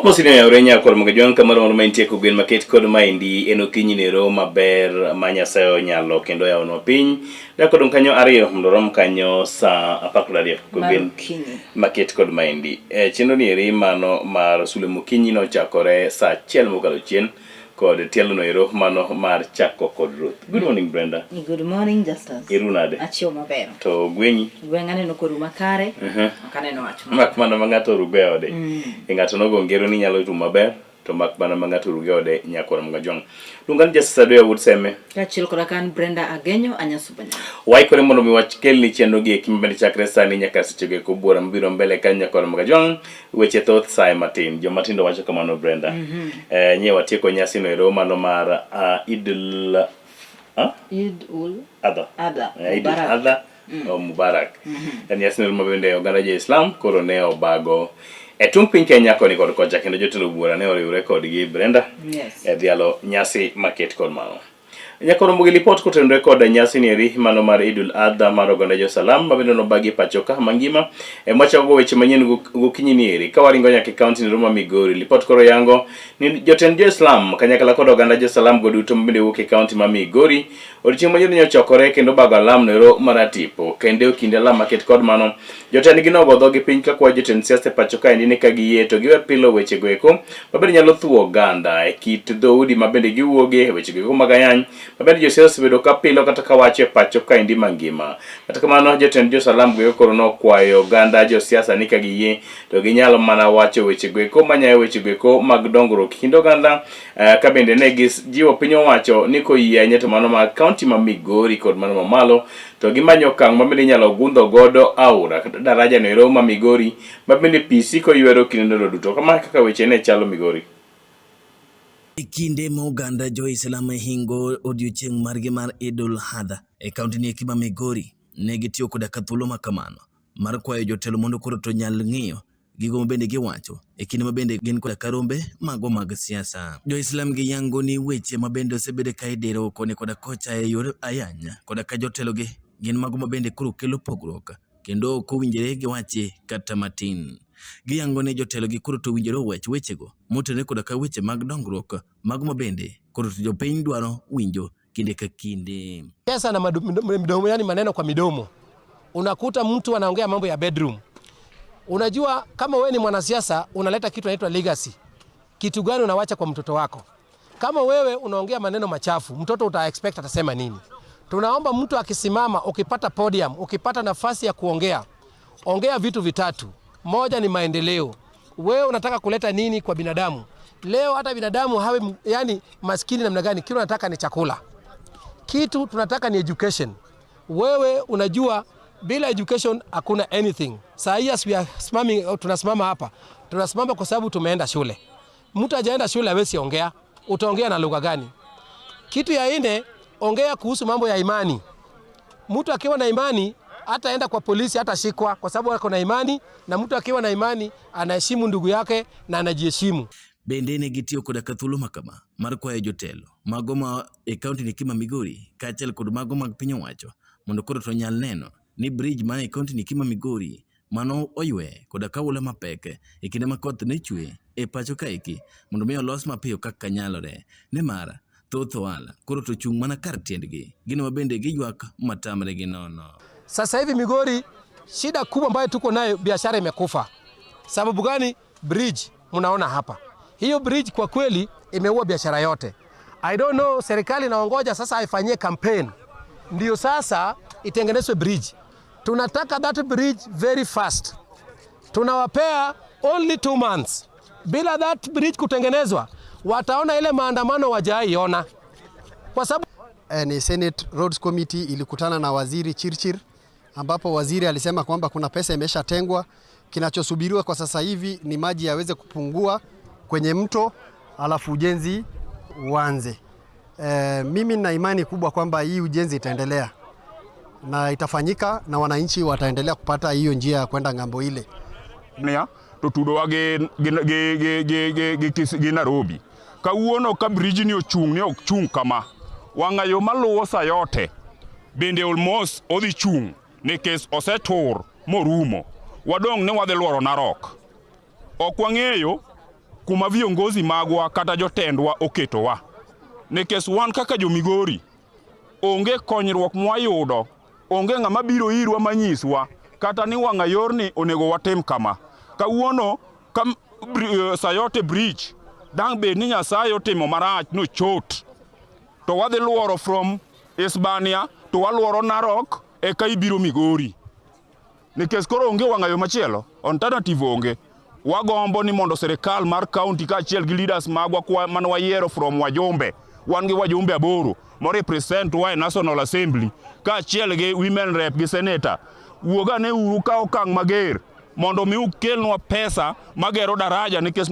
Mosine oyawre nyakor mogo jwang' kamoro moro ma intie kogwen maket kod maendi en okinyi nero maber ma Nyasaye onyalo kendo oyawonwa piny. Dak odong' kanyo ariyo mondo orom kanyo saa 12 kogwen maket kod maendi. E, chenro ni eri mano mar sule mokinyi nochakore saa achiel mokalo chien kod tielo no ero mano mar chako kod Ruth. Good morning Brenda. Good morning Justus. Iru nade? Achiew maber. To gwenyi? Gweng' aneno koru makare. Ok aneno wach. Mak mana ma ng'ato orugo e ode. E ng'ato nogo ngero ni nyalo rumo maber to mak mana ma ng'ato orugo e ode nyakwar Mgajwang'. Luonga ni Justus Adoya wuod Seme. Kaachiel koda ka an Brenda Agenyo Anyasubanya. Waikore mondo mi wach kelni chenro gi eki mabende chakre sani nyaka sechego eko buora mabiro mbele ka nyakwar Mgajwang'. Weche thoth saye matin. Joma tindo wacho kamano Brenda. Eh, nye watieko nyasi no ero mano mar Idul Eid ul Adha. Adha. Eid ul Mubarak. Adha o Mubarak. En nyasi no ma bende oganda jo-Islam koro ne obago e tung' piny Kenya koni kod kocha kendo jotelo buora ne oriwre kodgi Brenda Yes. e dhialo nyasi maket kod mano. Nyakoro Mbugi lipot kotenore kod nyasi ni eri mano mar Idul Adha mar oganda jo-Salam ma bende nobagi e pacho ka mangima. E mwachakogo weche manyien gokinyi ni eri ka waringo nyaka e kaunti ni ma Migori. Lipot koro yango ni jotend jo-Islam kanyakla kod oganda jo-Salam go duto ma bende wuok e kaunti ma Migori odiochieng' manyien ne ochokore kendo bago alam noero maratipo. Kendo e kinde alam maket kod mano jotendgi nogo dhogi piny ka kwayo jotend siasa e pacho kaendi ni ka giyie to giwe pilo wechego eko ma bende nyalo thuwo oganda e kit dhoudi ma bende giwuoge e wechego eko mag ayany ma bende josiasa osebedo ka pilo kata ka wacho e pacho kaendi mangima. Kata kamano jotend jo-Salam go eko koro nokwayo oganda josiasa ni ka giyie to ginyalo mana wacho wechego eko manyayo wechego eko mag dongruok e kind oganda ka bende ne gijiwo piny owacho ni koyie ahinya to mano mag kaunti ma Migori kod mano mamalo to gimanyo okang' ma bende inyalo gundho godo aora kata daraja no ero ma Migori ma bende pi siko ywero kinde ndalo duto. Kama e kaka weche ne chalo Migori. E kinde ma oganda jo-Islam hingo odiochieng' margi mar Eid ul-Adha e kaunti ni eki ma Migori, ne gitiyo koda ka thuolo ma kamano mar kwayo jotelo mondo koro to nyal ng'iyo gigo ma bende giwacho e kinde ma bende gin koda ka rombe mago mag siasa. Jo-Islam giyango ni weche ma bende osebedo ka idiro koni koda kocha e yor ayany koda ka jotelogi gin mago ma bende koro kelo pogruok kendo ok owinjore giwachi kata matin. Giyango ni jotelogi koro to owinjore owach wechego motenore koda ka weche mag dongruok mago ma bende koro to jopiny dwaro winjo kinde ka kinde. Pesa na midomo, yani maneno kwa midomo. Unakuta mtu anaongea mambo ya bedroom. Unajua kama wewe ni mwanasiasa unaleta kitu inaitwa legacy. Kitu gani unawacha kwa mtoto wako? Kama wewe unaongea maneno machafu, mtoto uta expect atasema nini? Tunaomba mtu akisimama, ukipata podium, ukipata nafasi ya kuongea, ongea vitu vitatu. Moja ni maendeleo. Wewe unataka kuleta nini kwa binadamu? Leo hata binadamu hawe yani maskini namna gani, kile unataka ni chakula. Kitu tunataka ni education. Wewe unajua bila education hakuna anything. Saa hii as we are simaming, tunasimama hapa, tunasimama kwa sababu tumeenda shule. Mtu hajaenda shule hawezi ongea. Utaongea na lugha gani? Kitu ya nne, ongea kuhusu mambo ya imani. Mtu akiwa na imani hataenda kwa polisi, hatashikwa kwa sababu ako na imani, na mtu akiwa na imani anaheshimu ndugu yake na anajiheshimu. Bende ne gitiyo koda ka thuolo ma kama mar kwayo jotelo mago ma e kaunti ni ma Migori kaachiel kod mago mag piny owacho mondo koro to nyal neno ni bridge man e kaunti ni ma Migori mano oywe koda ka oula mapek e kinde ma koth ne chwe e pacho kaeki mondo mi olos mapiyo kaka nyalore nimar thoth ohala koro to chung' mana kar tiendgi gino ma bende giywak matamre gi nono. Sasa hivi Migori shida kubwa ambayo tuko nayo, biashara imekufa. Sababu gani? Bridge mnaona hapa, hiyo bridge kwa kweli imeua biashara yote. I don't know, serikali inaongoja sasa ifanyie campaign ndio sasa itengenezwe bridge. Tunataka that bridge very fast. Tunawapea only 2 months. Bila that bridge kutengenezwa, wataona ile maandamano wajaiona, kwa sababu Ni Senate Roads Committee ilikutana na Waziri Chirchir ambapo waziri alisema kwamba kuna pesa imeshatengwa. Kinachosubiriwa kwa sasa hivi ni maji yaweze kupungua kwenye mto alafu ujenzi uanze. Mimi nina imani kubwa kwamba hii ujenzi itaendelea na itafanyika na wananchi wataendelea kupata hiyo njia ya kwenda ng'ambo ile. Nia to tudowa gi Nairobi. Kawuono ka bridge ni ochung' ni ok chung' kama. Wang'ayo maluwo Sayote bende almost odhi chung' nikech osetur morumo. Wadong' ni wadhi luoro Narok. Ok wang'eyo kuma viongozi magwa kata jotendwa oketowa. Nikech wan kaka jo-Migori, onge konyruok mwayudo, onge ng'ama biro irwa manyiswa kata ni wang'a yorni onego watim kama. Kawuono ka Sayote Bridge dang' bed ni Nyasaye otimo marach nochot, to wadhi luoro from Isbania to waluoro Narok eka ibiro Migori. Nikech koro onge wang'a yo machielo, alternative onge. Wagombo ni mondo sirikal mar county kaachiel gi leaders magwa mane wayiero from wajumbe, wan gi wajumbe 8 mo represent wa e National Assembly kaachiel gi women rep gi senator, wuog ane uru ka okang' mager mondo mi ukelnwa pesa magero daraja nikech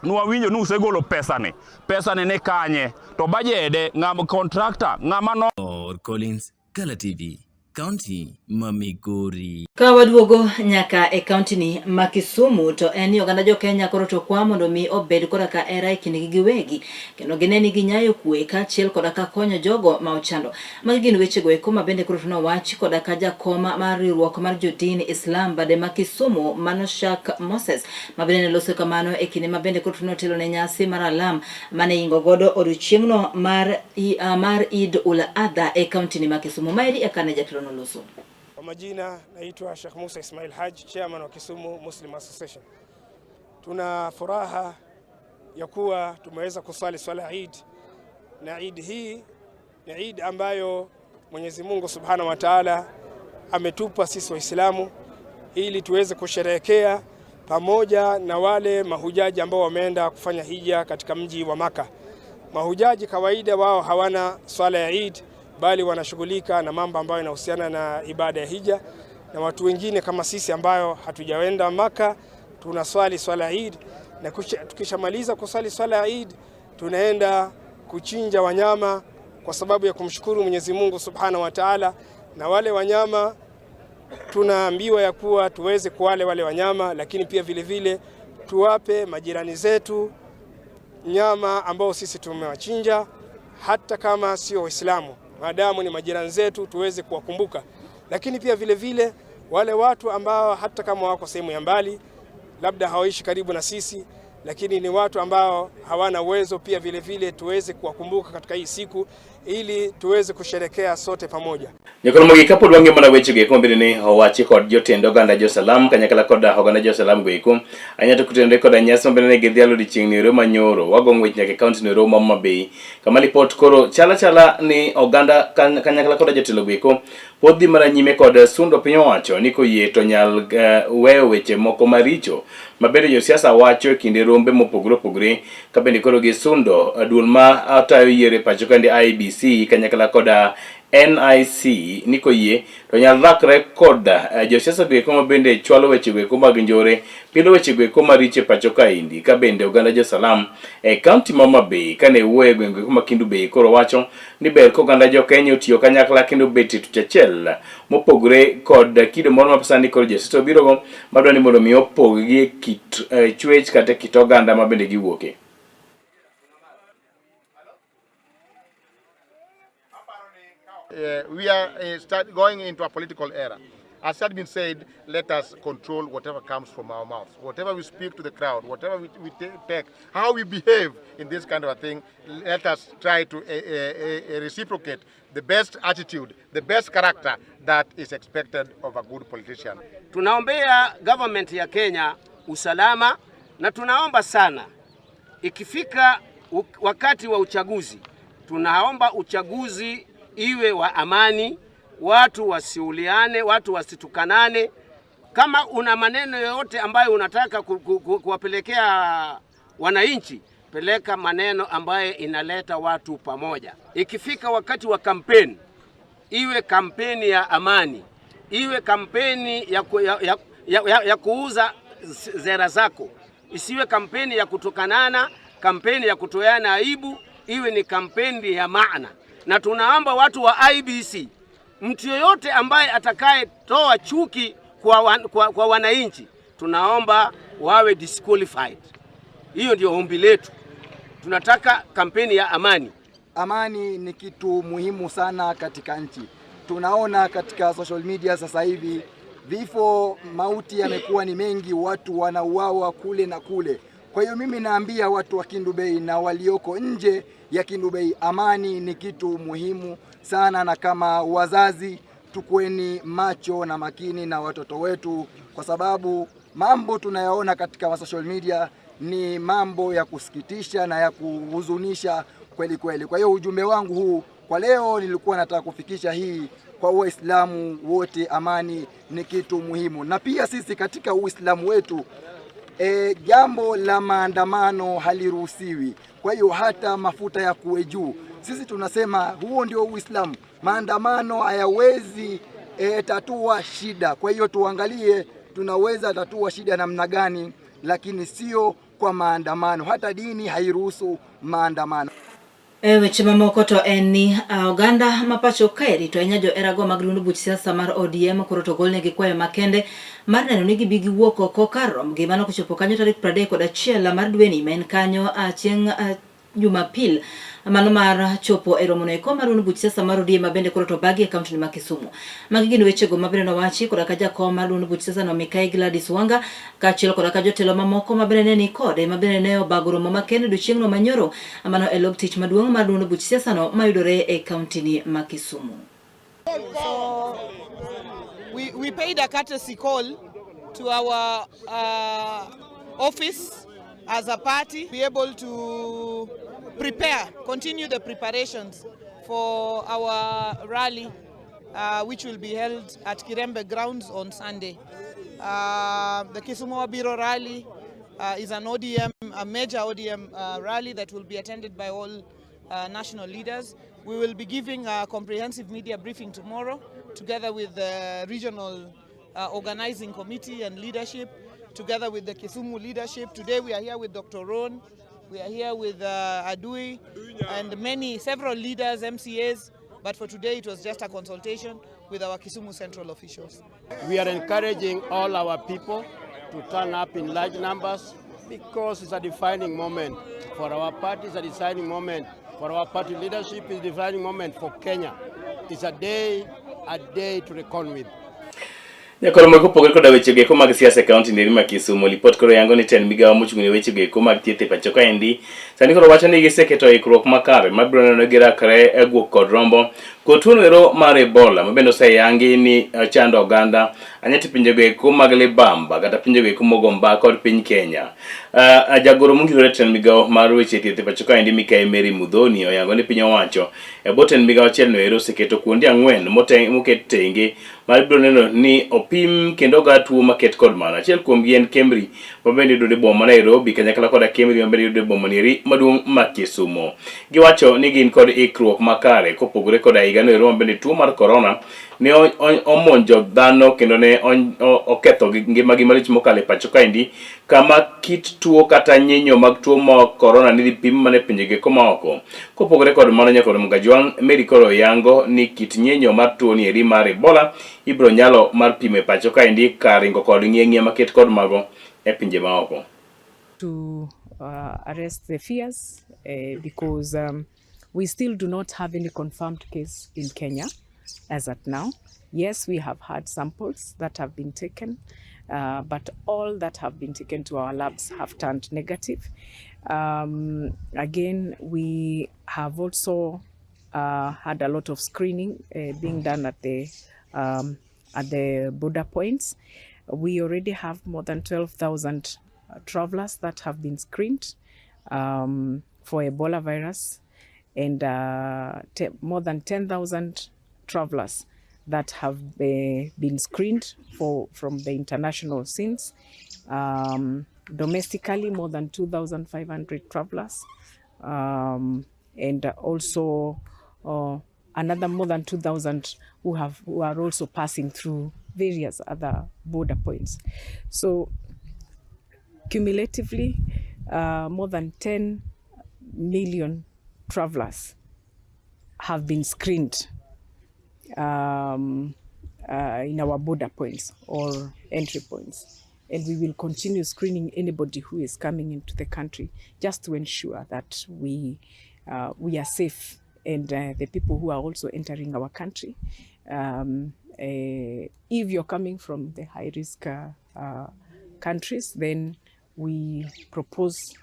nwawinjo ni usegolo pesani, pesani ni kanye, to bajede ng'ama contractor ng'ama no Collins, Kala TV, kaunti ma Migori. Ka waduogo nyaka e kaunti ni ma Kisumu to en ni oganda jo Kenya koro to kwa mondo mi obed koda ka hera e kindgi giwegi kendo gine ni ginyayo kwe kaachiel koda ka konyo jogo ma ochando. Magi gin wechego eko ma bende koro to nowachi koda ka jakoma mar riwruok mar jodin Islam bade ma Kisumu mano Shak Moses ma bende ne loso kamano e kinde ma bende koro to notelo ne nyasi mar alam mane ingo godo odiochieng'no mar Eid ul Adha e kaunti ni ma Kisumu. Maeri e kane jatelo noloso. Kwa majina naitwa Sheikh Musa Ismail Haji, chairman wa Kisumu Muslim Association. Tuna furaha ya kuwa tumeweza kuswali swala Eid, na Eid hii ni Eid ambayo Mwenyezi Mungu Subhanahu wa Ta'ala ametupa sisi Waislamu ili tuweze kusherehekea pamoja na wale mahujaji ambao wameenda kufanya hija katika mji wa Maka. Mahujaji kawaida wao hawana swala ya Eid, bali wanashughulika na mambo ambayo yanahusiana na ibada ya hija, na watu wengine kama sisi ambayo hatujaenda Maka tunaswali swala ya Eid, na tukishamaliza kuswali swala ya Eid tunaenda kuchinja wanyama kwa sababu ya kumshukuru Mwenyezi Mungu Subhanahu wa Ta'ala. Na wale wanyama tunaambiwa ya kuwa tuweze kuwale wale wanyama, lakini pia vile vile tuwape majirani zetu nyama ambao sisi tumewachinja, hata kama sio Waislamu, maadamu ni majirani zetu tuweze kuwakumbuka. Lakini pia vile vile wale watu ambao hata kama wako sehemu ya mbali, labda hawaishi karibu na sisi, lakini ni watu ambao hawana uwezo, pia vile vile tuweze kuwakumbuka katika hii siku ili tuweze kusherekea sote pamoja. Nyakoro mogi kapod wang'iyo mana wechego eko mabende ni owachi kod jotend oganda jo-Salam kanyakla kod oganda jo-Salam go eko ahinya to kotenore koda nyasi mabende ne gidhialo odiochieng' ni ero manyoro wago ng'wech nyaka e kaunti no ero ma Homa Bay kama lipot koro chala chala ni oganda kanyakla koda jotelo go eko pod dhi mana nyime kod sundo piny owacho ni koyie to nyal weyo weche moko maricho mabende josiasa wacho e kinde rombe mopogore opogore ka bende koro gisundo duol ma tayo yiero e pacho kaendi IEBC kanyakla koda NIC ni koyie to nyal rakre kod josiasa go eko mabende chwalo weche go eko mag njore pilo weche go eko maricho e pacho kaendi ka bende oganda jo-Salam e kaunti ma Homa Bay kane wuoyo e gweng' go eko ma Kendu Bay koro wacho ni ber ka oganda jo Kenya otiyo kanyakla kendo bet e tuch achiel mopogore kod kido moro ma sani koro josiasa obirogo madwa ni mondo mi opog-gi e kit chwech kata e kit oganda ma bende giwuoke. We are going into a political era. As had been said, let us control whatever comes from our mouths, whatever we speak to the crowd, whatever we take, how we behave in this kind of a thing. Let us try to reciprocate the best attitude, the best character that is expected of a good politician. Tunaombea government ya Kenya usalama, na tunaomba sana ikifika wakati wa uchaguzi, tunaomba uchaguzi iwe wa amani, watu wasiuliane, watu wasitukanane. Kama una maneno yoyote ambayo unataka kuwapelekea wananchi, peleka maneno ambayo inaleta watu pamoja. Ikifika wakati wa kampeni, iwe kampeni ya amani, iwe kampeni ya kuuza zera zako, isiwe kampeni ya kutukanana, kampeni ya kutoana aibu, iwe ni kampeni ya maana. Na tunaomba watu wa IEBC, mtu yoyote ambaye atakayetoa chuki kwa wananchi, tunaomba wawe disqualified. Hiyo ndio ombi letu. Tunataka kampeni ya amani. Amani ni kitu muhimu sana katika nchi. Tunaona katika social media sasa hivi vifo, mauti yamekuwa ni mengi, watu wanauawa kule na kule. Kwa hiyo mimi naambia watu wa Kendu Bay na walioko nje ya Kendu Bay, amani ni kitu muhimu sana, na kama wazazi tukueni macho na makini na watoto wetu, kwa sababu mambo tunayaona katika social media ni mambo ya kusikitisha na ya kuhuzunisha kweli kweli. Kwa hiyo ujumbe wangu huu kwa leo nilikuwa nataka kufikisha hii kwa Waislamu wote, amani ni kitu muhimu, na pia sisi katika Uislamu wetu jambo la maandamano haliruhusiwi. Kwa hiyo hata mafuta ya kuwe juu, sisi tunasema huo ndio Uislamu. Maandamano hayawezi tatua shida. Kwa hiyo tuangalie tunaweza tatua shida namna gani, lakini sio kwa maandamano. Hata dini hairuhusu maandamano. E weche mamoko to en ni oganda ma pacho kae rito ahinya joherago mag duond buch siasa mar ODM koro to golnegi kwayo makende mar neno ni gibi giwuok oko kar rombgi mano kochopo kanyo tarik 31 mar dweni ma en kanyo chieng' Jumapil mano mar chopo e romono eko mar duond buch siasa mar ODM ma bende koro to obagi e kaunti ma Kisumu. Magi gin wechego ma bende nowachi koda ka jakom mar duond buch siasa no Mikai Gladys Wanga kaachiel koda ka jotelo mamoko ma bende ne ni kode ma bende ne obago romo makende odiochieng'no manyoro mano e log tich maduong' mar duond buch siasa no mayudore e kaunti ni ma Kisumu. So we paid a courtesy call to our office as a party, be able to prepare, continue the preparations for our rally, which will be held at Kirembe grounds on Sunday. The Kisumu Wabiro rally is an ODM, a major ODM rally that will be attended by all national leaders. We will be giving a comprehensive media briefing tomorrow, together with the regional organizing committee and leadership, together with the Kisumu leadership. Today we are here with Dr. Ron, we are here with Adui, and several leaders, MCAs, but for today it was just a consultation with our Kisumu Central officials. We are encouraging all our people to turn up in large numbers because it's a defining moment for our party, it's a defining moment for our party leadership, it's a defining moment for Kenya. It's a day to reckon with. Nyakoro moko opogore koda weche go eko mag siasa e kaunti neri ma Kisumu. Lipot koro yango ni tend migawo mochung' ne weche go eko mag thieth e pacho kaendi sani koro wacho ni giseketo ikruok makare mabiro neno ni girakre e guok kod rombo kod tuo noero mar Ebola ma bende oseyangi ni chando oganda anyati pinjego eko mag libamba kata pinjego eko mogo mbaka kod piny Kenya. Jagoro mongirore tend migawo mar weche thieth e pacho kaendi Mikai Mary Muthoni oyango ni piny owacho e bwo tend migawo achiel no ero oseketo kuonde 4 moket tenge mar biro neno ni opim kendo oga tuo maket kod mano. Achiel kuomgi en Kemri ma bende yudore e boma ma Nairobi kanyakla koda Kemri ma bende yudore e boma nieri maduong' ma Kisumu. Giwacho ni gin kod ikruok makare kopogore koda higano ero ma bende tuo mar korona ne omonjo dhano kendo ne oketho ngimagi malich mokalo e pacho kaendi kama kit tuo kata nyinyo mag tuo mar korona ne dhi pim mana e pinjege maoko. Kopogore kod mano nyakoro Mgajwang' Mary koro yango ni kit nyinyo mar tuo ni eri mar Ebola ibiro nyalo mar pimo e pacho kaendi kar ringo kod ng'ie maket kod mago e pinje maoko. To arrest the fears because we still do not have any confirmed case in Kenya as at now. Yes, we have had samples that have been taken, but all that have been taken to our labs have turned negative. Again, we have also had a lot of screening being done at the border points. We already have more than 12,000 travelers that have been screened for Ebola virus, and more than 10,000 travelers that have been screened from the international scenes. Domestically, more than 2,500 travelers, and also another more than 2,000 who are also passing through various other border points. So cumulatively, more than 10 million travelers have been screened in our border points or entry points. And we will continue screening anybody who is coming into the country just to ensure that we are safe, and the people who are also entering our country. If you're coming from the high-risk countries, then We propose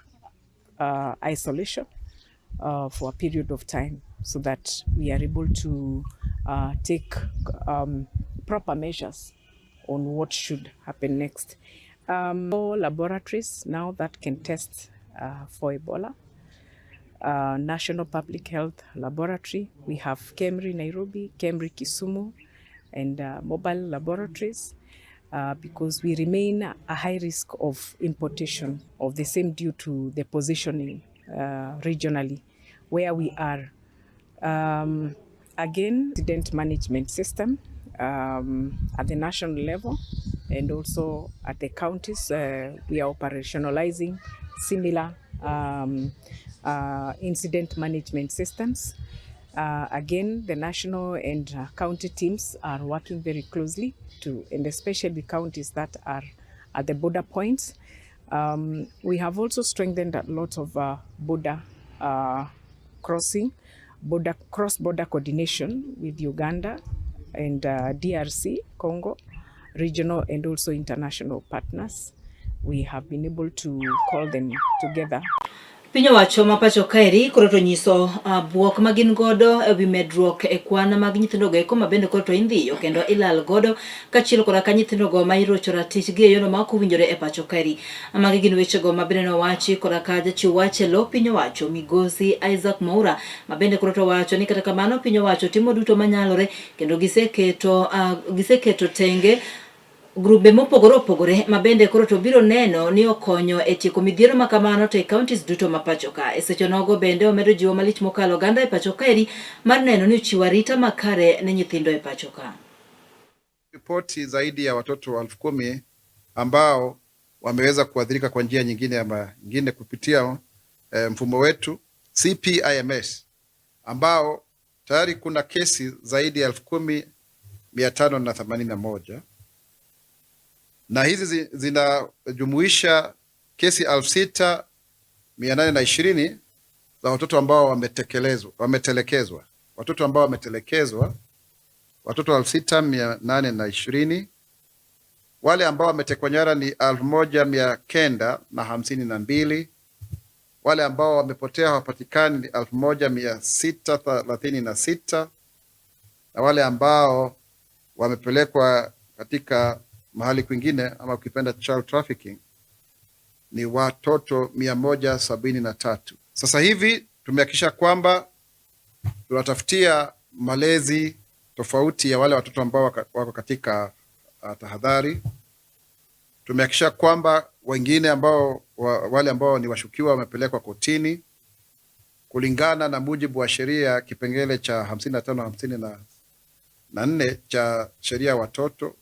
isolation for a period of time so that we are able to take proper measures on what should happen next. Four laboratories now that can test for Ebola. National Public Health Laboratory. We have KEMRI Nairobi, KEMRI Kisumu, and mobile laboratories because we remain a high risk of importation of the same due to the positioning regionally where we are. Again, incident management system at the national level and also at the counties, we are operationalizing similar incident management systems. Again, the national and county teams are working very closely to, and especially counties that are at the border points. We have also strengthened a lot of border crossing, border cross-border coordination with Uganda and DRC, Congo, regional and also international partners. We have been able to call them together. Piny owacho ma pacho kaeri koro to nyiso buok ma gin godo e wi medruok e kwan mag nyithindogo eko ma bende koro to indhiyo kendo ilal godo kaachiel koda ka nyithindogo ma irocho ratichgi e yono ma ok owinjore e pacho kaeri. Magi gin wechego ma bende nowachi koda ka jachiw wach e lo piny owacho migosi Isaac Mwaura ma bende koro to wacho ni kata kamano piny owacho timo duto manyalore kendo giseketo tenge grube mopogore opogore ma bende koro to biro neno ni okonyo e tieko midhiero ma kamano to e counties duto ma pacho ka. E seche nogo bende omedo jiwo malich mokalo oganda e pacho kaeri mar neno ni ochiwo arita makare ne nyithindo e pacho ka. Ripoti zaidi ya watoto 10,000 ambao wameweza kuathirika kwa njia nyingine ama nyingine kupitia mfumo wetu CPIMS ambao tayari kuna kesi zaidi ya 10,581 na hizi zinajumuisha kesi 6,820 za watoto ambao wametelekezwa, watoto ambao wametelekezwa, watoto 6,820. Wale ambao wametekwa nyara ni 1,952. Wale ambao wamepotea hawapatikani ni 1,636 na wale ambao wamepelekwa katika mahali kwingine ama ukipenda child trafficking ni watoto 173. Sasa hivi tumehakikisha kwamba tunatafutia malezi tofauti ya wale watoto ambao wako katika tahadhari. Tumehakikisha kwamba wengine ambao wale ambao ni washukiwa wamepelekwa kotini kulingana na mujibu wa sheria kipengele cha 55 54 cha sheria ya watoto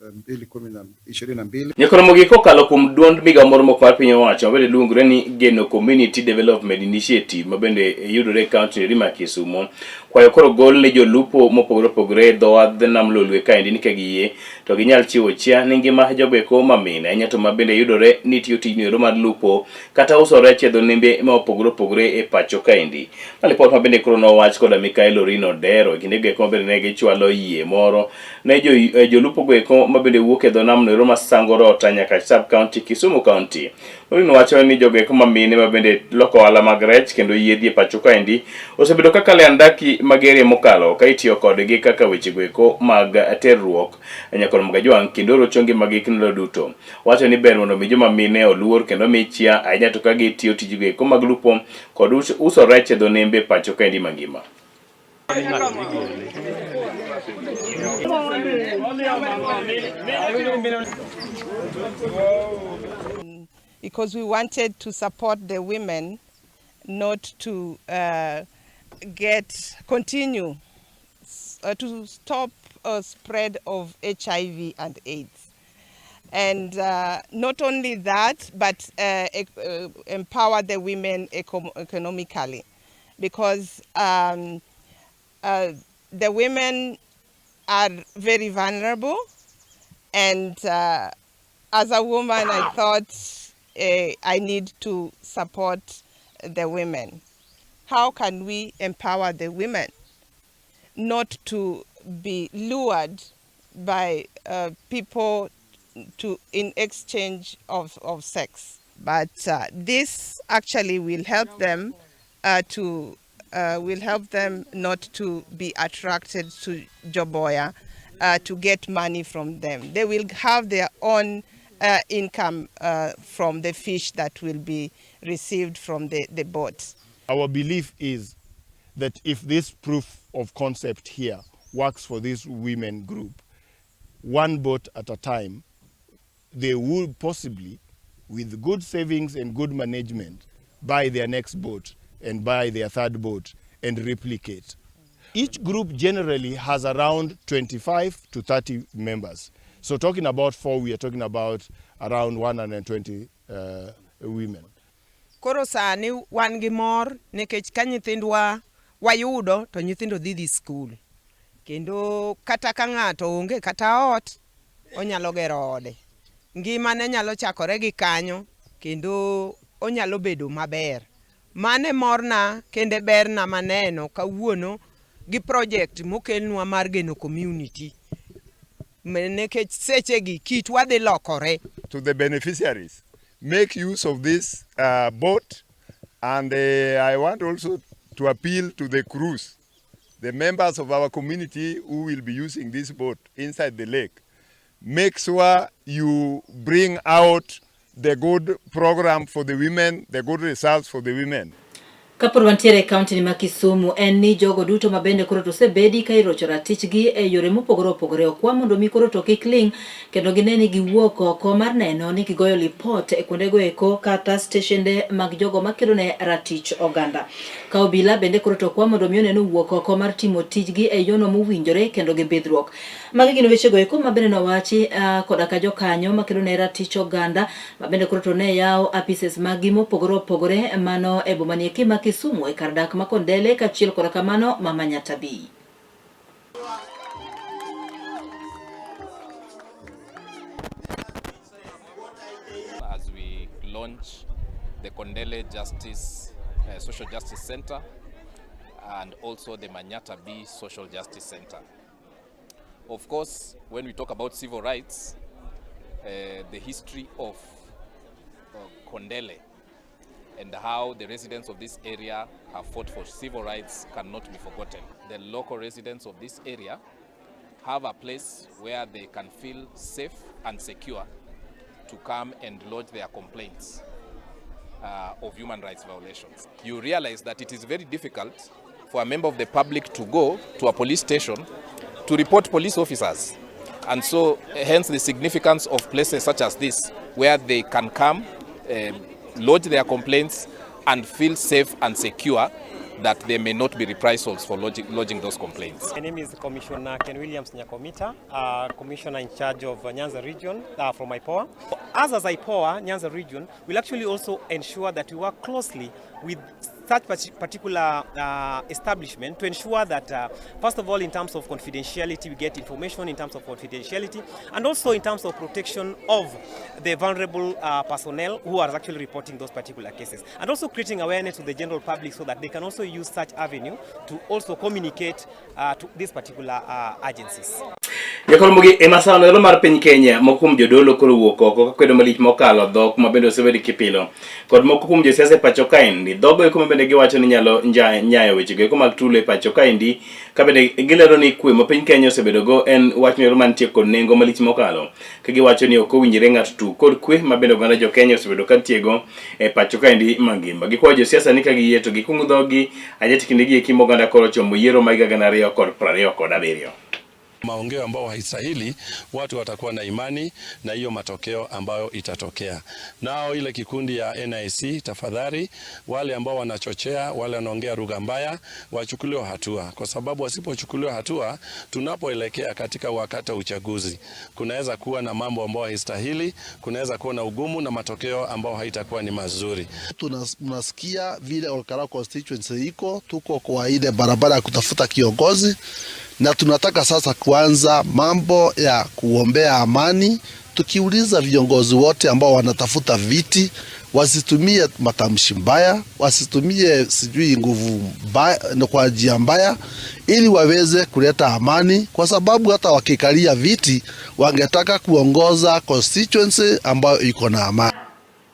2022. Nyakoromogi kokalo kuom duond migawo moro mok mar piny owacho mabende luongore ni Geno Community Development Initiative mabende yudore e kaunti ma Kisumo kwayo koro gol ne jolupo mopogore opogore e dho wadh nam Lolwe kaendi ni ka giyie to ginyal chiwo chia ne ngima jogo eko mamine ahinya to mabende yudore ni tiyo tijno ero mar lupo kata uso rech e dho nembe ma opogore opogore e pacho kaendi. Ma lipot mabende koro nowach koda Mikael Orino Odero e kindego eko mabende ne gichwalo yie moro ne jolupo go eko mabende wuok e dho nam no ero ma Sango Rota nyaka sub county Kisumu County. Orino wacho ni jogo eko mamine mabende loko ohala mag rech kendo yiedhi e pacho kaendi osebedo kaka le andaki magerie mokalo ka itiyo kodgi kaka wechego eko mag terruok nyakoro Mgajwang' kendo rocho ngimagi ndalo duto. Wacho ni ber mondo mi joma mine oluor kendo mi chia ahinya to ka gitiyo tijego eko mag lupo kod uso rech e dho nembe pacho kaendi mangima. Because we wanted to support the women not to continue to stop spread of HIV and AIDS. And not only that, but empower the women economically, because the women are very vulnerable. And as a woman, I thought I need to support the women. How can we empower the women not to be lured by people to in exchange of sex. But this actually will help them to will help them not to be attracted to Joboya to get money from them. They will have their own income from the fish that will be received from the boats. Our belief is that if this proof of concept here works for this women group, one boat at a time, they will possibly, with good savings and good management, buy their next boat and buy their third boat and replicate. Each group generally has around 25 to 30 members. So talking about four, we are talking about around 120 women. Koro sani wan gi mor nikech ka nyithindwa wayudo to nyithindo dhi dhi skul. Kendo kata ka ng'ato onge kata ot, onyalo gero ode. Ngimane nyalo chakore gi kanyo kendo onyalo bedo maber. Mano e morna kendo e berna maneno kawuono gi project mokelnwa mar Geno Community. Nikech sechegi kitwa dhi lokore. To the beneficiaries, make use of this boat, and I want also to appeal to the crews, the members of our community who will be using this boat inside the lake. Make sure you bring out the good program for the women, the good results for the women. Kapod wantiere e kaunti ma Kisumu en ni jogo duto ma bende koro to osebedi ka irocho ratichgi e yore mopogore opogore okwa mondo mi koro to kik ling' kendo gine ni giwuok oko mar neno ni gigoyo lipot e kuondego eko kata steshende mag jogo makedo ne ratich oganda. Ka obila bende koro to okwa mondo mi one ni owuok oko mar timo tijgi e yono mowinjore kendo gi bidhruok. Magi gin wechego eko ma bende nowachi koda ka jokanyo makedo ne ratich oganda ma bende koro to ne yawo apises maggi mopogore opogore mano e boma ni eki ma Kisumu e kar dak ma Kondele kaachiel koda kamano ma Manyatta B. As we launch the Kondele Justice Social Justice Center and also the Manyatta B Social Justice Center. Of course, when we talk about civil rights, the history of Kondele and how the residents of this area have fought for civil rights cannot be forgotten. The local residents of this area have a place where they can feel safe and secure to come and lodge their complaints of human rights violations. You realize that it is very difficult for a member of the public to go to a police station to report police officers. And so, hence the significance of places such as this, where they can come, lodge their complaints, and feel safe and secure that there may not be reprisals for lodging those complaints. My name is Commissioner Ken Williams Nyakomita, Commissioner in charge of Nyanza region from IPOA. Us as IPOA, Nyanza region, will actually also ensure that we work closely with such particular establishment to ensure that, first of all, in terms of confidentiality, we get information in terms of confidentiality, and also in terms of protection of the vulnerable personnel who are actually reporting those particular cases, and also creating awareness to the general public so that they can also use such avenue to also communicate to these particular agencies. Jakolomogi e masano elo mar piny Kenya moko kuom jodolo koro wuok oko kakwedo malich mokalo dhok ma bende osebed kipilo kod moko kuom josiasa e pacho kaendi. Dhogo eko ma bende giwacho ni nyalo nyayo wechego eko mag tulo e pacho kaendi ka bende gilero ni kwe ma piny Kenya osebedogo en wach moro mantie kod nengo malich mokalo ka giwacho ni ok owinjore ng'ato tug kod kwe ma bende oganda jo Kenya osebedo ka tiego e pacho kaendi mangima. Gikwayo josiasa ni ka giyie to gikung dhogi aja kindegi eki ma oganda koro ochomo yiero ma higa 2027. Maongeo ambao haistahili, watu watakuwa na imani na hiyo matokeo ambayo itatokea. Nao ile kikundi ya NIC, tafadhali, wale ambao wanachochea, wale wanaongea lugha mbaya, wachukuliwe hatua, kwa sababu wasipochukuliwa hatua, tunapoelekea katika wakati wa uchaguzi, kunaweza kuwa na mambo ambayo haistahili, kunaweza kuwa na ugumu na matokeo ambayo haitakuwa ni mazuri. Tunasikia vile Olkalou constituency iko, tuko kwa ile barabara ya kutafuta kiongozi na tunataka sasa kuanza mambo ya kuombea amani, tukiuliza viongozi wote ambao wanatafuta viti Wasitumie matamshi mbaya, wasitumie sijui nguvu mbaya, kwa njia mbaya, ili waweze kuleta amani, kwa sababu hata wakikalia viti wangetaka kuongoza constituency ambayo iko na amani.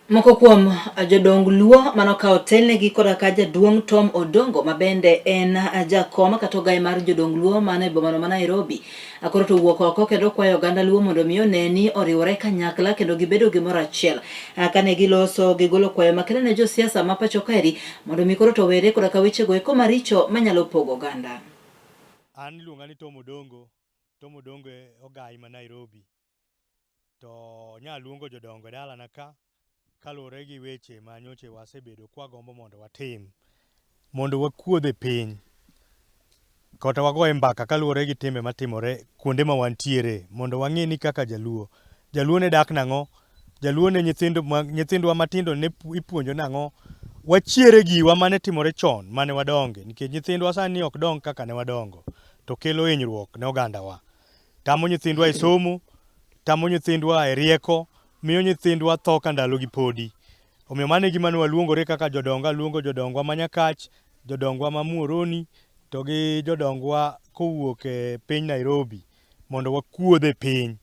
Moko kuom jodong Luo manokawo telnegi koda ka jaduong' Tom Odongo ma bende en jakom kata ogaye mar jodong Luo man e bomano ma Nairobi koro to owuok oko kendo kwayo oganda Luo mondo mi one ni oriwore kanyakla kendo gibedo gimoro achiel. Kane giloso gigolo kwayo makende ne josiasa ma pacho kaeri mondo mi koro to were koda ka wechego eko maricho manyalo pogo oganda. An iluonga ni Tom Odongo, Tom Odongo e ogayi ma Nairobi. To nya luongo jodongo e dalana ka kaluwore gi weche ma nyocha wasebedo kwagombo mondo watim mondo wakuodh e piny kata wagoye mbaka kaluwore gi timbe matimore kuonde ma wantiere mondo wang'e ni kaka jaluo, jaluo ne dak nang'o, jaluo ne nyithindo nyithindwa matindo ne ipuonjo nang'o, wachiere giwa mane timore chon mane wadonge nikech nyithindwa sani ok dong kaka ne wadongo to kelo hinyruok ne ogandawa. Tamo nyithindwa e somo, tamo nyithindwa e rieko, miyo nyithindwa tho ka ndalogi podi. Omiyo mano e gima ne waluongore kaka jodongo, aluongo jodongwa ma Nyakach, jodongwa ma Muhoroni to gi jodongwa kowuok e piny Nairobi mondo wakuodh e piny.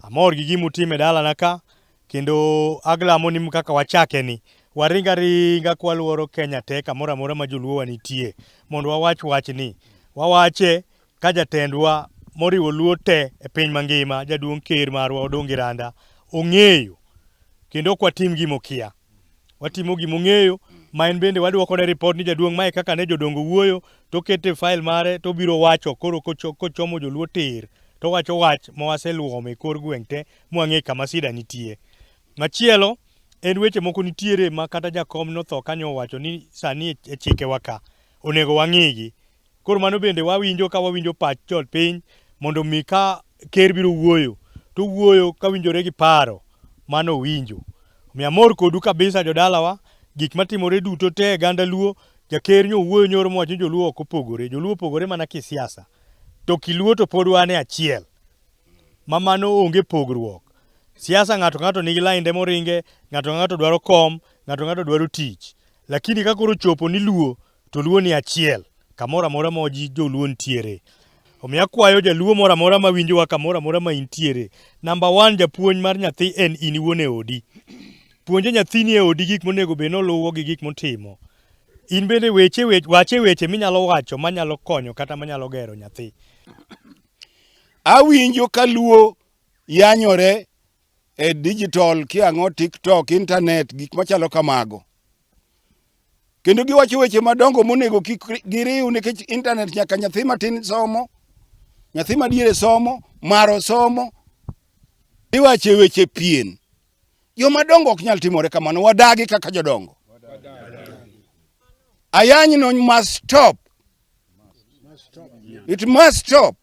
Amor gi gima utimo e dalana ka kendo aglamo ni kaka wachake ni waring aringa kwaluoro Kenya te kamoro amora ma joluo wa nitie mondo wawach wachni. Wawache ka jatendwa moriwo Luo te e piny mangima, jaduong' ker marwa Odongi Randa ong'eyo kendo ok watim gima okia. Watimo gima ong'eyo ma en bende waduokone ripot ni jaduong' mae kaka ne jodongo wuoyo to okete e file mare to obiro wacho koro kochomo joluo tir to owacho wach ma waseluomo e kor gweng' te mwang'e kama sida nitie. Machielo en weche moko nitiere ma kata jakom notho kanyo owacho ni sani e chikewa ka onego wang'igi. Koro mano bende wawinjo ka wawinjo pach jopiny mondo mi ka ker biro wuoyo to owuoyo kawinjore gi paro mano owinjo. Omiyo amor kodu kabisa jodalawa, gik matimore duto te e ganda Luo, jaker nyo owuoyo nyoro mowacho ni joluo ok opogore, joluo opogore mana kisiasa. To kiluo to pod wan e achiel. Ma mano onge pogruok. Siasa ng'ato ka ng'ato nigi lainde moringe, ng'ato ka ng'ato dwaro kom, ng'ato ka ng'ato dwaro tich. Lakini ka koro ochopo ni Luo, to Luo ni achiel kamoro amora ma ji joluo nitiere. Omiyo akwayo jaluo moro amora ma winjowa kamoro amora ma intiere. Namba one, japuonj mar nyathi en in iwuon e odi. Puonje nyathini e odi gik monego bed ni oluwo gi gik motimo. In bende weche weche wache weche minyalo wacho manyalo konyo kata manyalo gero nyathi. Awinjo ka Luo yanyore e digital kiang'o TikTok, internet, gik machalo kamago. Kendo giwacho weche madongo monego kik giriw nikech internet nyaka nyathi matin somo, nyathi madiere somo, maro somo. Iwache weche pien. Joma dongo ok nyal timore kamano, wadagi kaka jodongo. Ayany no must stop. It must stop.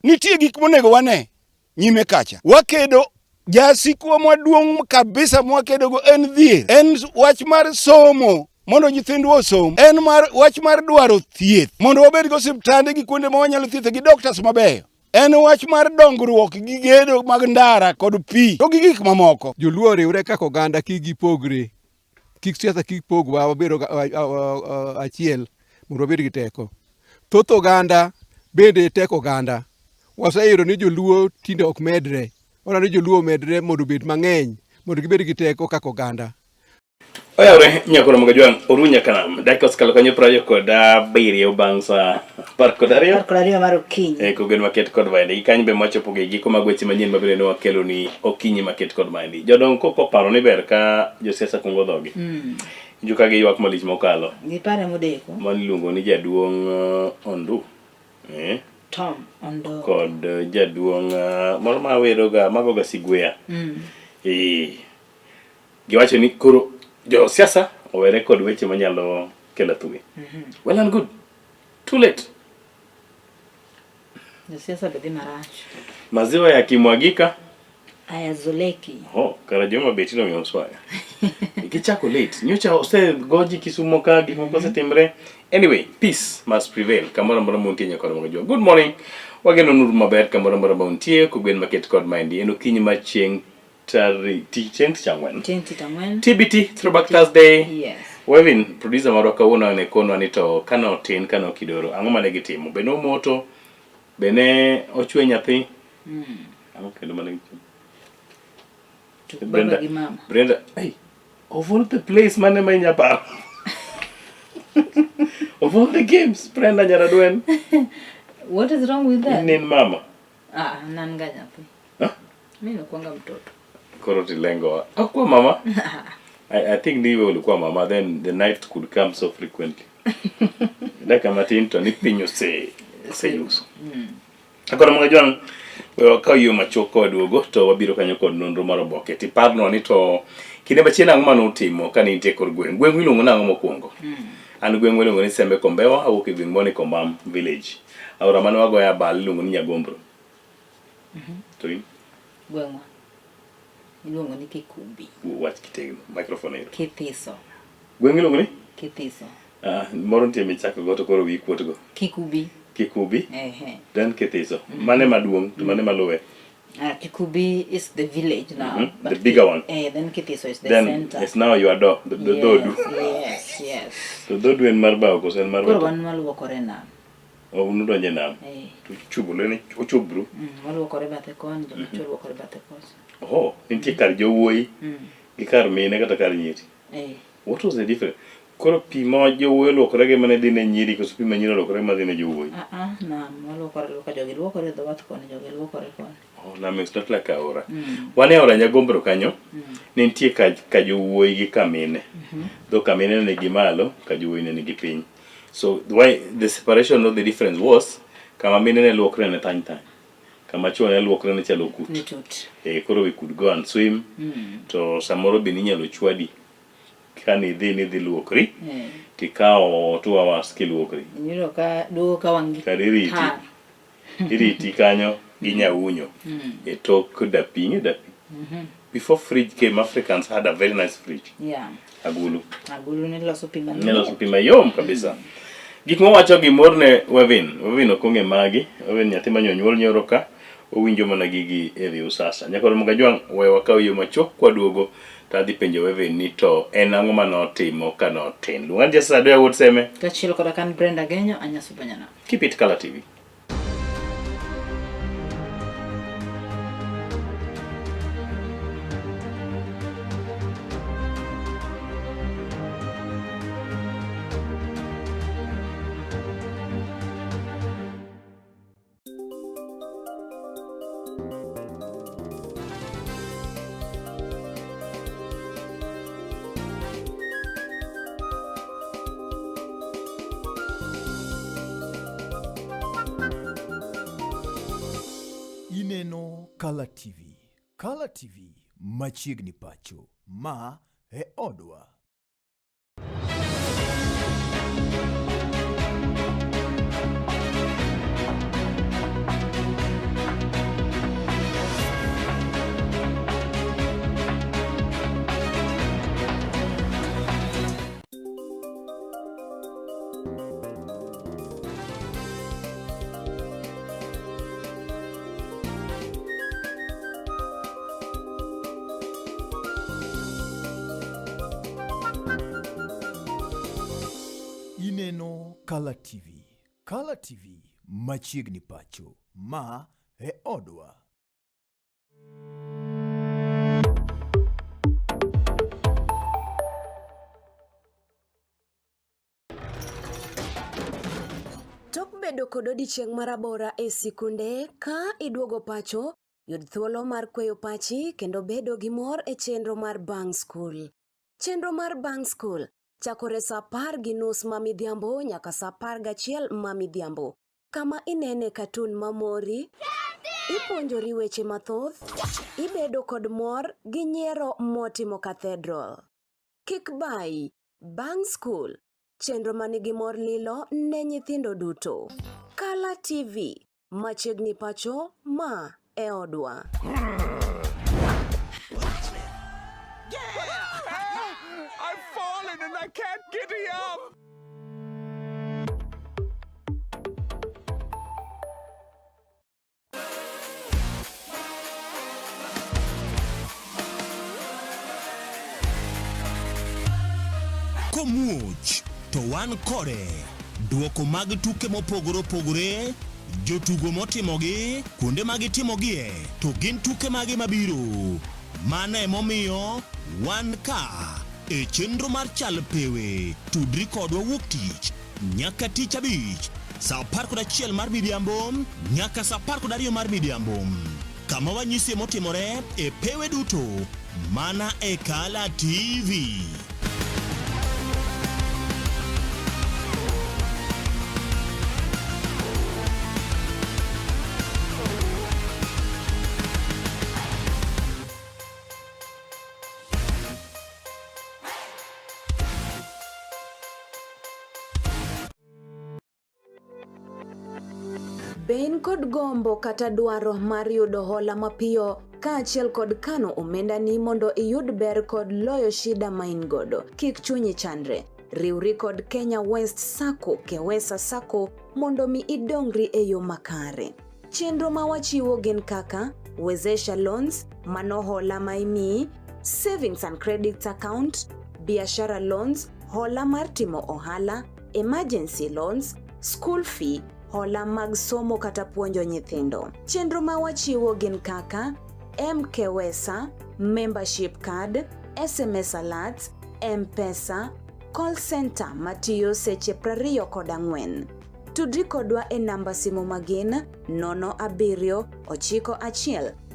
Nitie gik monego wane nyime kacha. Wakedo jasikwa maduong' kabisa mwakedogo en dhier, en wach mar somo mondo nyithindwa osom, en mar wach mar dwaro thieth mondo wabed gi osiptande gi kuonde ma wanyalo thiethe gi doctors mabeyo, en wach mar dongruok gi gedo mag ndara kod pi to gi gik mamoko. Joluo oriwre kaka oganda kik gipogre. Kik siasa kik pogwa wabed achiel mondo wabed gi teko. Thoth oganda bende teko oganda. Waseyudo ni joluo tinde ok medre. Wadwaro ni joluo omedre mondo obed mang'eny mondo gibed gi teko kaka oganda. Oyawre nyakoro mga jwang' oru nyaka nam. Dakika osekalo kanyo 27 bang' saa 12. 12 mar okinyi. E kogen maket kod maendi. Gi kanyo be mwachopo gi giko mag weche manyien mabende ne wakelo ni okinyi maket kod maendi. Jodong koko paro ni ber ka josiasa kungo dhogi. Injo ka giywak malich mokalo. Gipare modeko. Mano iluongo ni jaduong' Ondu. Tom Ondo. Kod jaduong' moro ma weroga magoga sigweya. Giwacho ni koro josiasa owere kod weche manyalo kelo athuge. Well and good. Too late. Josiasa be dhi marach. Maziwa yakimwagika. Hayazoleki. Oh, kara joma beti no mswaya. Gichako late. Nyocha osegoji Kisumo ka gik moko osetimre. Anyway, peace must prevail. Kamoro amora muntie nyakoro mag jwa. Good morning. Wageno nuru maber kamoro amora ma untie kogwen maket kod maendi. En okinyi ma chieng' Tari tich chieng' tich ang'wen. Chieng' tich ang'wen. TBT Throwback Thursday. Yes. Wevin, producer marwa kawuono ne konwa ni to kane otin kane okidoro ang'o mane gitimo? Be nomoto? Be ne ochwe nyathi? Ang'o kendo mane gitimo? To baba gi mama. Brenda, hey, of all the place mane ma inya paro? Of all the games, Brenda Nyaradwen. What is wrong with that? In in mama. Ah, nan ga nyathi. Huh? Mimi nakuanga mtoto. Koro tilengo. Hakuwa mama. I think niwe ulikuwa mama then the night could come so frequently. Dakika matin to ni piny ose oseyuso. Akoro mga jwang' we wakaw yo machuok ka waduogo to wabiro kanyo kod nonro mar oboke. Tiparnwa ni to kinde machielo ang'o mane utimo kane intie kor gweng'? Gweng'u iluongo nang'o mokwongo? An gweng'wa iluongo ni Sembe Kombewa, awuok e gweng' moro ni Kombam village. Aora mane wagoye abal iluongo ni Nyagombro. To in? Gweng'wa iluongo ni Kikubi. Wach kitegno, microphone ero. Kithiso. Gweng' iluongo ni? Kithiso. Ah, moro nitie michako go to koro wiyi kuot go. Kikubi. Kikubi. Ehe. Then Kithiso. Mane maduong' to mane maluwe? Kikubi is the village now. The bigger one. Then Kithiso is the Then center. it's now your door, the yes, dhodu. Yes. To dhodu en mar bao koso en mar Koro beto? wan waluokore nam. Oh, un udonjo e nam. Eh. To chubule ni ochubru. Waluokore bathe koni, joma chuo luokore bathe kocha. Oh, nitie kar jowuoyi gi kar mine kata kar nyiri. Eh. What was the difference? Koro pi ma jowuoyi oluokore gi mane dhi ne nyiri koso pi ma nyiri oluokore ma dhi ne jowuoyi? Ah ah, nam waluokore luoka jogi luokore e dho wath koni, jogi luokore koni. Oh, nam is not like aora. Wan e aora Nyagombro kanyo, ne nitie ka jowuoyi gi ka mine. Though ka mine ne nigi malo, ka jowuoyi ne nigi piny. So why the separation of the difference was kama mine ne luokre ne thany thany. Kama chuo ne luokre ne chalo kut. Ne tut. Eh, koro we could go and swim. To samoro be ninyalo chwadi kane idhi nidhi luokri tikawo 2 hours kiluokri. Iyudo ka duogo ka wang' gi Kar iriti. tar. Iriti kanyo gi nyaunyo e tok dapi. Ing'e dapi? Before fridge came, Africans had a very nice fridge. Agulu. Agulu ne loso pi mamit. Ne loso pi mayom kabisa. Gik mawacho gi mor ne Wevin. Wevin ok ong'e magi. Wevin nyathi ma nyonyuol nyoro ka. Owinjo mana gigi e wi usasa. Nyakoro Mgajwang' we wakaw yo machuok kwaduogo to adhi penjo Wevin ni to en ang'o ma notimo ka notin. Luonga ni Jesse Adoya wuod Seme. Kaachiel koda kan Brenda Genyo, Anyasu Banyana. Keep it Kala TV. Ineno Kala TV. Kala TV machiegni pacho. Ma e odwa. Ineno Kala TV. Kala TV machiegni pacho. Ma e odwa. Tok bedo kod odiechieng' marabora e sikunde, ka iduogo pacho, yud thuolo mar kweyo pachi kendo bedo gi mor e chenro mar bang' skul. Chenro mar bang' skul chakore sa 10:30 ma midhiambo nyaka sa 11 ma midhiambo, kama inene katun mamori, ipuonjori weche mathoth, ibedo kod mor gi nyiero motimo cathedral. Kik bayi, bang' skul, chenro ma nigi mor lilo ne nyithindo duto. Kala TV, machiegni pacho, ma e odwa. I've fallen and I can't get up. Komuoch to wan kode. Duoko mag tuke mopogore opogore, jotugo motimogi, kuonde ma gitimogie, to gin tuke mage mabiro. Mano emomiyo wan ka e chenro mar Chal Pewe. Tudri kodwa wuok tich nyaka tich abich saa 11 mar midhiambo nyaka saa 12 mar midhiambo kama wanyisie motimore e pewe duto mana e Kala TV. Be in kod gombo kata dwaro mar yudo hola mapiyo kaachiel kod kano omendani mondo iyud ber kod loyo shida ma in godo? Kik chunyi chandre. Riwri kod Kenya West Sacco, Kewesa Sacco mondo mi idongri e yo makare. Chenro ma wachiwo gin kaka Wezesha Loans, mano hola ma imiyi, Savings and Credit Account, Biashara Loans, hola mar timo ohala, Emergency Loans, School Fee, hola mag somo kata puonjo nyithindo. Chenro ma wachiwo gin kaka MKWESA, Membership Card, SMS Alerts, M-Pesa, Call Center matiyo seche 24. Tudri kodwa e namba simu magin 07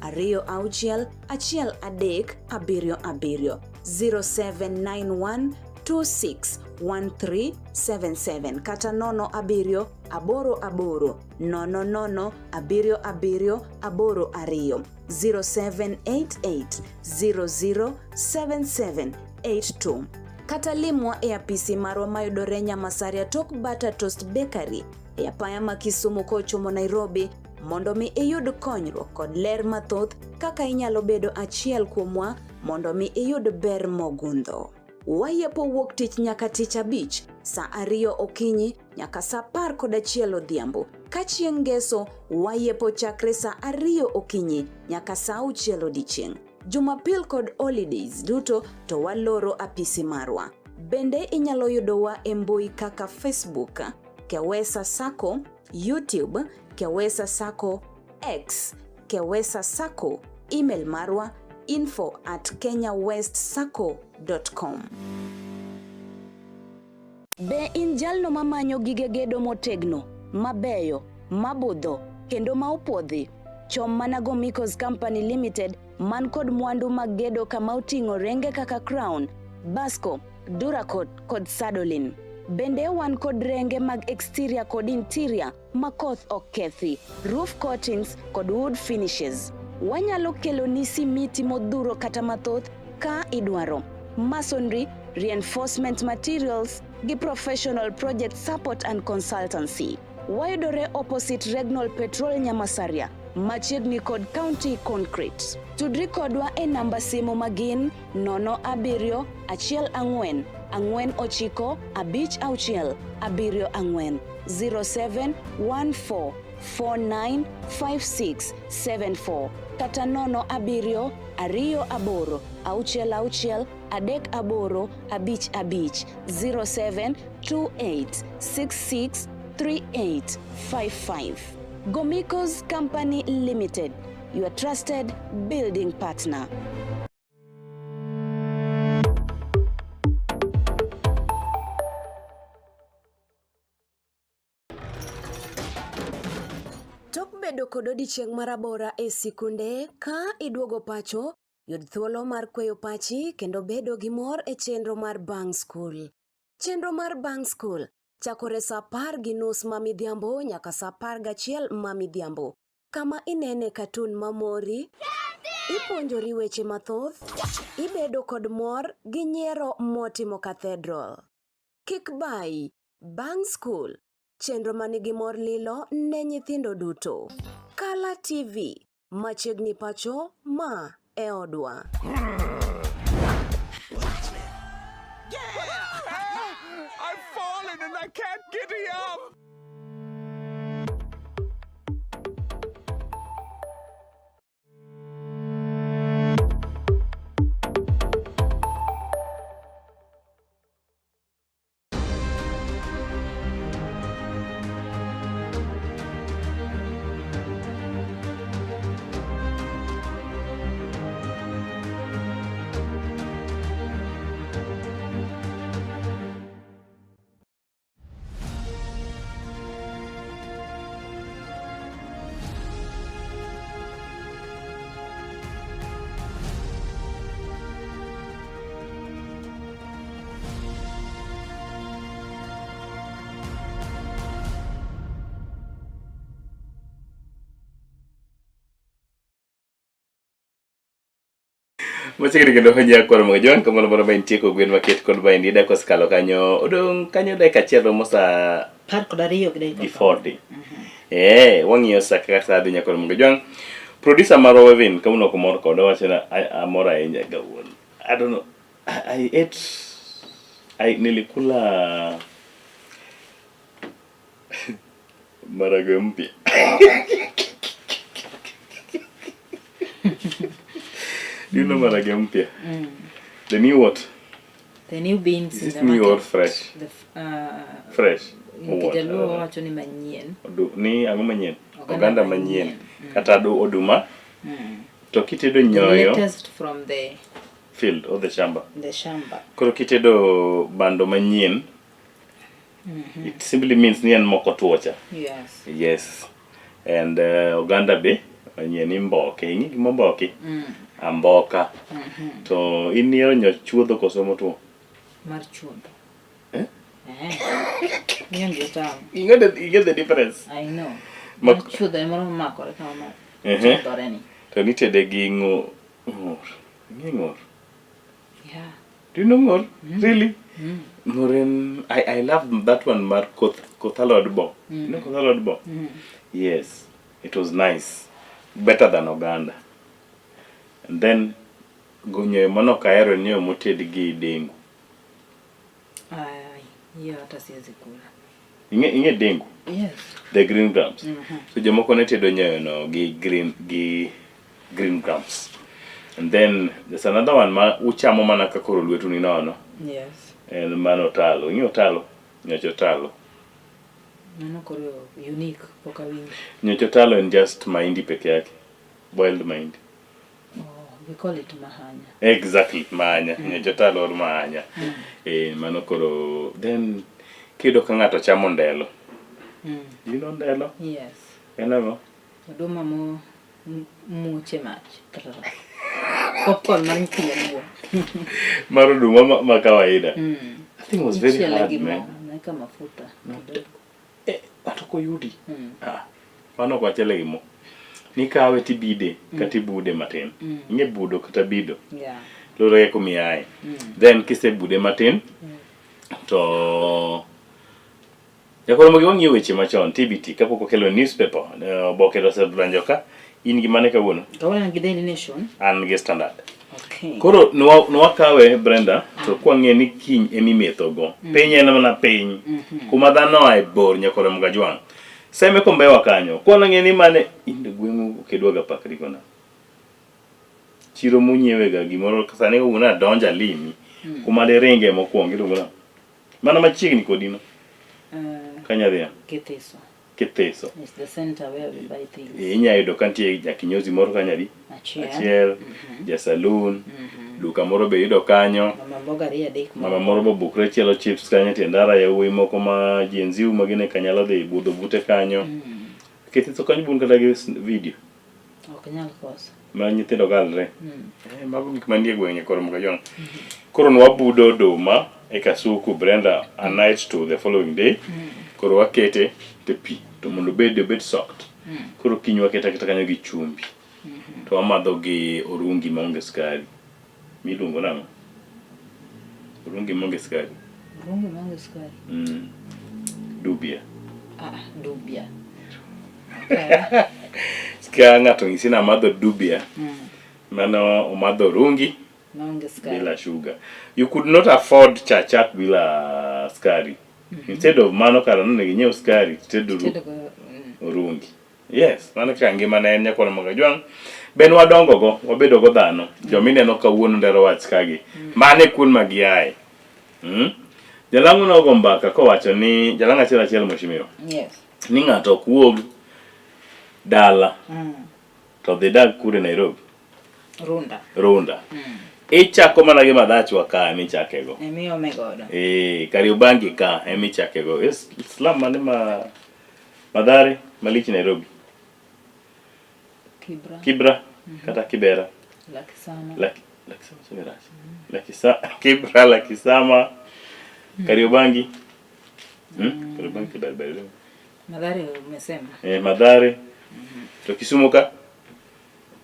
91 26 13 77 0791 261377 kata 07 88 00 77 82 0788 007782 kata limwa e apisi marwa mayudore Nyamasaria tok Butter Toast Bakery e apaya ma Kisumu kochomo Nairobi mondo mi iyud konyruok kod ler mathoth kaka inyalo bedo achiel kuomwa mondo mi iyud ber mogundho. Wayepo wuok tich nyaka tich abich saa ariyo okinyi nyaka saa 11 odhiambo. Ka chieng' ngeso wayepo chakre saa ariyo okinyi nyaka saa auchiel odiechieng'. Jumapil kod holidays duto to waloro apisi marwa. Bende inyalo yudowa e mbui kaka Facebook, Kewesa Sacco, YouTube, Kewesa Sacco, X, Kewesa Sacco, email marwa info at kenyawestsacco.com. Be in jalno mamanyo gige gedo motegno, mabeyo, mabudho, kendo ma opuodhi? Chom mana Gomicos Company Limited man kod mwandu mag gedo kama oting'o renge kaka Crown, Basco, Duracot kod Sadolin. Bende wan kod renge mag exterior kod interior ma koth ok kethi, roof coatings kod wood finishes. Wanyalo keloni simiti modhuro kata mathoth ka idwaro. Masonry, reinforcement materials gi professional project support and consultancy. Wayudore opposite Regnol Petrol Nyamasaria, machiegni kod County Concrete. Tudri kodwa e namba simu magin 07 14 49 56 74 0714 495674 kata 07 28 66 38 55 0728 66 3855. Gomicos Company Limited, your trusted building partner. Tok bedo kod odiechieng' marabora e sikunde, ka iduogo pacho, yud thuolo mar kweyo pachi kendo bedo gi mor e chenro mar bang' skul. Chenro mar bang' skul chakore saa 10:30 ma midhiambo nyaka saa 11 ma midhiambo, kama inene katun mamori, ipuonjori weche mathoth, ibedo kod mor gi nyiero motimo cathedral. Kik bayi, bang' skul, chenro manigi mor lilo ne nyithindo duto. Kala TV, machiegni pacho, ma e odwa. I've fallen and I can't get up. Machiegni kendo nyakwar Moga Jwang' kamoro moro ma intie kod gwen maket kod ma indie dak osekalo kanyo odong' kanyo dakika achiel romo saa 12 gi dakika gi 40. Eh, wang'iyo sa kaka sa dhi nyakwar Moga Jwang'. Producer marwa Wevin kawuono ok omor koda owacho ni amor ahinya kawuono. I don't know. I ate I nilikula Maragwe mpya. Do you know maragwe mpya? The new what? The new beans Is in it the new market. or fresh? The Fresh. Or what? I Kijaluo don't know. wacho ni manyien. Ni ang'o manyien? Oganda Oganda manyien. manyien. Kata oduma. To kitedo The nyoyo latest from the field or the shamba. the shamba. Koro kitedo bando manyien, it simply means ni en moko tuo cha. Yes. Yes. And oganda be manyien imboke. Ing'e gima omboki? Amboka. To in ihero nyoch chuodho koso motwo? Mar chuodho. Eh? Eh. Mionge utamu. You get the difference? I know. Mar chuodho ema moro makore kama ma. Chuodhore ni. To nitede gi ng'or. Ing'e ng'or? Yeah. Do you know ng'or? Really? Ng'or en I love that one mar koth alod bo. You know koth alod bo? Yes. It was nice. Better than oganda. And then nyoyo mano ok ahero en nyoyo moted gi dengu. Ai, hiyo hata siwezi kula. Ing'e dengu? Yes. The green grams. So jomoko ne tedo nyoyo no gi green grams. And then there's another one ma uchamo mana ka koro lwetu ni nono. Yes. En mano otalo. Ing'e otalo? Nyoch otalo. Mano koro unique pok awinjo. Nyoch otalo en just mahindi peke yake. Boiled mahindi. Oh, we call it mahanya. Exactly, mahanya. Nyoch otalo or mahanya. Eh, mano koro then kiyudo ka ng'ato chamo ndelo. Do you know ndelo? Yes. En ang'o? Oduma mo muoche mach. Popcorn mar nyithindo luo. Mar oduma ma kawaida. I think it was very Ichiele hard, gi mo, man. naweka mafuta kidogo. Ato koyudi. Ah, mano ok wachiele gi mo. Nikawe tibide kata ibude matin. Ing'e budo kata bido. Yeah. Luwore gi kuma iaye. Then kisebude matin to Jakoro mogi wang'iyo weche machon TBT kapok okelo newspaper oboke to osedonjo ka in gi mane kawuono? Kawuono an gi Daily Nation. An gi Standard. Okay. Koro nwakawe Brenda to kwang'e ni kiny emimethogo. Piny en mana piny. Kuma dhano oae bor nyakoro Mgajwang'. Seme kombewa kanyo. Kwan ng'e ni mane in to gweng'u ok idwaga pakri kona. Chiro munyiewega gimoro sani kawuono adonjo alimi. Kuma diringe mokwongo iluongo nang'o? Mana machiegni kodi no. Kanya dhiya? Kithiso. Kithiso. It's the center where we buy things. Inya yudo ka nitie jakinyozi moro kanyo adi? Achiel. Achiel. Ja saloon. Duka moro be yudo kanyo. Mama mboga ariyo adek moko. Mama moro bobukre chielo chips kanyo tie ndara yawuoyi moko ma Gen Z ma gine kanyalo dhi budho bute kanyo. Kithiso kanyo bun kata gi video. Ok nyal koso. Ma nyithindo galre. Mago gik manie gwenge koro Mgajwang'. Koro nwabudo oduma e kasuku Brenda a night to the following day. Koro wakete te pi to mondo obed soaked. Koro kiny wakete aketa kanyo gi chumbi. To wamadho gi orungi maonge sukari. Miluongo nang'o? Orungi maonge sukari. Orungi maonge sukari. Dubia. Ah, dubia. Ka ng'ato ng'isi ni amadho dubia, mano omadho orungi Maonge sukari. bila sugar. You could not afford chachak bila sukari. Instead of mano kara nonego inyiew sukari titedo Tedo go, orungi. Yes, mano kaka ngima ne en nyakwar Mgajwang'. Ben wadongo go, wabedo go dhano. Joma ineno kawuono ndero wach kagi. Mano e kuond ma giaye. Jalang'o nogo mbaka kowacho ni jalang'o achiel achiel mheshimiwa. Yes. Ni ng'ato ok wuog dala to dhi dag kure Nairobi. Runda. Runda. Ichako mana gi Madhachwa ka emichakego. Emiome godo. Kariobangi ka emichakego. Slum mane ma Mathare malich Nairobi? Kibra. Kibra kata Kibera. Lakisama. Lakisama sio rach. Kibra, Lakisama, Kariobangi. Kariobangi kibera bera. Mathare umesema. Mathare. To Kisumu ka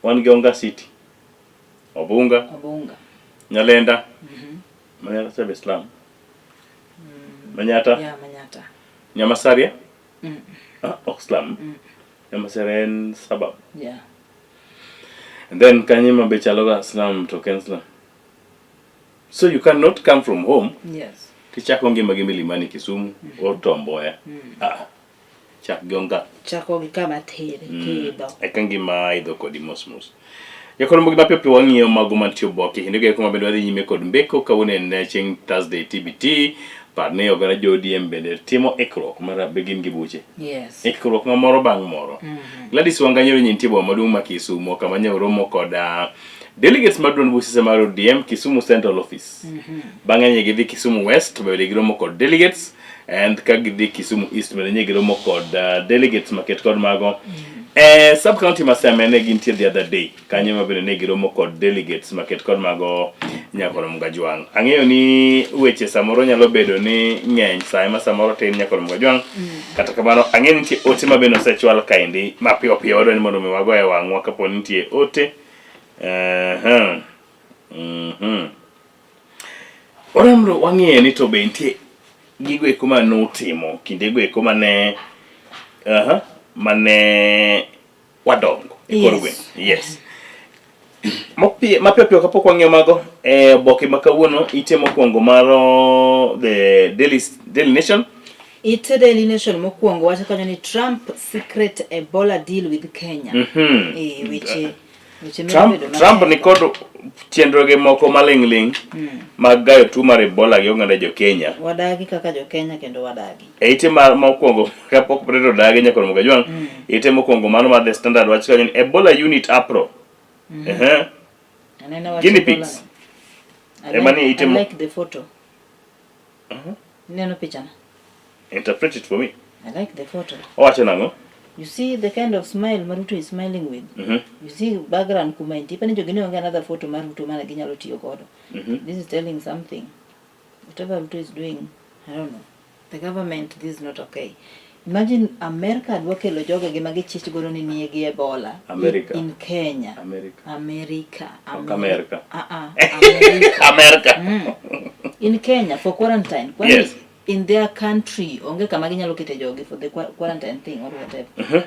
wan gi Onga City. Obunga. Obunga. Nyalenda. Manyata cha Islam. Manyata. Yeah, Manyata. Nyamasaria. Ah, ok slum. Nyamasaria en suburb. Yeah. And then Kanyima be chalo ga slum to ok en slum. So you cannot come from home Yes. tichako ngima gi Milimani Kisumu or Tom Mboya. Ah, chak gi onga. Chako gi kama tir kidho. Eka ngima idho kodi mos mos. Jakoro mogi mapiyo piyo wang'iyo mago mantie oboke kendo gi kuma bende wadhi nyime kod mbeko kawuono en chieng' Thursday TBT par ni oganda jo ODM bende timo ikruok mar be gin gi buche. Yes. Ikruok ma moro bang' moro. Gladys Wanga nyoro nitie boma maduong' ma Kisumo kama ne oromo kod delegates mar duond buche mar ODM Kisumu Central Office. Bang'e ne gidhi Kisumu West bende giromo kod delegates and ka gidhi Kisumu East bende ne giromo kod delegates maket kod mago. E sub county ma Seme ne gintie the other day kanyo ma bende ne giromo kod delegates maket kod mago Nyakoro Mgajwang'. Ang'eyo ni weche samoro nyalo bedo ni ng'eny sa ema samoro tin Nyakoro Mgajwang'. Kata kamano ang'eyo ni nitie ote ma bende osechwal kaendi mapiyo piyo wadwa ni mondo mi wago e wang'wa kapo ni nitie ote. Wadwa wang'e ni to be nitie gigo eko ma nutimo kindego eko mane mane wadongo e kor gweng'. Yes. Mapiyo piyo kapok wang'iyo mago e oboke ma kawuono ite mokwongo mar the Daily, Daily Nation. Ite Daily Nation mokwongo wacho kanyo ni Trump secret Ebola deal with Kenya. E weche Trump, Trump ni kod chenroge moko maling'ling' mag gayo tuo mar Ebola gi oganda jo Kenya. Wadagi kaka jo Kenya kendo wadagi. E ite mar mokwongo kapok Predo dagi nyaka Ramogi Ajwang', ite mokwongo mano mar The Standard wacho kanyo ni Ebola unit apro. Ehe. Aneno wach Guinea Ebola pigs. no. I Ema like, ni ite I mo- like the photo. Ineno pichano? Interpret it for me. I like the photo. Owacho nang'o? You see the kind of smile ma Ruto is smiling with. You see background kuma entie. Pani jogi ne onge another photo mar Ruto mana ginyalo tiyo godo. This is telling something. Whatever Ruto is doing, I don't know. The government, this is not okay. Imagine America dwa kelo jogegi ma gichich godo ni nie gi Ebola America. in Kenya. America. America. Ok America. America. America. In Kenya for quarantine. Kwani Yes. in their country onge kama ginyalo kete jogi for the quarantine thing or whatever.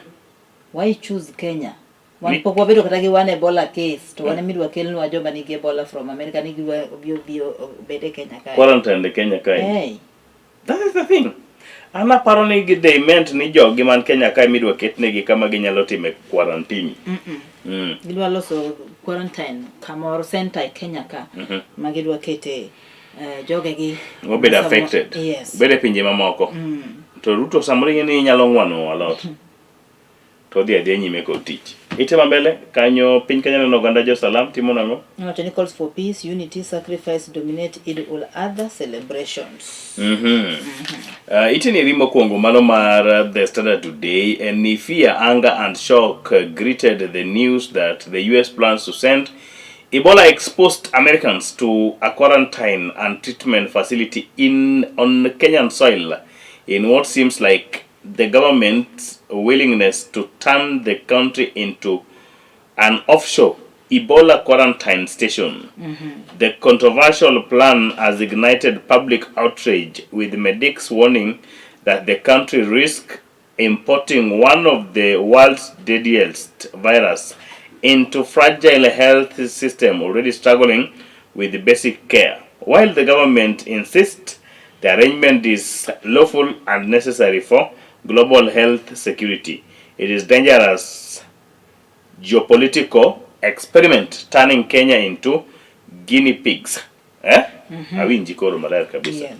Why choose Kenya? Wan pok wabedo kata gi one Ebola case to wan emidwa kelnwa joma nigi Ebola from America ni giwa obi obi obed e Kenya kae. Quarantine e Kenya kae. Hey. That is the thing. An aparo ni they meant ni jogi man Kenya kae midwa ketnegi kama ginyalo time quarantine. Gidwa loso quarantine kamoro center e Kenya ka ma gidwa kete jogegi Wabedo Samo- affected. Yes. Bedo e pinje mamoko. To Ruto samoro ing'e ni inyalo ng'wano alot. To odhi adhiya nyime kod tich. Ite ma mbele kanyo piny Kenya neno oganda jo Salam timo nang'o? Owacho ni calls for peace, unity, sacrifice dominate Eid ul Adha celebrations. Ite ni mokwongo mano mar The Standard Today en ni fear, anger and shock greeted the news that the US plans to send Ebola exposed Americans to a quarantine and treatment facility in on Kenyan soil in what seems like the government's willingness to turn the country into an offshore Ebola quarantine station. The controversial plan has ignited public outrage, with medics warning that the country risks importing one of the world's deadliest virus into fragile health system already struggling with basic care. While the government insists the arrangement is lawful and necessary for global health security, it is dangerous geopolitical experiment turning Kenya into guinea pigs. Eh? Awinji koro maler kabisa. Yes.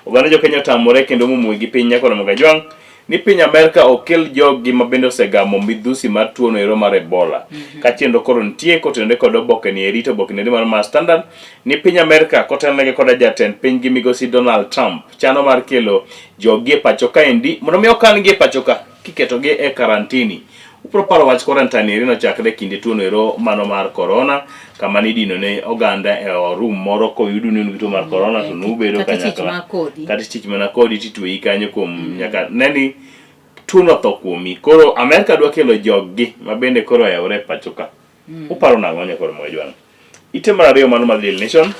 Oganda jo Kenya otamore kendo mumwe gi piny nyaka Ramogi Ajwang' ni piny Amerka okel joggi ma bende osegamo midhusi mar tuono ero mar Ebola. Ka chenro koro nitie kotenore kod oboke ni eri to oboke ni eri mar Standard ni piny Amerka kotelnegi koda jatend pinygi migosi Donald Trump chano mar kelo joggi e pacho kaendi mondo mi okan gi e pacho ka kiketogi e karantini. Ubro paro wach quarantine eri nochakre kinde tuono ero mano mar corona kama nidino ne oganda e room moro koyudu ni un gi tuo mar corona to nubedo Kata tich kanyakla ma kodi. kata tich mana kodi titweyi kanyo kuom nyaka ne ni tuono otho kuomi. Koro Amerka dwa kelo joggi ma bende koro oyawore e pacho ka. Uparo nang'o nyakoro Mojwang'? Ite mar ariyo mano mar Daily Nation.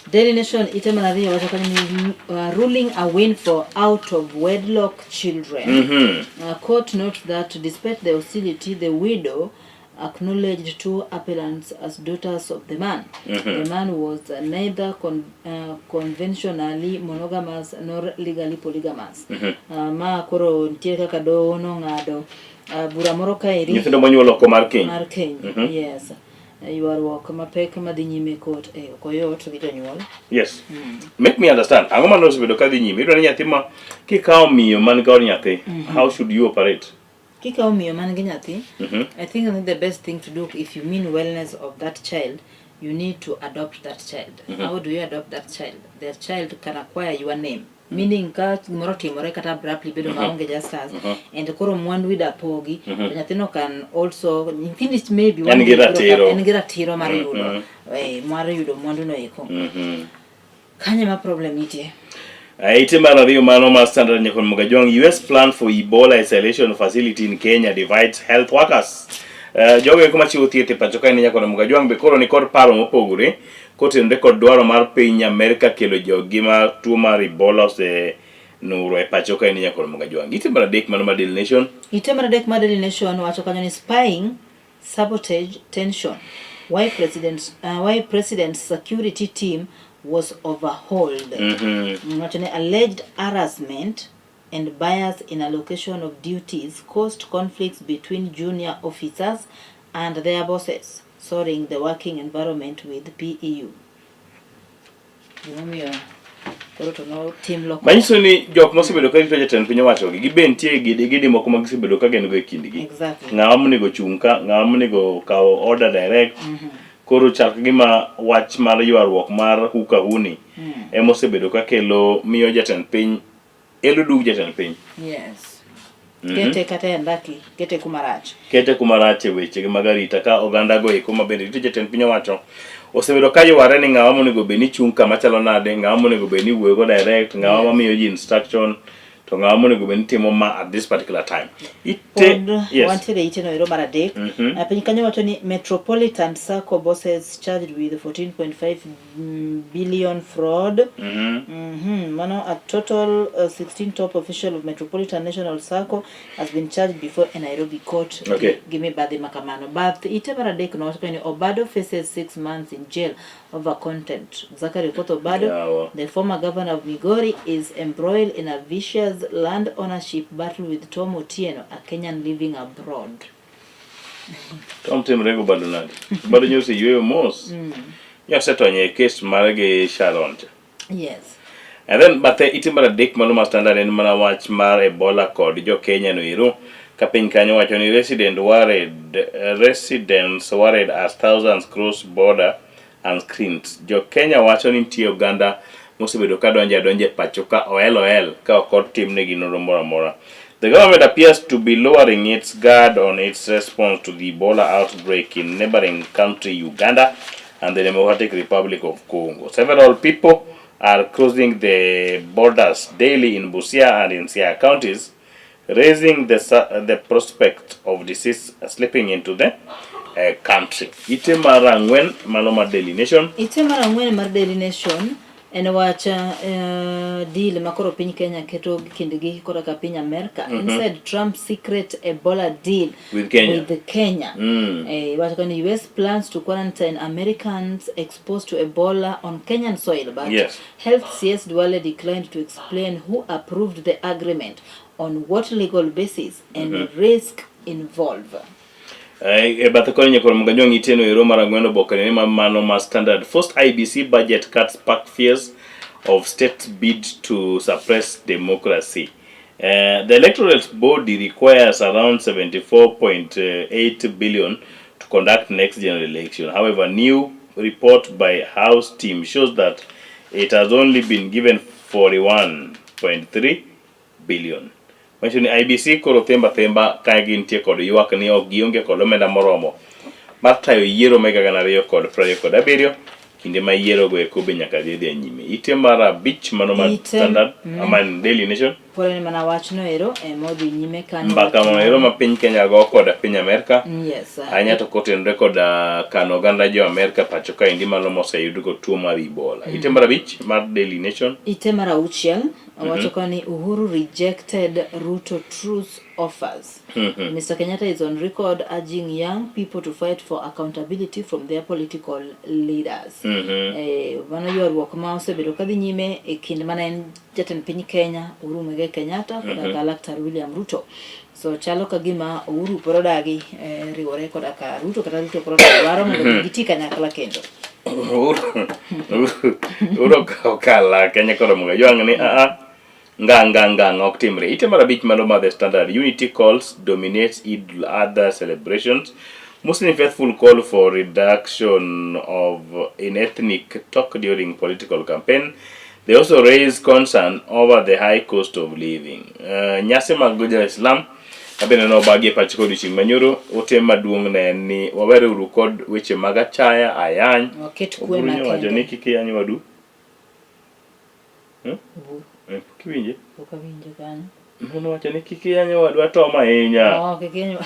Daily Nation ite mar ariyo wacho kanyo ni ruling a win for out of wedlock children. Court notes that despite the hostility, the widow acknowledged two appellants as daughters of the man. The man was neither conventionally monogamous nor legally polygamous. Ma koro nitie kaka doho nong'ado bura moro kaeri Nyithindo monyuol oko mar keny. Mar keny, yes. Ywaruok mapek madhi nyime e court eh, ok oyot gi jonyuol. Yes. Make me understand. Ang'o mane osebedo ka dhi nyime? Iyudo ni nyathi ma kikawo miyo man gi od nyathi, how should you operate? Kikawo miyo man gi nyathi, I think that the best thing to do if you mean wellness of that child, you need to adopt that child. How do you adopt that child? The child can acquire your name. Meaning ka gimoro otimore kata abruptly bedo maonge justice and koro mwandu ida pogi to nyathino can also nyithindi maybe En gi one day biro ratiro. En gi ratiro mar yudo mar yudo mwandu no eko. Kanyo ema problem nitie. Ite mar ariyo mano mar Standard Nyakon Mugajwang US plan for Ebola isolation facility in Kenya divides health workers. Jogo eko machiwo thieth e pacho kae ni Nyakon Mugajwang be koro ni kod paro mopogore kotenore kod dwaro mar piny Amerka kelo joggi ma tuo mar Ebola osenuro e pacho kae ni Nyakon Mugajwang. Ite mar adek mano mar Daily Nation. Ite mar adek mar Daily Nation wacho kanyo ni spying, sabotage, tension. Why president's security team was overhauled. Wacho ni alleged harassment and bias in allocation of duties caused conflicts between junior officers and their bosses, souring the working environment with PEU. Gimomiyo koro to notim lokruok. Manyiso ni jok mosebedo ka rito jatend piny owacho gi gibe nitie gidi gidi moko ma gisebedo ka gin go e kindgi. Ng'awa monego chung' ka, ng'awa monego kaw order direct. Koro chal ka gima wach mar ywaruok mar huka huni ema osebedo ka kelo miyo jatend piny elo dug jatend piny. Yes. Kete kata e andaki, kete kuma rach. Kete kuma rach e weche mag arita ka oganda go eko ma bende rito jatend piny owacho osebedo ka yware ni ng'awa monego bed ni chung' kama chalo nade, ng'awa monego bed ni wuoyo go direct, ng'awa mamiyo ji instruction, to ng'awa monego bed ni timo ma at this particular time. Ite, Pod yes. wantiere e ite no ero mar adek. Piny kanyo wacho ni Metropolitan Sacco bosses charged with 14.5 billion fraud. Mano a total 16 top official of Metropolitan National Sacco has been charged before a Nairobi court gi mibadhi ma kamano. Bath ite mar adek no wacho ni Obado faces 6 months in jail over contempt. Zachary Okoth Obado, Yawa. the former governor of Migori, is embroiled in a vicious land ownership battle with Tom Otieno, a Kenyan living abroad. Tom timre go bado nade? Bado nyosi yueyo mos. Nyosetony e kes mar gi Sharon cha. Yes. And then bathe ite mar adek mano mar Standard en mana wach mar Ebola kod jo Kenya no ero ka piny kanyo wacho ni residents worried as thousands cross border and screened. Jo Kenya wacho ni nitie oganda mosebedo ka donjo adonja e pacho ka oel oel ka ok otimnegi nonro moro amora. The government appears to be lowering its guard on its response to the Ebola outbreak in neighboring country Uganda and the Democratic Republic of Congo. Several people are crossing the borders daily in Busia and in Siaya counties, raising the prospect of disease slipping into the country. Ite mar ang'wen mano mar Daily Nation. Ite mar ang'wen mar Daily Nation en wach deal ma koro piny Kenya keto kindgi koro ka piny Amerka. Inside Trump's secret Ebola deal With Kenya. With Kenya. Wacho ni US plans to quarantine Americans exposed to Ebola on Kenyan soil, but Health CS Duale declined to explain who approved the agreement, on what legal basis, and risk involved. E bathe koni nyakoro Mganjwang' iteno ero mar ang'wen oboke ni ma mano ma Standard. First IEBC budget cuts spark fears of state bid to suppress democracy. The electoral body requires around 74.8 billion to conduct next general election. However, new report by House team shows that it has only been given 41.3 billion. Manyiso ni IEBC koro themba themba ka gintie kod ywak ni ok gionge kod omenda moromo mar tayo yiero ma higa gana ariyo kod piero ariyo kod abiriyo. Kinde ma yierogo eko be nyaka dhi dhi nyime. Ite mar abich mano mar Ite- Standard, ama Daily Nation. Pod en mana wachno ero ema odhi nyime kanyo. Mbaka mano ma piny Kenya go koda piny Amerka. Yes. Ahinya to kotenore koda kano oganda jo Amerka pacho kaendi mano moseyudgo tuo mar Ebola. Ite mar abich mar Daily Nation. Ite mar auchiel owacho ka ni Uhuru rejected Ruto truce offers. Mr. Kenyatta is on record urging young people to fight for accountability from their political leaders. Eh, mano ywaruok ma osebedo kadhi nyime e kind mana en jatend piny Kenya Uhuru Muigai Kenyatta koda ka Laktar William Ruto. So chalo ka gima Uhuru pod odagi eh, riwore koda ka Ruto kata Ruto pod odagi dwaro mondo giti kanyakla kendo. Uhuru Uhuru okawo kala Kenya koro moga ywang' ni aa ngang' ngang' ngang' ok timre. Ite mar abich mano mar The Standard Unity calls dominates Eid al-Adha celebrations. Muslim faithful call for reduction of in ethnic talk during political campaign. They also raise concern over the high cost of living. Nyasi mag jo-Islam mabende nobagi e pacho kodiochieng' manyoro, ote maduong' ne en ni wawere uru kod weche mag achaya, ayany. Waket kwe Oburu nyowacho makende. ni kik iyany wadu. Hmm? Oburu. Eh, pok iwinje? Pok awinjo kanyo. Nowacho ni kik iyany wadu atom ahinya. Oh, kik iyany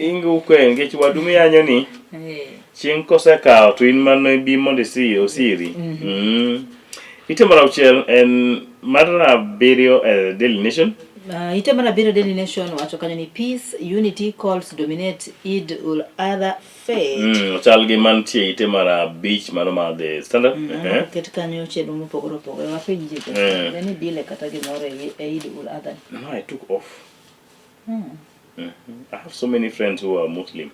Inguke nikech wadu miyanyo ni Eh. chieng' kosekawo to in mano ibi mondo isi osiri. Ite mar auchiel en mar abiriyo e Daily Nation. Ite mar abiriyo Daily Nation wacho kanyo ni peace, unity calls dominate Eid ul Adha fete. Ochal gi mantie ite mar abich mano mar The Standard. Oket kanyo chenro mopogore opogore wapenj ji mm. Ni dile kata gimoro e Eid ul Adha. No, I took off. I have so many friends who are Muslim.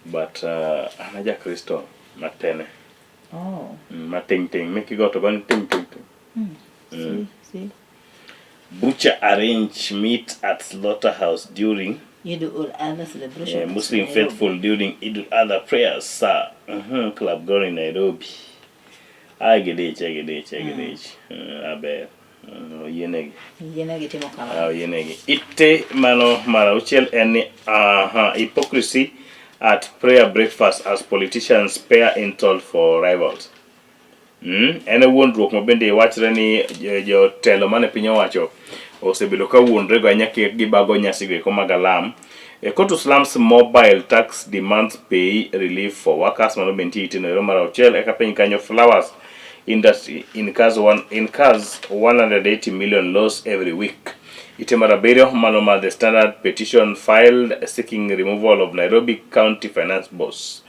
But an aja Kristo matene. Oh. Ma ting ting mikigo to goni ting ting ting. See, see. Butcher arrange meat at slaughterhouse during Eid ul Adha celebration. Muslim faithful during Eid ul Adha prayers. Sir. Club gone in Nairobi. Agidich, agidich, agidich. Aber. Oyienegi. Oyienegi timo kamano. Ah, oyienegi. Ite mano mar auchiel en ni aha, hypocrisy at prayer breakfast as politicians spare insult for rivals. En e wuondruok ma bende wachre ni jotelo mane piny owacho osebedo ka wuondrego ahinya ka gibago nyasigo eko mag alam. Court slams mobile tax demands pay relief for workers. Mano bende nitie iteno ero mar auchiel. Eka piny kanyo flowers industry incurs, one, incurs 180 million loss every week. Ite mar abiriyo mano mar The Standard petition filed seeking removal of Nairobi County Finance Boss.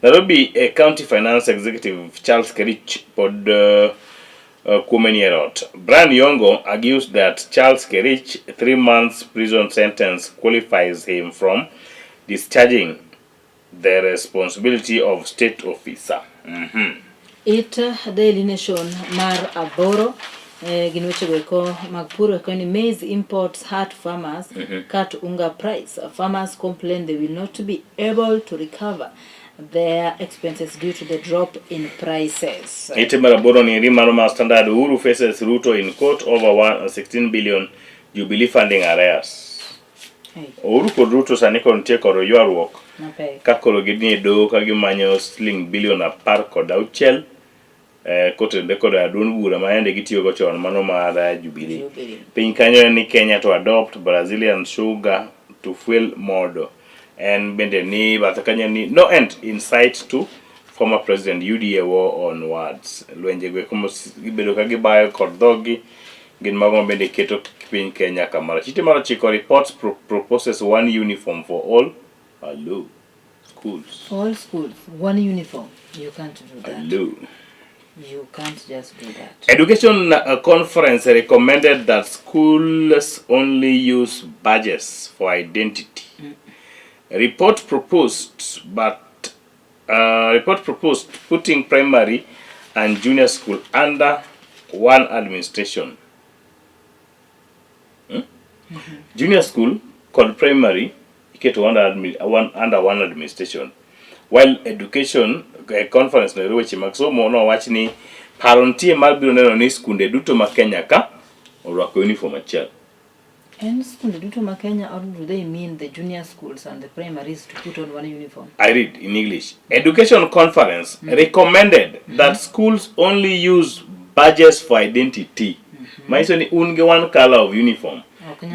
Nairobi County Finance Executive Charles Kerich pod kuome nie rot. Brian Yongo argues that Charles Kerich 3 months prison sentence qualifies him from discharging the responsibility of state officer. It Daily Nation mar aboro gin weche go eko mag pur eko ni maize imports hurt farmers cut unga price. Farmers complain they will not be able to recover their expenses due to the drop in prices. Ite mar aboro ni eri mano mar Standard Uhuru faces Ruto in court over 16 billion Jubilee funding arrears. Hey. Uhuru kod Ruto sani koro nitie kod ywaruok Mapek. ka koro gidhi e doho ka gimanyo siling bilion 16 kotenore kod duond bura ma yande gitiyogo chon mano mar Jubilee. Jubilee. Piny kanyo en ni Kenya to adopt Brazilian sugar to fuel modo. En bende ni bathe kanyo ni no end in sight to former president UDA war on words. Lwenje go eko gibedo ka gibayo kod dhogi gin mago ma bende keto piny Kenya kamoro. Chite mar ochiko reports proposes one uniform for all hello schools. All schools, one uniform. You can't do that. Hello. You can't just do that. Education conference recommended that schools only use badges for identity. Report proposed, but report proposed putting primary and junior school under one administration. Junior school kod primary iketo under one administration. While education conference no weche mag somo nowach ni paro nitie mar biro neno ni skunde duto ma Kenya ka orwako uniform achiel. En skunde duto ma Kenya or do they mean the junior schools and the primaries to put on one uniform? I read in English. Education conference mm -hmm. recommended mm -hmm. that schools only use badges for identity. Mm -hmm. Manyiso ni un gi one color of uniform.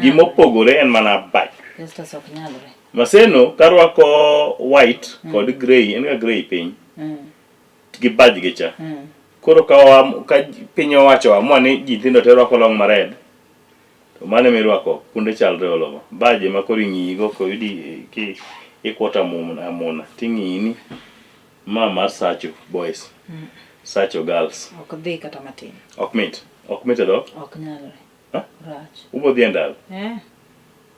Gimopogore en mana badge. Justus ok nyalre. Maseno karwako white mm. kod grey, en ga grey piny. Mm. Gi badge gi cha. Mm. Koro ka, wa, ka piny owacho amua ni ji nyithindo te rwako long ma red, to mano ema irwako kunde chalre all over. Badge ema koro ing'iyi go koyudi ki ikwoto amuna, amuna ting'iyi ni ma mar Sacho boys, mm. Sacho girls. Ok dhi kata matin. Ok mit. Ok mit e dhok? Ok nyalre. Rach. Ubo dhi e ndara? Eh.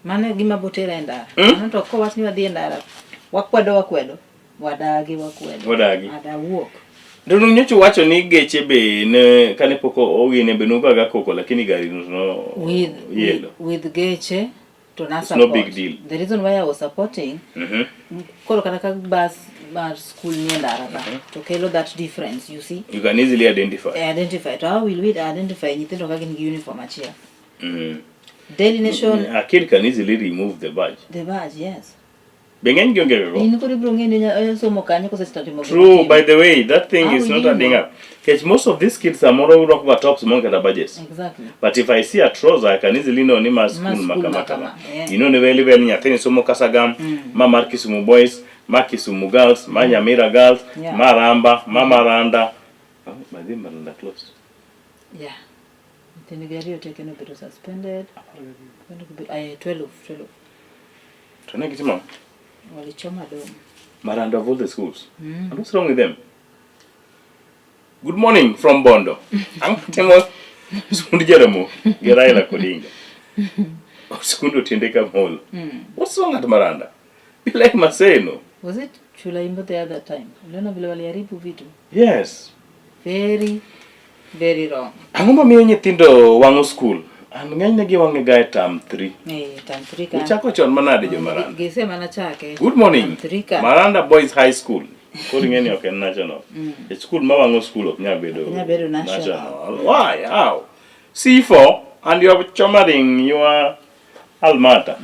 Mano e gima botera e ndara. Mm? Mano to kowach ni wadhi e ndara, wakwedo wakwedo. Wadagi wakwedo. Wadagi. Adawuok. To nyocha uwacho ni geche be ne kane pok ogine be nugaga koko lakini gari no no with yellow. With geche to na It's no support. big deal. The reason why I was supporting koro kata ka bus mar school nie ndara ka to kelo that difference you see. You can easily identify. Identify. To how will we identify nyithindo ka gin gi uniform achiel? Daily Nation A kid can easily remove the badge. the badge, yes. Be ng'eny gi onge go. In koro ibiro ng'e ni onya somo kanyo kose timo gima True, timo. by the way, that thing How is will not you adding know? up. Because most of these kids are more rwako ga tops maonge kata badges. Exactly. But if I see a trouser, I can easily know ni ma school Ma ma school kama ma kama. kama, yeah. You know ni very well nyathini somo Kasagam, ma mar Kisumu boys, ma Kisumu girls, ma Nyamira girls, ma Ramba, ma Maranda. Oh, by the way, Maranda closed. Yeah. Nyithind gi ariyo teke nobedo suspended. Ay, 12, 12. To ne gitimo? Walichoma dom. Maranda of all the schools. And what's wrong with them? Good morning from Bondo. Ang timo skund Jaramogi gi Raila Odinga. Skund Otiende Kamolo. What's wrong at Maranda? Be like Maseno. Was it Chulaimbo the other time? Uliona vile waliharibu vitu? Yes. Very, very wrong. Ang'o mamiyo nyithindo wang'o skul? An ng'enyne giwang'e ga e term 3. Eh, term 3 ka. Uchako chon manade jo Maranda? Gise mana chake. Good morning. Term 3 ka. Maranda Boys High School. Koro ing'e ni ok en national. E skul ma wang'o skul ok nyal bedo Ok nyal bedo national. Why? How? C4 and you are chomaring your almata.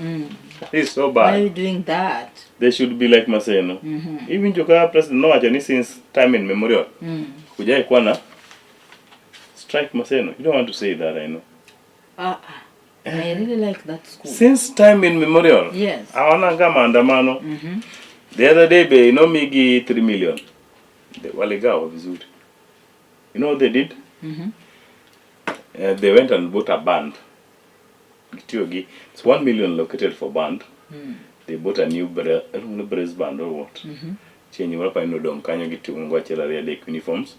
It's so Why are bad. you doing that? They should be like Maseno. Iwinjo ka president nowacho ni since time immemorial. Hujai kuwa na strike Maseno. You don't want to say that, I know. Ah, ah. I really like that school. Since time immemorial. Yes. Hawana nga maandamano. The other day be nomigi 3 million. Waligawa vizuri. You know what they did? They went and bought a band. Gitiyo gi it's 1 million allocated for band. They bought a new bra, I don't know, brass band or what. Chieng' moro apani nodong' kanyo giting'o achiel ariyo adek uniforms.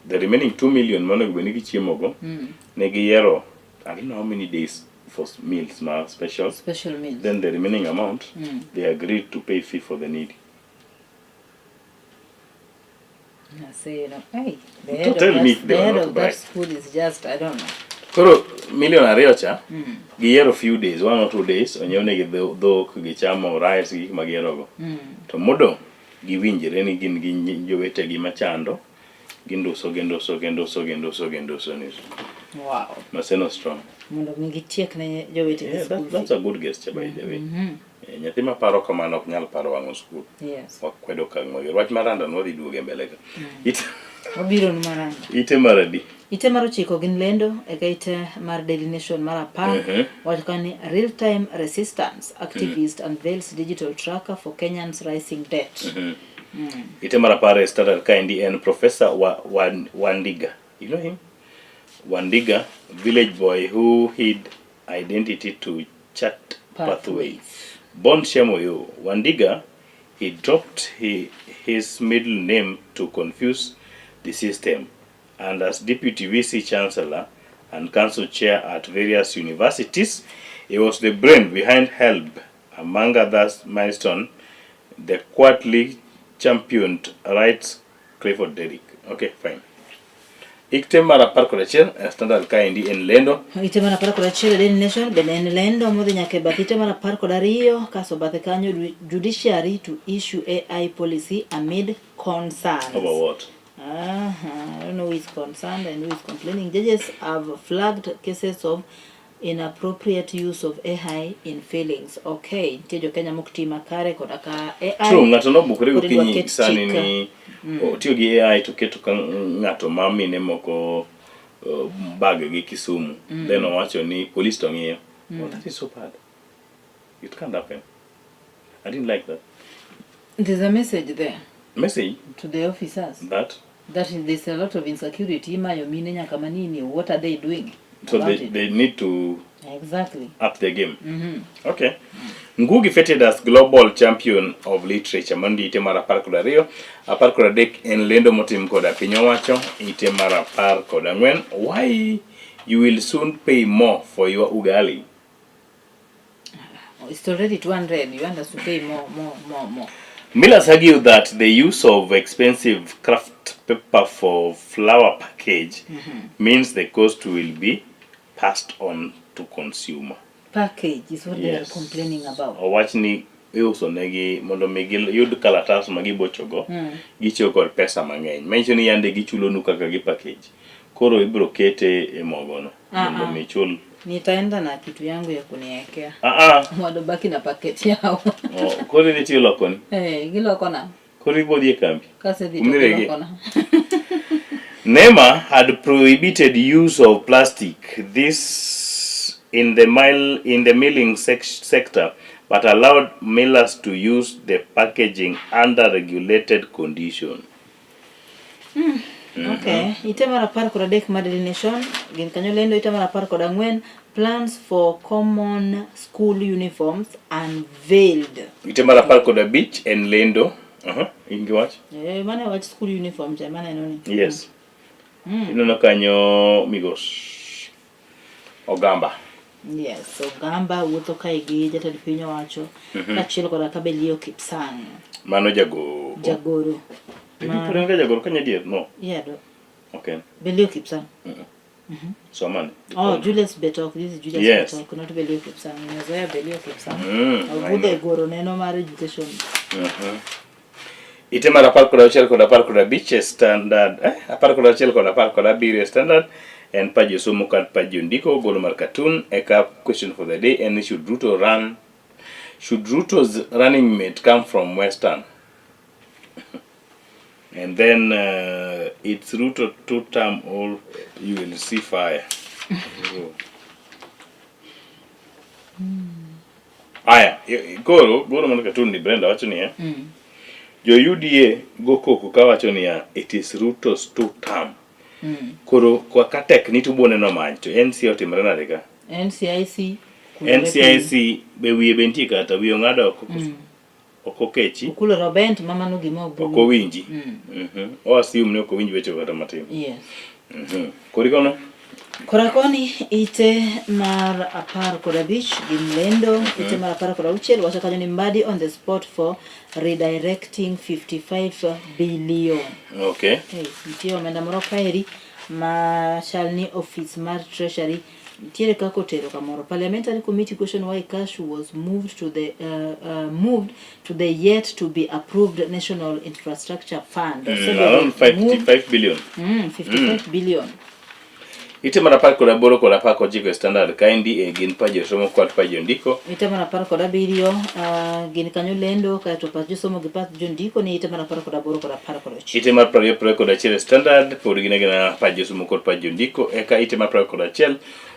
The remaining 2 million monego bed ni gichiemogo ne giyiero I don't know how many days for meals ma special. Special meals. Then the remaining amount they agreed to pay fee for the needy. I say, you know, hey, the Don't head, of tell that, me if the they were head not of that bright. school is just, I don't know. Koro million ariyo cha giyiero few days, 1 or 2 days onyiewnegi dhok gichamo rice gi gik ma gihero To modong' giwinjre ni gin gi jowetegi machando ginduso ginduso ginduso ginduso ginduso ni Wow. Maseno strong. Mondo mi gitiek ne jowetegi Yeah, school that's a good gesture by the way. Eh, nyathi ma paro kamano ok nyal paro wang'o skul. Yes. Wakwedo okang' mager. Wach Maranda nwadhi duoge mbele ka. Wabiro nu Maranda. Ite mar adi? Ite mar ochiko gin lendo eka ite mar Daily Nation mar 10 wacho ka ni real time resistance activist unveils digital tracker for Kenyans rising debt. Ite mar 10 e Standard kaendi en Professor Wandiga. You know him? Wandiga, village boy who hid identity to chat pathway. Born Shemoyo, Wandiga, he dropped his middle name to confuse the system, and as deputy VC chancellor and council chair at various universities, he was the brain behind HELB, among others milestone, the quietly championed rights Clifford Derrick. Okay, fine. Ite mar 11 e Standard kaendi en lendo. Ite mar 11 e Daily Nation bende en lendo modhi nyaka e bath ite mar 12 kaso bathe kanyo judiciary to issue AI policy amid concerns. Over what? I don't know who is concerned and who is complaining. Judges have flagged cases of Inappropriate use of AI in feelings. Okay, nitie jo Kenya mok ti makare koda ka AI. True, ng'ato nobukore Koro idwa gokinyi ket sani chik. ni otiyo gi AI to keto ka ng'ato ma mine moko bag gi Kisumu. Then owacho ni police to ng'iyo. Oh, that is so bad. It can't happen. I didn't like that. There's a message there Message to the officers that that there's a lot of insecurity imayo mine nyaka manini what are they doing so about they, it? they need to Exactly. up their game. Okay. Ngugi feted as global champion of literature mondo ite mar 12, 13 en lendo motim koda piny owacho, ite mar 14. Why you will soon pay more for your ugali. It's already 200. You want us to pay more, more, more, more. Millers argue that the use of expensive craft paper for flour package means the cost will be passed on to consumer. Package is what they are Yes. complaining about. Owach ni iuso negi mondo mi giyud kalatas ma gibochogo gitiyo kod pesa mang'eny. Manyiso ni yande gichulonu kaka gi package. Koro ibiro kete e mogono Ah, mondo ah. mi chul. Nitaenda na kitu yangu ya kuniekea. Ah ah. Wadobaki na paketi yao. Oh, koro idhi tiyo lokoni. Eh, gilokona. Koro ibo dhi e kambi. Kasedhi to Umirege. gilokona. NEMA had prohibited use of plastic this in the mile in the milling sector but allowed millers to use the packaging under regulated condition. Okay. Ite mar 13 mar Daily Nation gin kanyo lendo ite mar 14 plans for common school uniforms unveiled. Ite mar 15 en lendo. In gi wach? Eh, mano e wach school uniform cha maneno ni. Yes. Ineno kanyo migos Ogamba. Yes, Ogamba wuotho kae gi jatend piny owacho kaachiel koda ka Belio Kipsang Mano jagoro. jagoro. Ma... Pod en ga jagoro kanyo adier? No. Yeah, do. Okay. Belio Kipsang. Somane. Oh, Julius Betok. This is Julius Yes. Betok, not Belio Kipsang. Nimezoea Belio Kipsang. I Obudho know. e goro neno mar education. Ite mar 16 kod 15 e standard, 16 kod 17 e standard en pa josomo kod pa jondiko golo mar cartoon eka question for the day en ni should Ruto run should Ruto's running mate come from Western and then it's Ruto two term or you will see fire. Aya, koro goro mar cartoon ni Brenda wacho niya jo UDA go koko kawacho niya it is Ruto's two term. Koro kwa ka tek ni to ubo neno mach to NC otimre nade ka? NCIC. kulore NCIC be wiye be nitie kata wiye ong'ado oko ok okechi piny. Okulo Robent ma mano gima ok obulu. owinji. O assume ni ok owinj weche kata matin. Yes. Kori kono? Kora koni ite mar 15 gin lendo ite mar 16 wacho kanyo ni Mbadi on the spot for redirecting 55 billion. Okay. Hey, nitie omenda moro kaeri ma chal ni office mar treasury nitiere kaka otero kamoro. Parliamentary committee question why cash was moved to the moved to the yet to be approved National Infrastructure Fund. Osebedo Around moved 55 billion. 55 billion. Ite mar 18 kod 19 e standard kaendi e gin pa josomo kod pa jondiko. Ite mar 17 gin kanyo lendo kaeto pach josomo gi pach jondiko ni ite mar 18 kod 19. Ite mar 20 21 e standard pod gin agina pa josomo kod pa jondiko eka ite mar 21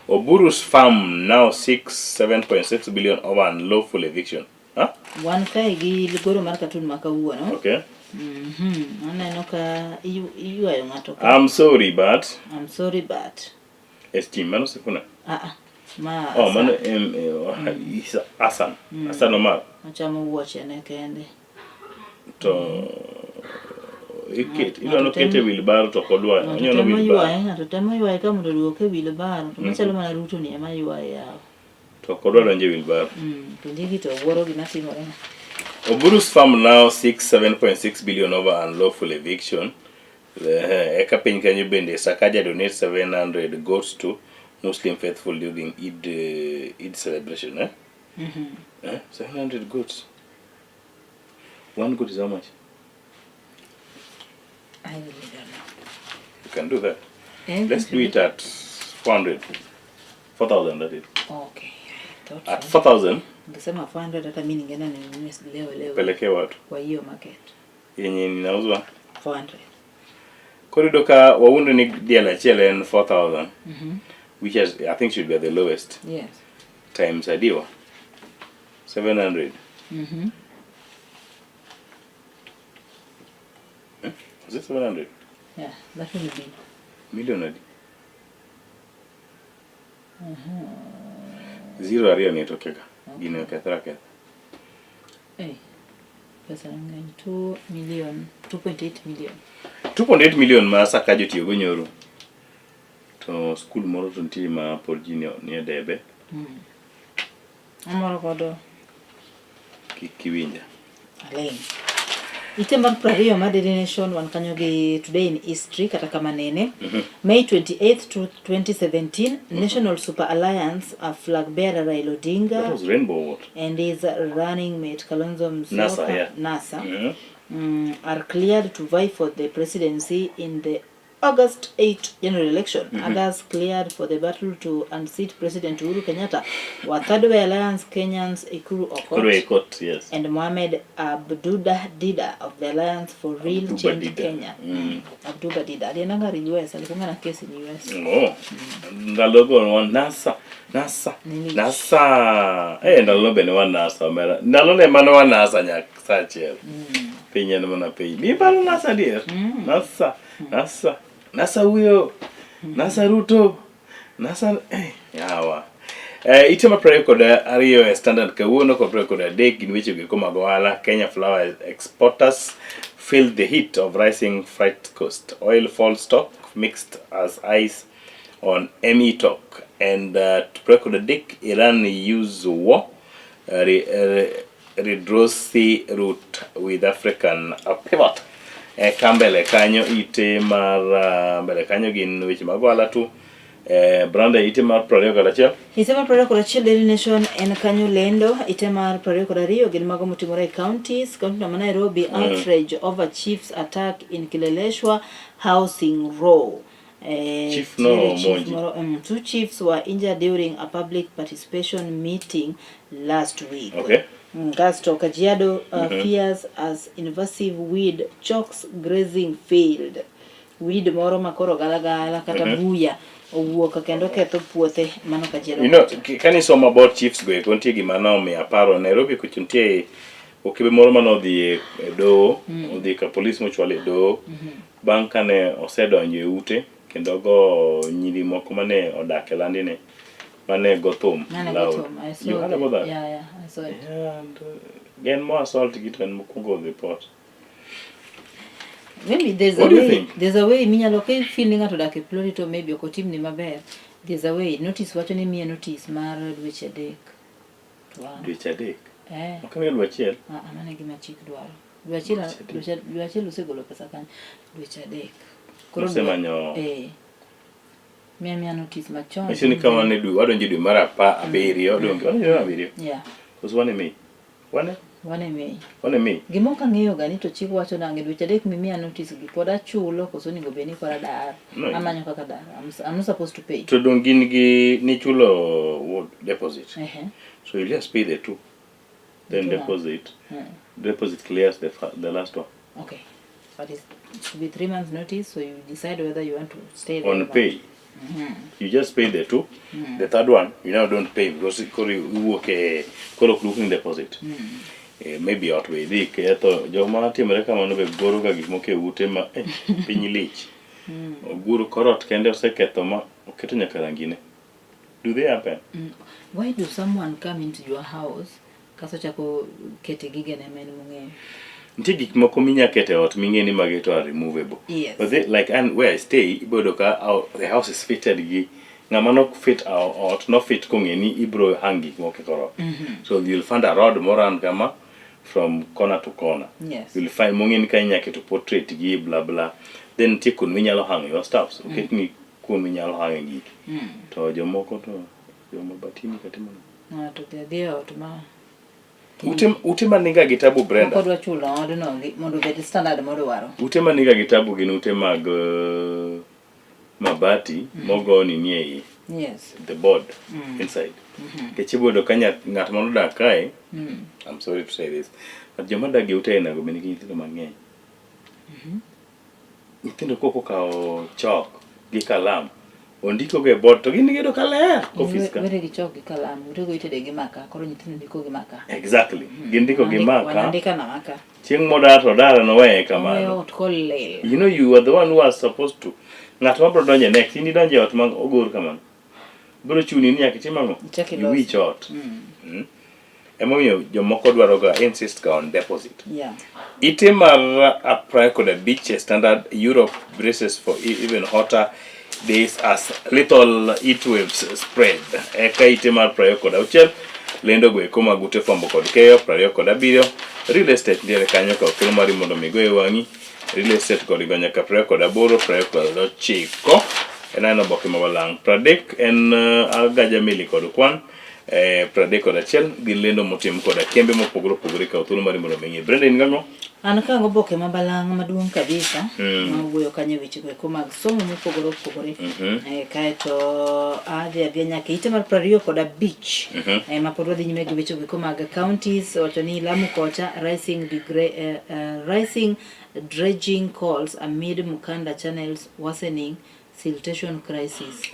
Oburu's farm now seeks 7.6 billion over unlawful eviction. Huh? Wan kae gi goro mar katun ma kawuono. Okay. Aneno ka iywayo ng'ato ka. I'm sorry but I'm sorry but ST mano Sifuna. ah ma Oh, mano M Isa Hassan. Hassan Omar. Ochamo wuoche ne kende. To iket idwaro kete wheelbarrow to ok odwa Ng'ato onyono temo wheelbarrow ywaye, ng'ato temo ywaye ka mondo oduoke e wheelbarrow to machalo mana Ruto ni ema ywaye yawa. to ok odwa donjo e wheelbarrow. To ndiki to wuoro gima timore. Oburu's farm now seeks 7.6 billion over unlawful eviction. Eka piny kanyo bende Sakaja donate 700 goats to Muslim faithful during Eid celebration. Eh? 700 goats. One goat is how much? I really don't know. You can do that. Let's do it at 400. 4000 that is. Okay. I thought At so. 4000 Ningesema 400 hata mimi ningeenda ninunue leo leo. pelekee watu Kwa hiyo market. yenye inauzwa 400. Koro iyudo ka wawuondo ni diel achiel en 4000 which is, I think should be the lowest Yes. times adiwa 700 Eh? Is it 700 Yeah, that will be. million adi zero ariyo ni etoke ka gini okethre aketha Hey. Pesa mang'eny 2 million, 2.8 million. 2.8 million ma Sakaja otiyogo nyoro to skul moro to nitie ma pod ji nie debe Amoro godo kik iwinja aling'. Ite mar 20 mar Daily Nation wan kanyo gi Today in History kata kama nene. May 28 to 2017 National Super Alliance a flag bearer Raila that Odinga was rainbow what and his running mate Kalonzo NASA Musyoka yeah NASA Mhm. are cleared to vie for the presidency in the August 8 general election. Others cleared for the battle to unseat President Uhuru Kenyatta were Third Way Alliance Kenyans Ekuru Koro e Aukot kot yes and Mohamed Abduba Dida of the Alliance for Real Abduba Change Dida. Kenya. Abduba Dida aliendanga US, alikuwa na kesi ni US. Oh, ndalogo wan NASA NASA Nini? NASA eh ndalono bende wan NASA omera ndalo ne mane wan NASA nyaka saa achiel piny en mana piny bi paro NASA adier NASA NASA NASA huyo NASA Ruto NASA eh yawa Eh, ite mar 22 e Standard kawuono kod 23 gin weche goeko mag ohala. Kenya flour exporters feel the heat of rising freight cost. Oil fall stock mixed as ice on ME talk. And 23 Iran use war redraws sea route with African pivot. Eka mbele kanyo ite mar mbele kanyo gin weche mag ohala tu. Branda ite mar 21. Ite mar 21 Daily Nation en kanyo lendo. Ite mar 22 gin mago motimore e counties. County no ma Nairobi, outrage over chief's attack in Kileleshwa housing row. Chief no nitiere chief omonji. moro, two chiefs were injured during a public participation meeting last week. Okay. Kasto Kajiado fears as invasive weed chokes grazing field. Weed moro ma koro galagala kata buya owuok kendo ketho puothe mano Kajiado. You know, kani somo about chiefs go eko nitie gima nomiyo aparo Nairobi kucho nitie okebe moro mane odhi e doho, odhi ka polis mochwal e doho bang' kane osedonjo e ute kendo go nyiri moko mane odak e landine mane go thum Mane go loud. thum, I saw You heard the- about that? Yeah, I saw it. Yeah, and, gen mo assault gi to en mokwongo odhi port. Maybe there's a What do you way, think? there's a way minyalo ka feel ni ng'ato odak e ploti to maybe ok otimni maber. There's a way. Notice wacho ni miye notice mar dweche 3. To an. Dweche 3. Eh. Ok amiyo dwe achiel. Ah, ah, mano e gima chik dwaro. Dwe achiel, Dweche 3. dwe achiel osegolo pesa kanyo. Dweche 3. Nosemanyo eh. Miya notice machon. Manyiso ni ka wan e dwe wadonjo e dwe mar 17 donge wadonjo e dwe mar 7. Yeah. Koso wan e Mei? Wan e? Wan e Mei. Wan e Mei. Gima ok ang'eyo ga ni to chik wacho nang'e dweche 3 mimiya notice gi pod achulo koso onego bed ni koro adar. No. Amanyo kaka dar. I'm not supposed to pay. To dong gin gi nichulo what deposit. Ehe. So you just pay the two. Then Two. deposit. Deposit clears the last one. Okay. But it should be 3 months notice, so you decide whether you want to stay there On or not. pay. You just pay the two. The third one you now don't pay because koro iwuok e koro ok duokni deposit. Maybe ot be idhi ketho joma timore kamano be goro ga gik moko e ute ma piny lich. Oguro kor ot kende oseketho ma oketo nyaka rangine. Do they happen? Why do someone come into your house kaso chako kete gigene ma en mong'eyo? Nitie gik moko minya keto e ot ming'e ni magi to are removable. Yes. But they, like and where I stay, ibo yudo ka the house is fitted gi ng'ama nok fit our ot no fit kong'e ni ibro hang gik moko e kor ot. So you'll find a rod moran kama from corner to corner. Yes. You'll find mong'e ni ka inya keto portrait gi bla bla. Then nitie kuond minyalo hang your stuffs. Oketni kuond minyalo hange giki. To jomoko to joma batini katimo nang'o? Ng'ato dhi adhiya e ot ma Ute maniga gi tabu Brenda. Moko dwa chulo odno mondo obed standard modwaro. Ute maniga gi tabu gin ute mag mabati mogo nini e iye. Yes. the board inside. Nikech ibiro yudo ka ng'at moro odak kae, I'm sorry to say this, but joma dak e ute ainago be nigi nyithindo mang'eny. Nyithindo kok okawo chok gi kalam, ondiko go e board to gin giyudo ka ler ofis ka. Were gi chok gi kalam, utego itede gi maka, koro nyithindo ndiko gi maka. Exactly. Gindiko gi maka. Wanandika na maka. Chieng' modar to odar noweye kamano. Oweyo ot kolil. You know you are the one who are supposed to. Ng'at ma biro donjo next, in idonjo e ot ma ogor kamano. Biro chuni ni nyaka itim ang'o? Ichak ilos. Iwich ot. Emomiyo jomoko dwaro ga insist ga on deposit. Ite mar apar kod abich e Standard Europe braces for even hotter days as little heat waves spread. Eka ite mar 26 lendo go eko mag ute fwambo kod keyo 27 real estate nitiere kanyo kaw thuolo mari mondo mi igoye wang'i real estate kod go nyaka 28 29 en aneno oboke ma balang' 30 en agaja meli kod kwan 31 gin lendo motim koda kembe mopogore opogore kaw thuolo mari mondo mi ing'e. Brenda in gang'o? An ka oboke ma balang' maduong' kabisa ma wuoyo kanyo e weche goeko mag somo mopogore opogore. Kaeto adhi adhiya nyaka ite mar 25 ma pod wadhi nyime gi weche goeko mag counties wacho ni Lamu kocha rising rising dredging calls amid Mkanda channels worsening siltation crisis.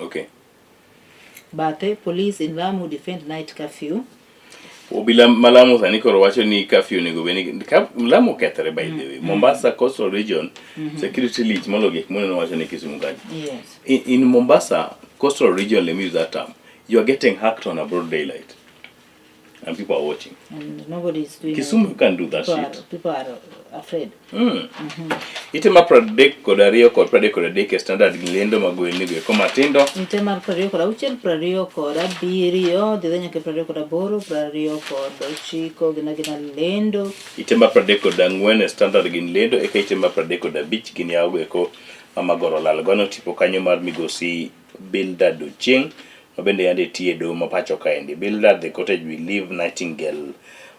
Bathe, police in Lamu defend night curfew. Obila ma Lamu sani koro wacho ni curfew onego bed ni Lamu okethore by the way. Mombasa coastal region security lich molo gik moneno wacho ni Kisumu kacha. In Mombasa coastal region, let me use that term, you are getting hacked on a broad daylight and people are watching. And nobody is doing Kisumu anything. can do that People shit. are afraid. Ite mar 32 kod 33 e Standard gi lendo mag welni go eko matindo. Ite mar 26, 27, dhi nyaka 28, 29 gin agina lendo. Ite mar 34 e Standard gin lendo, eka ite mar 35 gin yawo go eko mama goro lal. Gono tipo kanyo mar migosi Bildad Ochieng' ma bende yande tiyo e doho ma pacho kaendi. Bildad the cottage will leave Nightingale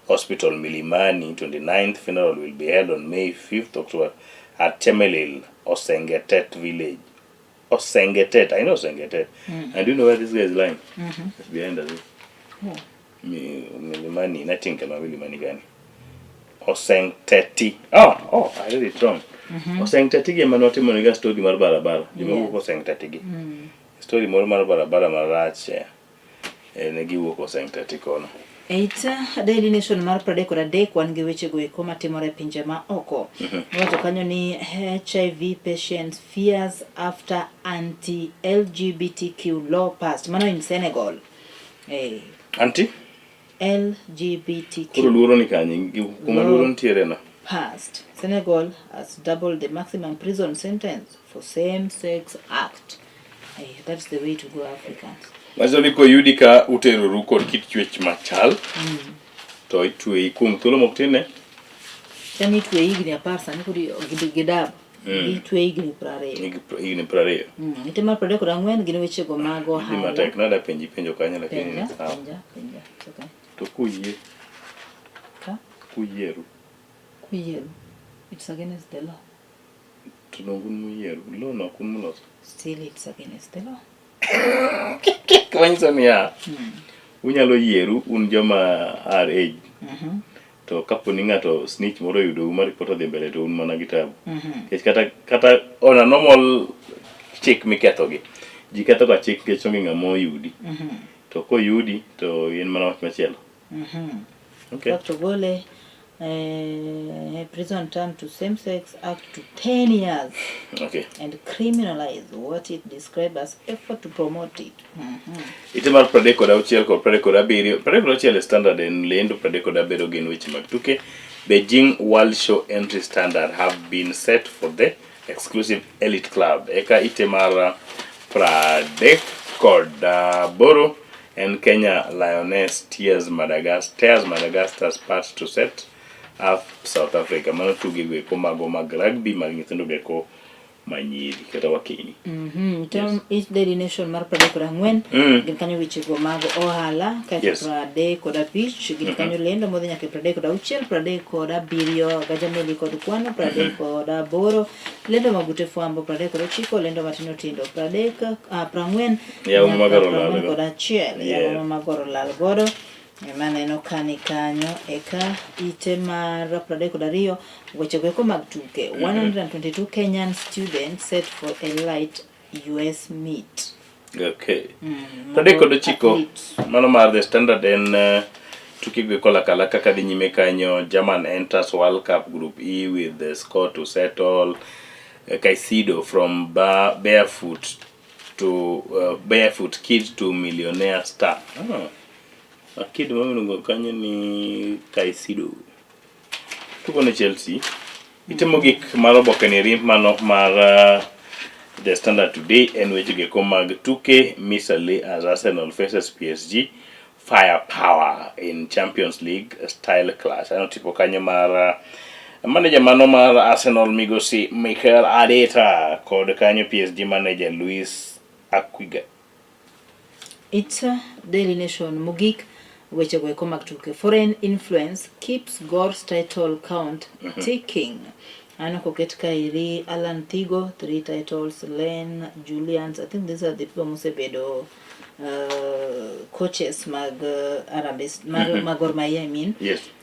Hospital Milimani 29th. Funeral will be held on May 5th October at Chemelil Osengetet village. Osengetet, I know Osengetet. And do you know where this guy is lying? It's behind us. Oh. Milimani, Nightingale ma Milimani gani? Osengteti. Oh, I read it wrong. Osengteti gi ema notimo nega story mar barabara. Joma wuok Osengteti gi. Story moro mar barabara marach ne giwuok Osengteti kono. Eit Daily Nation mar 33 wan gi weche go eko matimore e pinje ma oko. Iwacho kanyo ni HIV patients fears after anti-LGBTQ law passed. Mano in Senegal. Anti? LGBTQ. Koro luoro ni kanye? Kuma luoro nitiere no? Passed. Senegal has doubled the maximum prison sentence for same-sex act. That's the way to go, Africans. Wacho ni koyudi ka uteroru kod kit chwech machal, to itweyi kuom thuolo mok tin ne? Sani itweyi higni 10, sani koro gidab. Gitweyi higni 20. Higni 20. Ite mar 34 gin wechego mag Dhi ohala. matek, nada penji penjo kanyo lakini Penja, sawa. penja, penja. It's okay. To kuyie. Ka? Kuyieru. Kuyieru. It's against the law. To donge un muyieru? Law no ok un muloso. Still it's against the law. Manyiso niya, unyalo yieru un joma are age. To kapo ni ng'ato snitch moro oyudou ma report odhi mbele to un mana gi tabu. Nikech kata on a normal chik miketho gi, ji ketho ga chik nikech onge ng'ama oyudi. To koyudi to en mana wach machielo. Okay. Dr. Gole, prison term to same-sex act to 10 years. And criminalize what it described as effort to promote it. Ite mar 36 kod 37, 36 e Standard en lendo, 37 gin weche mag tuke. Beijing World Show entry standard have been set for the exclusive elite club. Eka ite mar 38 en Kenya Lioness tears Madagascar's path to set up South Africa. Mano tuge go eko mago mag rugby mag nyithindo go eko manyiri kata wakeni. To yes. Daily Nation mar 34 gin kanyo wechego mag ohala kaeto 35 gin kanyo lendo modhi nyaka e 36, 37 gajameli kod kwano 38 lendo mag ute fwambo 39 lendo matindo tindo 30 40 Yawo ma nyaka goro lal 41 go. kod achiel yawo ma goro lal godo ema aneno ka ni kanyo eka ite mar 32 wechego eko mag tuke 122 Kenyan students set for elite US meet. Okay. 39 Athletes. Mano mar The Standard en tuke go eko laka kaka dhi nyime kanyo. German enters World Cup Group E with the score to settle. Caicedo from barefoot to barefoot kid to millionaire star. Ah. A kid ma iluongo kanyo ni Caicedo. Tugo ne Chelsea. Ite mogik mar oboke ni eri mano mar The Standard Today en weche geko mag tuke Mr. Lee as Arsenal faces PSG firepower in Champions League style clash. Aneno tipo kanyo mar manager mano mar Arsenal migosi Mikel Arteta kod kanyo PSG manager Luis Aquiga. It's a Daily Nation mogik weche go eko mag tuke. Foreign influence keeps Gor's title count ticking. Aneno koket kaeri Alan Thigo, 3 titles, Len Julians. I think these are the people mosebedo coaches mag Harambee, mag Gor Mahia, I mean.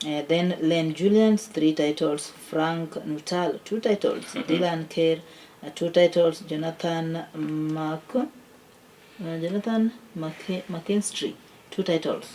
Then Len Julians, 3 titles, Frank Nutal, 2 titles, Dylan Kerr, 2 titles, Jonathan Mark, Jonathan McKinstry, 2 titles.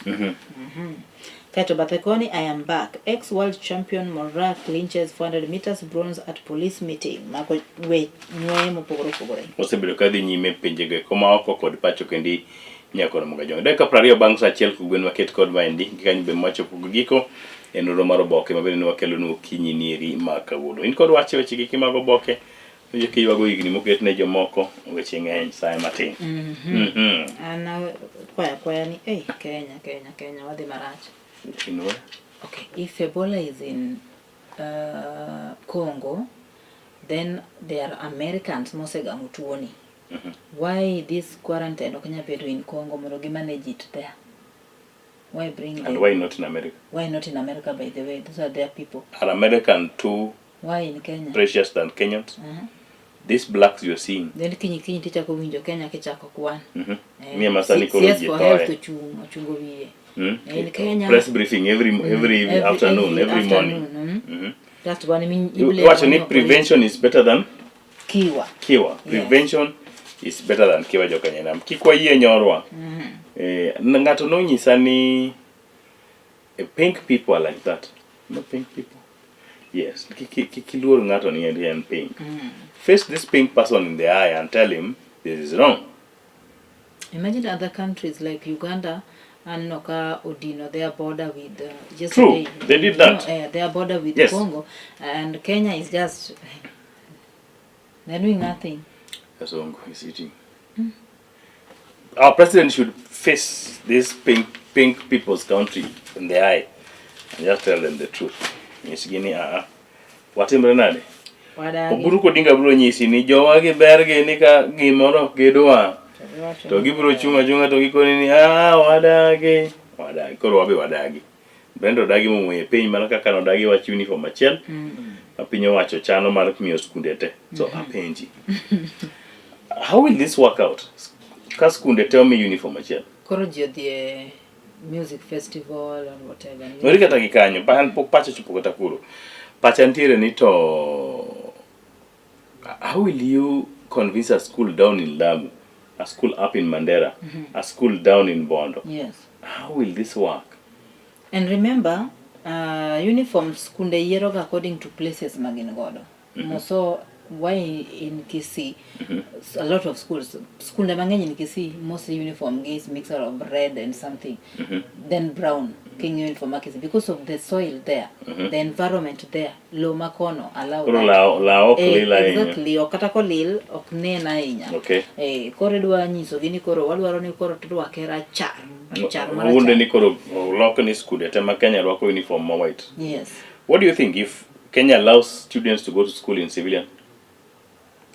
Kaeto bathe koni, I am back. Ex-world champion Moraa clinches 400 meters bronze at police meeting. Mago we nyuoye mopogore opogore. Osebedo ka dhi nyime pinjego eko ma oko kod pacho kendi nyaka romo gajong. Dakika 20 bang' saa achiel kogwen waket kod maendi gi kanyo be mwachopo giko e nonro mar oboke ma bende ne wakelonu okinyi nieri ma kawuono. In kod wach e weche giki mag oboke, winjo kiywago higni moket ne jomoko, weche ng'eny saye matin. An akwaya akwaya ni, hey, Kenya, Kenya, Kenya, wadhi marach. In where? Okay, if Ebola is in Congo, then there are Americans mosegamo tuoni. Why this quarantine ok nyal bedo in Congo mondo gi manage it there? Why bring And them? why not in America? Why not in America, by the way? Those are their people. Are American too Why in Kenya? precious than Kenyans? These blacks you're seeing. Then kiny kiny tichako winjo Kenya kichako kwan. Miya ma sani koro CS ji for thoe. health ochung' ochungo wiye. In Kenya. Press briefing every afternoon, every morning. Afternoon, That's one mean Iwacho ni prevention is better than Kiwa. Kiwa. Prevention is better than kiwa jokanyanam. Kik wayie nyorwa. Ng'ato nonyisa ni pink people are like that. No pink people. Yes. Kik iluor ng'ato ni en pink. Face this pink person in the eye and tell him this is wrong. Imagine other countries like Uganda aneno ka odino their border with yesterday. True, they did that. No, their border with Congo, and Kenya is just they're doing nothing. Kasongo is eating. Our president should face this pink people's country in the eye and just tell them the truth. Nyisgi ni aa, watimre nade? Wadagi. Oburu Odinga biro nyisi ni jowa gi bergi ni ka gimoro ok gidwa to gibiro chung' achung'a to gikoni ni aa wadagi wadagi koro wabe wadagi. Brenda odagi momoye piny mana kaka nodagi wach uniform achiel ma piny owacho chano mar miyo skunde te. So apenji, how will this work out? Ka skunde te omi uniform achiel. Koro ji odhi e music festival or whatever. Weri kata gi kanyo, an pok pacha ochopo kata kuro. Pacha nitiere ni to how will you convince a school down in Lamu, a school up in Mandera, a school down in Bondo? How will this work? And remember, uniforms skunde yieroga according to places ma gin godo. So why in Kisii, a lot of schools, skunde mang'eny in Kisii, mostly uniform gi is mixture of red and something, then brown, king uniform ma Kisii, because of the soil there, the environment there, lowo makono allow Koro that. law ok lil ahinya. Exactly, ok kata kolil ok nen ahinya. Koro idwa nyisogi ni koro wadwaro ni koro turwake rachar, rachar marachar. Wunde ni koro olok ni skunde te ma Kenya rwako uniform ma white. Yes. What do you think if Kenya allows students to go to school in civilian?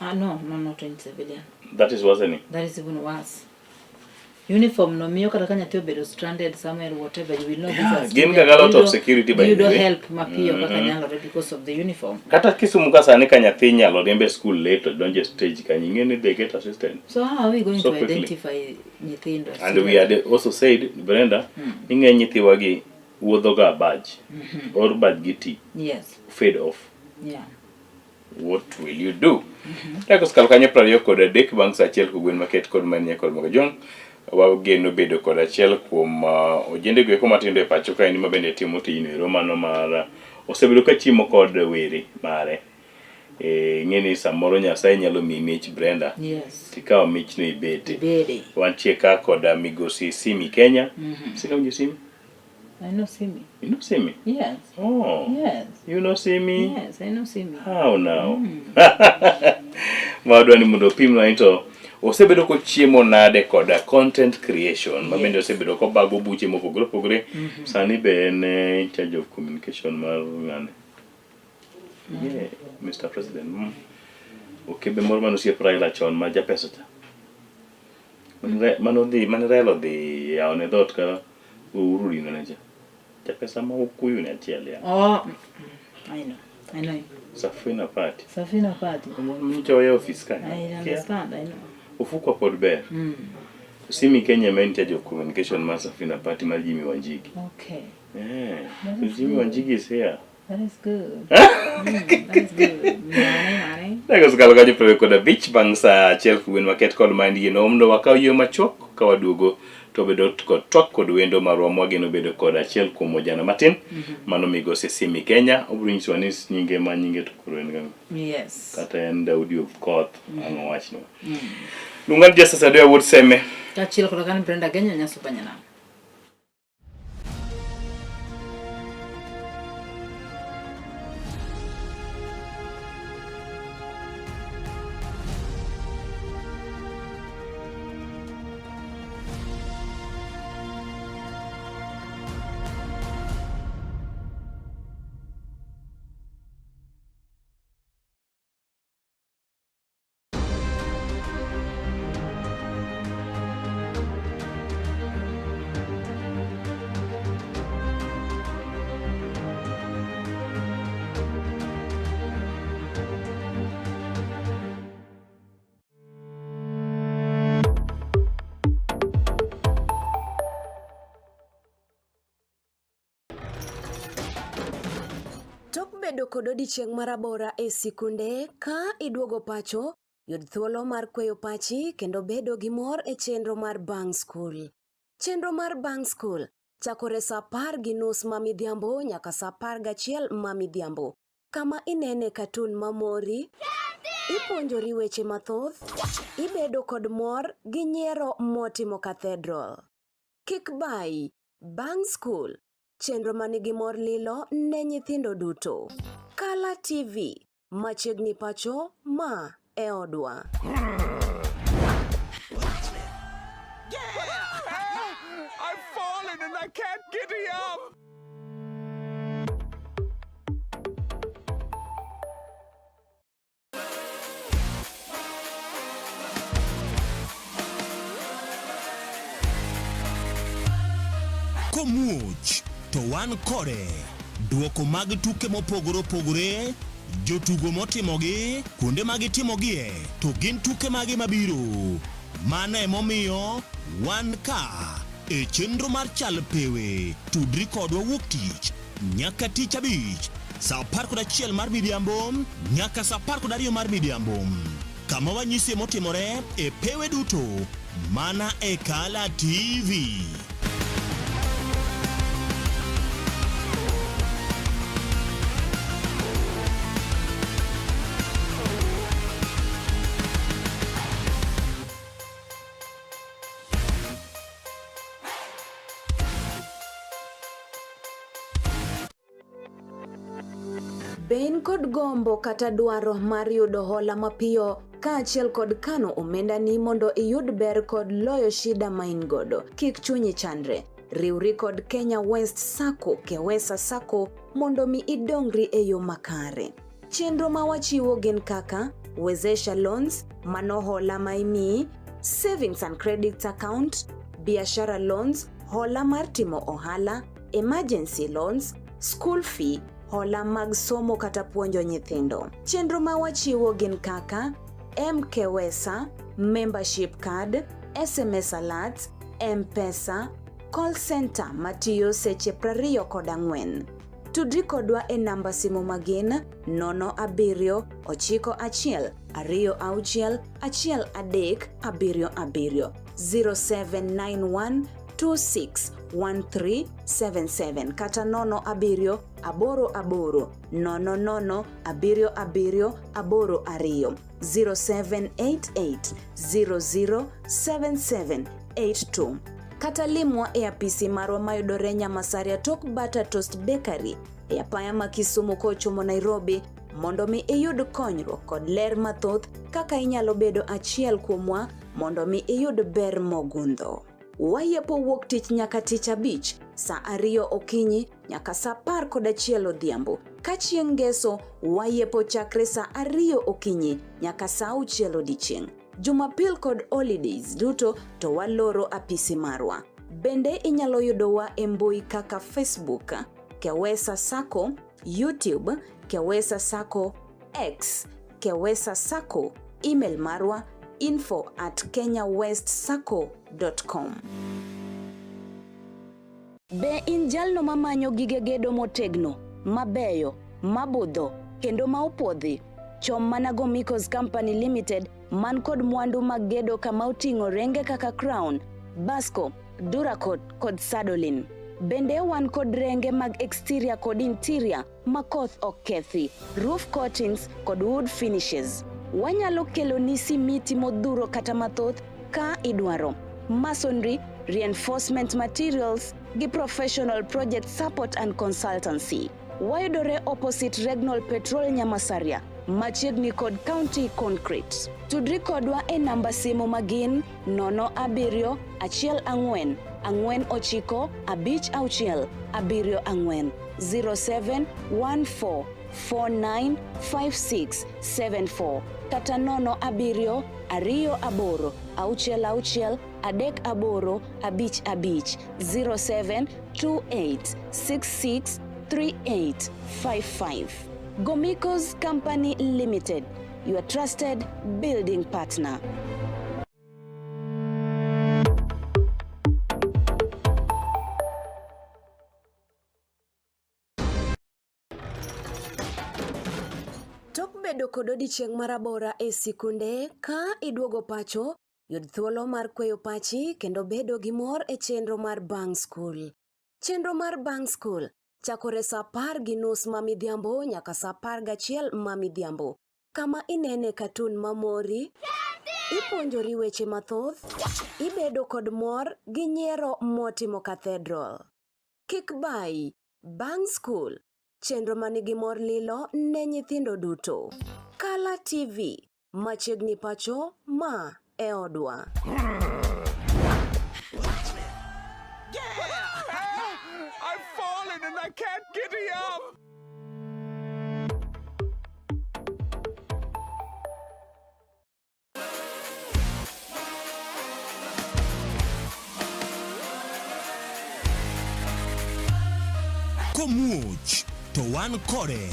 Ah, no, no, not in civilian. That is worsening. That is even worse. Uniform no miyo kata ka nyathi obedo stranded somewhere whatever you will know Yeah, these are gin students. ga lot of Giyudo- security by the giyudo way. help mapiyo kaka Mhm. nyalore because of the uniform. Kata Kisumu ka sani ka nyathi nyalo riembe school late to donjo e stage kanyo ing'e ni they get assistance. So how are we going So to quickly. identify nyithindo? And we had also said, Brenda, Mm. ni ng'eny nyithiwa gi wuodho ga badge Mhm. or badge gi ti Yes. fade off. Yeah. What will you do? Dakika osekalo kanyo 23 bang' saa achiel kogwen maket kod manie kod mogo jong wageno bedo kod achiel kuom uh, ojende go eko matindo e pacho kaendi ma bende timo tijno ero mano mar uh, osebedo ka chiemo kod were mare e, ing'e ni samoro Nyasaye nyalo miyi mich Brenda Yes. tikawo michno ibete Ibede. wantie ka kod uh, migosi Simi Kenya Mhm. Isewinjo Simi? I know Simi. You know Simi? Yes. Oh. Yes. You know Simi? Yes, I know Simi. How now? Ma wadwa ni mondo opimnwa ni to osebedo kochiemo nade koda content creation ma bende osebedo kobago buche mopogore opogore. Mhm. Sani be en eh, in charge of communication mar ng'ane. Yeah, Mr. President. Mm. Okebe moro mane osiep Raila chon ma japesa cha. Mane mane odhi mane Raila odhi yawone dhoot ka Uhuru rinone cha. Japesa ma Okuyu ne achiel ya. Oh, I know. I know. him. Safina Party. Safina Party. Nyocha oya ofis kanyo. I understand. I know. Ofuko pod ber. Simi Kenya ma in charge of communication mar Safina Party mar Jimmy Wanjigi. Okay. Yeah. That So is Jimmy good. Wanjigi is here. That is good. That is good. Mane, mane. Dakika osekalo kanyo 25 bang' saa achiel kogwen maket kod mind gi no mondo wakaw yo machuok ka waduogo to wabedo kod twak kod wendo marwa mwageno bedo kod achiel kuom ojana matin mano migosi Simi Kenya obiro nyisowa ni nyinge ma nyinge to koro en gang'o Yes. kata en Daudi of Koth ang'o wachno Luonga ni Justice Adoya Wuod Seme Kaachiel koda kan Brenda Genyo Nyasuba Nyanam. Tok bedo kod odiechieng' marabora e sikunde, ka iduogo pacho, yud thuolo mar kweyo pachi kendo bedo gi mor e chenro mar bang' skul. Chenro mar bang' skul chakore sa apar gi nus ma midhiambo nyaka sa apar gachiel ma midhiambo, kama inene katun mamori, ipuonjori weche mathoth, ibedo kod mor gi nyiero motimo cathedral. Kik bayi, bang' skul Chenro ma nigi mor lilo ne nyithindo duto. Kala TV, machiegni pacho, ma e odwa. I've fallen and I can't get up. Komuoch to wan kode. Duoko mag tuke mopogore opogore, jotugo motimogi, kuonde ma gitimogie, to gin tuke mage mabiro. Mano emomiyo wan ka e chenro mar Chal Pewe. Tudri kodwa wuok tich nyaka tich abich saa 11 mar midhiambo nyaka saa 12 mar midhiambo kama wanyisie motimore e pewe duto mana e Kala TV. Be in kod gombo kata dwaro mar yudo hola mapiyo kaachiel kod kano omendani mondo iyud ber kod loyo shida ma in godo? Kik chunyi chandre. Riwri kod Kenya West Sacco, Kewesa Sacco mondo mi idongri e yo makare. Chenro ma wachiwo gin kaka Wezesha Loans, mano hola ma imiyi, Savings and Credit Account, Biashara Loans, hola mar timo ohala, Emergency Loans, School Fee, hola mag somo kata puonjo nyithindo. Chenro ma wachiwo gin kaka MKWESA, Membership Card, SMS Alerts, M-Pesa, Call Center matiyo seche 24. Tudri kodwa e namba simu magin 07 91 26 13 77 0791 261377 kata 07 88 00 77 82 0788 007782 kata limwa e apisi marwa mayudore Nyamasaria tok Butter Toast Bakery e apaya ma Kisumu kochomo Nairobi mondo mi iyud konyruok kod ler mathoth kaka inyalo bedo achiel kuomwa mondo mi iyud ber mogundho. Wayepo wuok tich nyaka tich abich saa ariyo okinyi nyaka saa 11 odhiambo. Ka chieng' ngeso wayepo chakre saa ariyo okinyi nyaka saa auchiel odiechieng'. Jumapil kod holidays duto to waloro apisi marwa. Bende inyalo yudowa e mbui kaka Facebook, Kewesa Sacco, YouTube, Kewesa Sacco, X, Kewesa Sacco, email marwa info at kenyawestsacco.com. Be in jalno mamanyo gige gedo motegno, mabeyo, mabudho, kendo ma opuodhi? Chom mana Gomicos Company Limited man kod mwandu mag gedo kama oting'o renge kaka Crown, Basco, Duracot kod Sadolin. Bende wan kod renge mag exterior kod interior ma koth ok kethi, roof coatings kod wood finishes. Wanyalo keloni simiti modhuro kata mathoth ka idwaro. Masonry, reinforcement materials gi professional project support and consultancy. Wayudore opposite Regnol Petrol Nyamasaria, machiegni kod County Concrete. Tudri kodwa e namba simu magin 07 14 49 56 74 0714 495674 kata 07 28 66 38 55 0728 66 3855. Gomicos Company Limited, your trusted building partner. Tok bedo kod odiechieng' marabora e sikunde, ka iduogo pacho, yud thuolo mar kweyo pachi kendo bedo gi mor e chenro mar bang' skul. Chenro mar bang' skul chakore saa 10:30 ma midhiambo nyaka saa 11 ma midhiambo, kama inene katun mamori, ipuonjori weche mathoth, ibedo kod mor gi nyiero motimo cathedral. Kik bayi, bang' skul, chenro manigi mor lilo ne nyithindo duto. Kala TV, machiegni pacho, ma e odwa. I've fallen and I can't get up. Komuoch to wan kode.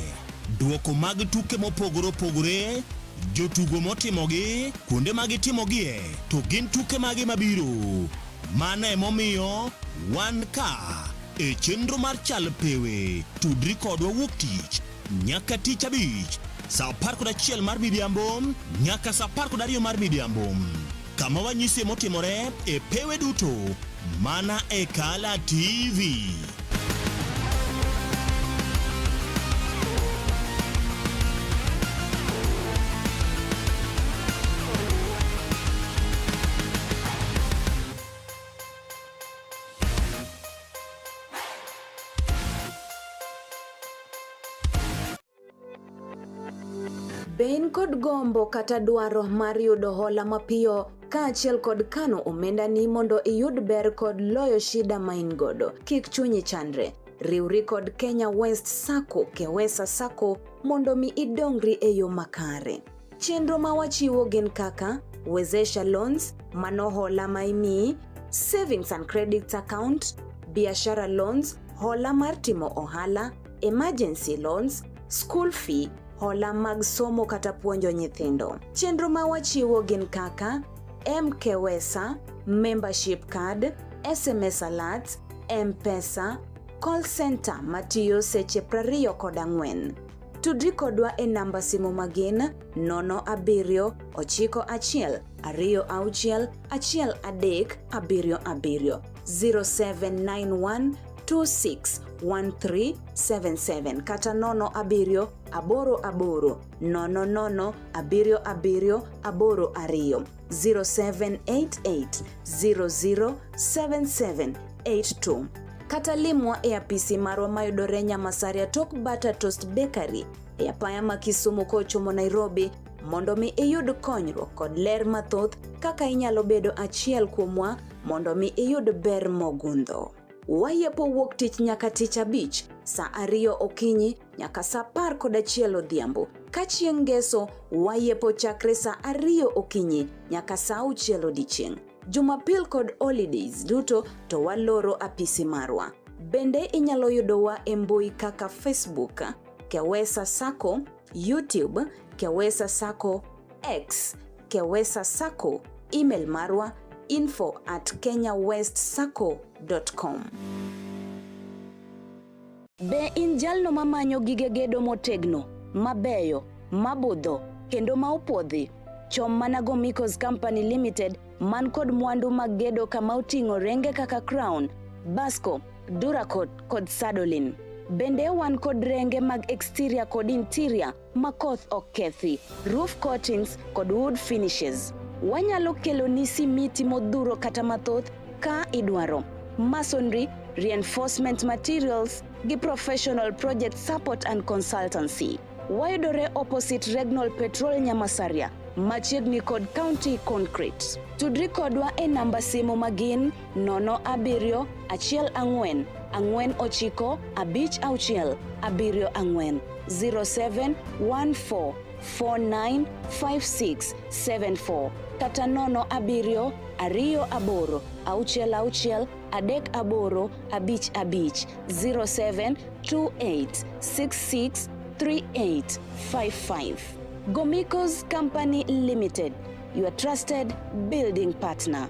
Duoko mag tuke mopogore opogore, jotugo motimogi, kuonde ma gitimogie, to gin tuke mage mabiro. Mano emomiyo wan ka e chenro mar Chal Pewe. Tudri kodwa wuok tich nyaka tich abich saa 11 mar midhiambo nyaka saa 12 mar midhiambo kama wanyisie motimore e pewe duto mana e Kala TV. Be in kod gombo kata dwaro mar yudo hola mapiyo kaachiel kod kano omendani mondo iyud ber kod loyo shida ma in godo? Kik chunyi chandre. Riwri kod Kenya West Sacco, Kewesa Sacco mondo mi idongri e yo makare. Chenro ma wachiwo gin kaka Wezesha Loans, mano hola ma imiyi, Savings and Credit Account, Biashara Loans, hola mar timo ohala, Emergency Loans, School Fee, hola mag somo kata puonjo nyithindo. Chenro ma wachiwo gin kaka MKWESA, Membership Card, SMS Alerts, M-Pesa, Call Center matiyo seche 24. Tudri kodwa e namba simu magin 07 91 26 13 77 0791 261377 kata 07 88 00 77 82 0788 007782 kata limwa e apisi marwa mayudore Nyamasaria tok Butter Toast Bakery e apaya ma Kisumu kochomo Nairobi mondo mi iyud konyruok kod ler mathoth kaka inyalo bedo achiel kuomwa mondo mi iyud ber mogundho. Wayepo wuok tich nyaka tich abich saa ariyo okinyi nyaka saa 11 odhiambo. Ka chieng' ngeso wayepo chakre saa ariyo okinyi nyaka saa auchiel odiechieng'. Jumapil kod holidays duto to waloro apisi marwa. Bende inyalo yudowa e mbui kaka Facebook, Kewesa Sacco, YouTube, Kewesa Sacco, X, Kewesa Sacco, email marwa info at kenyawestsacco.com. Be in jalno mamanyo gige gedo motegno, mabeyo, mabudho, kendo ma opuodhi? Chom mana Gomicos Company Limited man kod mwandu mag gedo kama oting'o renge kaka Crown, Basco, Duracot kod Sadolin. Bende wan kod renge mag exterior kod interior ma koth ok kethi, roof coatings kod wood finishes. Wanyalo keloni simiti modhuro kata mathoth ka idwaro. Masonry, reinforcement materials gi professional project support and consultancy. Wayudore opposite Regnol Petrol Nyamasaria, machiegni kod County Concrete. Tudri kodwa e namba simu magin 07 14 49 56 74 0714 495674 kata 07 28 66 38 55 0728 66 3855. Gomicos Company Limited, your trusted building partner.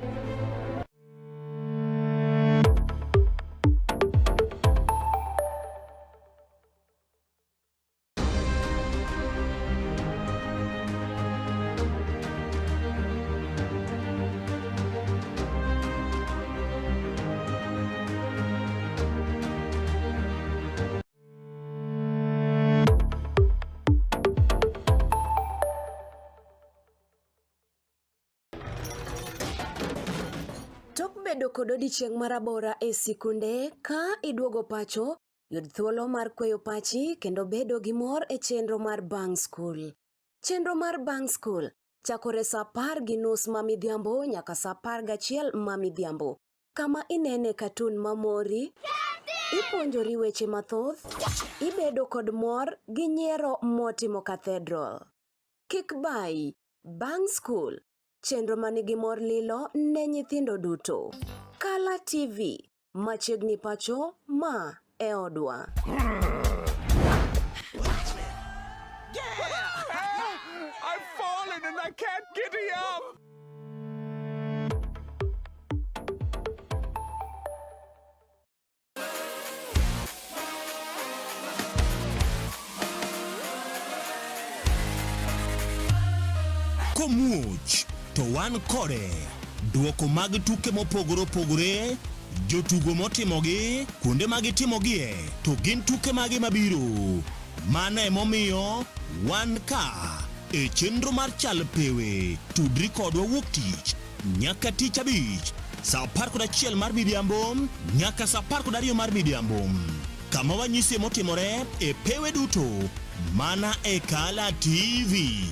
Tok bedo kod odiechieng' marabora e sikunde, ka iduogo pacho, yud thuolo mar kweyo pachi kendo bedo gi mor e chenro mar bang' skul. Chenro mar bang' skul chakore saa 10:30 ma midhiambo nyaka saa 11 ma midhiambo, kama inene katun mamori, ipuonjori weche mathoth, ibedo kod mor gi nyiero motimo cathedral. Kik bayi, bang' skul, chenro manigi mor lilo ne nyithindo duto. Kala TV, machiegni pacho, ma e odwa. I've fallen and I can't get up. Komuoch to wan kode. Duoko mag tuke mopogore opogore, jotugo motimogi, kuonde ma gitimogie, to gin tuke mage mabiro. Mano emomiyo wan ka e chenro mar Chal Pewe. Tudri kodwa wuok tich nyaka tich abich saa 11 mar midhiambo nyaka saa 12 mar midhiambo kama wanyisie motimore e pewe duto mana e Kala TV.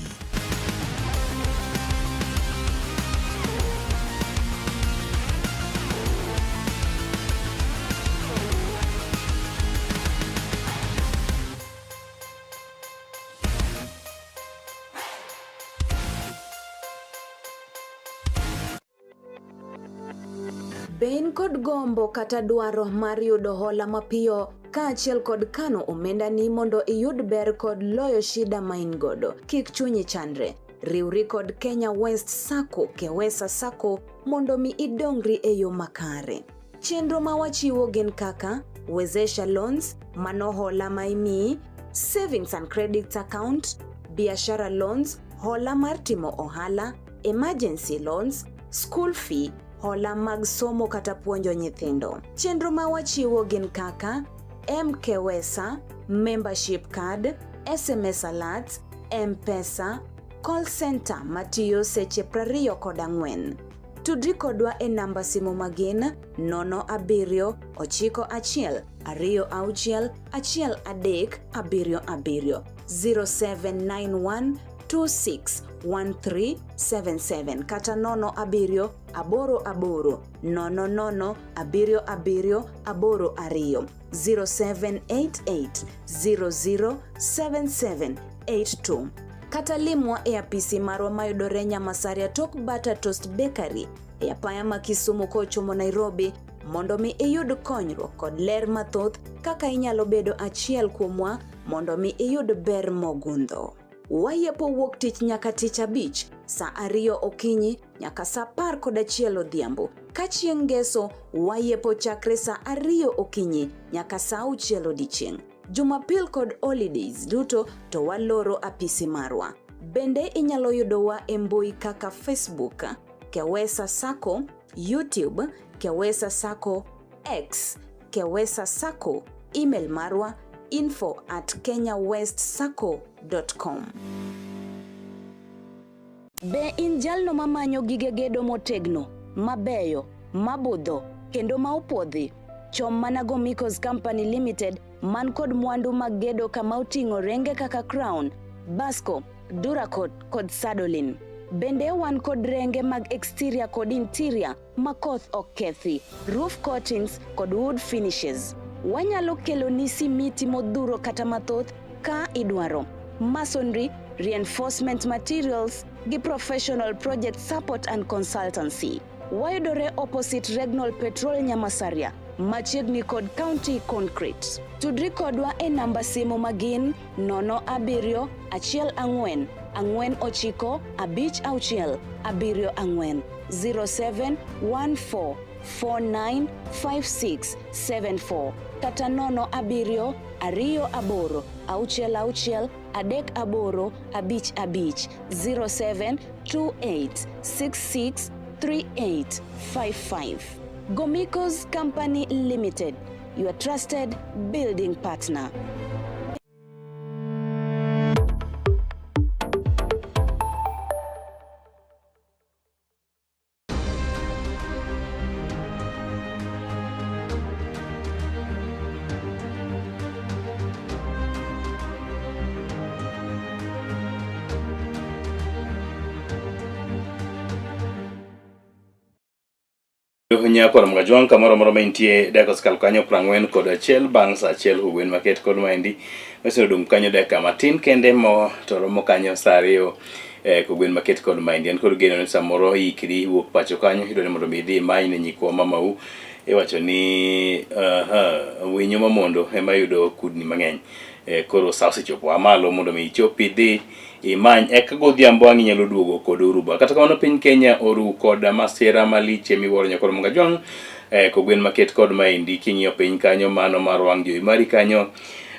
Be in kod gombo kata dwaro mar yudo hola mapiyo kaachiel kod kano omendani mondo iyud ber kod loyo shida ma in godo? Kik chunyi chandre. Riwri kod Kenya West Sacco, Kewesa Sacco mondo mi idongri e yo makare. Chenro ma wachiwo gin kaka Wezesha Loans, mano hola ma imiyi, Savings and Credit Account, Biashara Loans, hola mar timo ohala, Emergency Loans, School Fee, hola mag somo kata puonjo nyithindo. Chenro ma wachiwo gin kaka MKWESA, Membership Card, SMS Alerts, M-Pesa, Call Center matiyo seche 24. Tudri kodwa e namba simu magin 07 91 26 13 77 0791 261377 kata 07 88 00 77 82 0788 007782 kata limwa e apisi marwa mayudore Nyamasaria tok Butter Toast Bakery e apaya ma Kisumu kochomo Nairobi mondo mi iyud konyruok kod ler mathoth kaka inyalo bedo achiel kuomwa mondo mi iyud ber mogundho. Wayepo wuok tich nyaka tich abich saa ariyo okinyi nyaka saa 11 odhiambo. Ka chieng' ngeso wayepo chakre saa ariyo okinyi nyaka saa auchiel odiechieng'. Jumapil kod holidays duto to waloro apisi marwa. Bende inyalo yudowa e mbui kaka Facebook, Kewesa Sacco, YouTube, Kewesa Sacco, X, Kewesa Sacco, email marwa info at kenyawestsacco.com. Be in jalno mamanyo gige gedo motegno, mabeyo, mabudho, kendo ma opuodhi? Chom mana Gomicos Company Limited man kod mwandu mag gedo kama oting'o renge kaka Crown, Basco, Duracot kod Sadolin. Bende wan kod renge mag exterior kod interior ma koth ok kethi, roof coatings kod wood finishes. Wanyalo keloni simiti modhuro kata mathoth ka idwaro. Masonry, reinforcement materials gi professional project support and consultancy. Wayudore opposite Regnol Petrol Nyamasaria, machiegni kod County Concrete. Tudri kodwa e namba simu magin 07 14 49 56 74 0714 495674 kata 07 28 66 38 55 0728 66 3855. Gomicos Company Limited, your trusted building partner. Nyakwar Mgajwang' kamoro amora ma intie dakika osekalo kanyo 41 bang' saa achiel kogwen maket kod maendi osedong' kanyo dakika matin kende mo to romo kanyo saa ariyo eh, kogwen maket kod maendi an kod geno ni samoro ikri wuok pacho kanyo idwa ni mondo mi idhi imany ne nyikwa mamau iwacho ni uh, winyo mamondo ema yudo kudni mang'eny eh, koro sa osechopo amalo mondo mi ichop idhi imany eka godhiambo ang' inyalo duogo kod uruba kata kamano piny Kenya oru kod masira maliche miwuoro nyakoro Mungajwang' eh, kogwen maket kod maendi king'iyo piny kanyo mano mar wang' jowi mari kanyo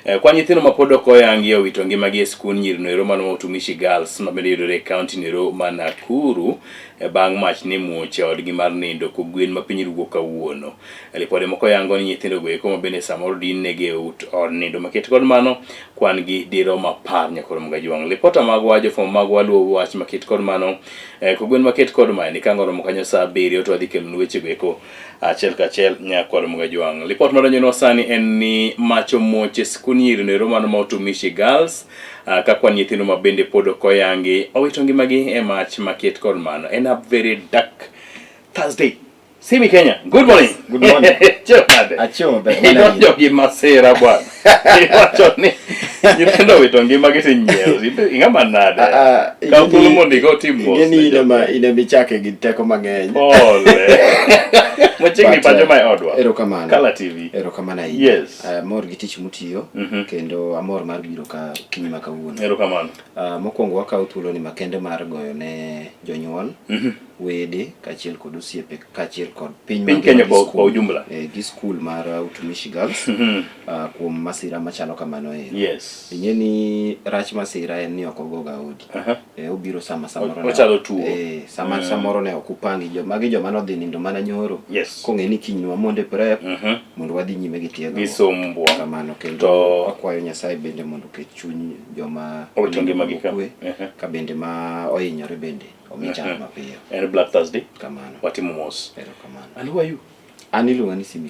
eh, kwa nyithindo ma pod ok oyangi owito ngimagi e skund nyiri noero mano ma Utumishi Girls ma bende yudore e kaunti noero ma Nakuru eh, bang' mach ne muoch e odgi mar nindo kogwen ma piny rugo kawuono. Ripode moko yango ni nyithindo go eko ma bende samoro din negi e ut od nindo maket kod mano kwan gi dirom apar nyakoro Mgajwang'. Lipota magwa jofwambo magwa luwo wach maket kod mano eh, kogwen maket kod maeni ka ngoromo kanyo saa abiriyo to wadhi kelonu weche go eko achiel kachiel nyakwar Mgajwang'. Lipot madonjonwa sani en ni mach omuoch e skund nyiri noero mano ma Utumishi Girls ah, ka kwan nyithindo ma bende pod ok oyangi owito ngimagi e mach maket kod mano. En a very dark Thursday. Simi Kenya, good morning. Good morning. Chiew nade? Achiew maber. Idonjo gi masira bwana. Iwacho ni nyithindo owito ngimagi to inyiero. Ing'ama nade? Ah, ah, Kaw thuolo mondo igo tim mos. Ing'eni in ema in ema ichake gi teko mang'eny. Pole. Machiegni But, pacho ma e odwa. Erokamano. Kala TV. Erokamano ahinya. Yes. Amor gi tich mutiyo kendo amor mar biro ka okinyi ma kawuono. Erokamano. Mokwongo wakawo thuoloni makende mar goyo ne jonyuol wede kaachiel kod osiepe kaachiel kod piny Piny mangima Kenya gi kwa- skul- kwa ujumla. eh, gi skul mar Utumishi Girls kuom masira machalo kamano ero. Yes. Ing'e ni rach masira en ni ok ogoga odi. Eh, obiro sama samoro ne- Ochalo tuo. Eh, sama Mm. samoro ne ok upangi jo magi joma nodhi nindo mana nyoro. Yes. Kong'e ni kiny wamonde prep mondo wadhi nyime gi tiegruok. Gi sombwa. Kamano kendo To- wakwayo Nyasaye bende mondo oket chuny joma Owito ngimagi ka. okwe, ka bende ma ohinyore bende omi chang mapiyo. En Black Thursday. Kamano. Watimo mos. Erokamano. And who are you? An iluonga ni Simi.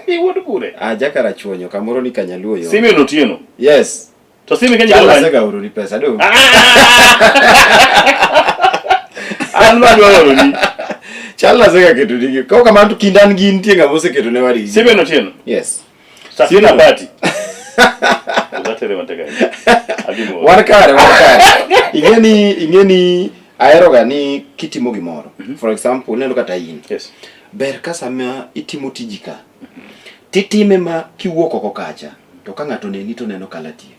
Iwuod kure? Aja Karachuonyo kamoro ni Kanyaluo yo. Simeon Otieno. Yes. To Simi Kenya Chal kanye? asega oroni pesa do. An madwa oroni. Chal asega keto nigi. Kaw kamano to kinda an gi nitie ng'ama oseketo ne wadgi. Simeon Otieno. Yes. Safina Party. Uzatere matek ahinya. Adhi mos. Wan kare, wan kare. Ing'e ni ing'e ni ahero ga ni kitimo gimoro. For example, ineno kata in. Yes. Ber ka sama itimo tiji ka, titime ma kiwuok oko kacha, to ka ng'ato oneni to oneno Kala TV.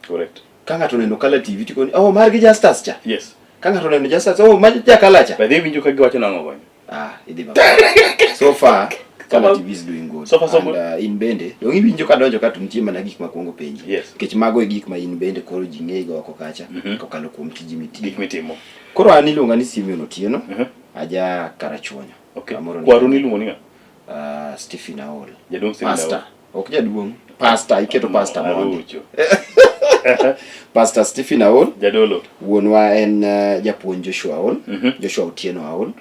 Correct. Ka ng'ato oneno Kala TV tikoni, oh mar gi Justus cha. Yes. Ka ng'ato oneno Justus, oh ma jakala cha. By the way, winjo ka giwacho nang'o gonyo? Ah, idhi maber. So far, Kala TV is doing good. So far, so And, good. in bende, dong iwinjo kadonjo ka to nitie mana gik makwongo penji. Yes. Nikech mago e gik ma in bende koro ji ng'eyi oko kacha kokalo kuom tiji mitiyo. Gik mitimo. Koro an iluonga ni Simeon Otieno, aja Karachuonyo. Okay. Kamoro ni- Kwaru niluongo ni ng'a? Stephen Aol. Jaduong' Stephen Pastor. Aol. Ok jaduong'. Pastor, iketo pastor mondi. Arucho. Pastor Stephen Aol. Jadolo. Wuonwa en japuonj Joshua Aol. Joshua Otieno Aol.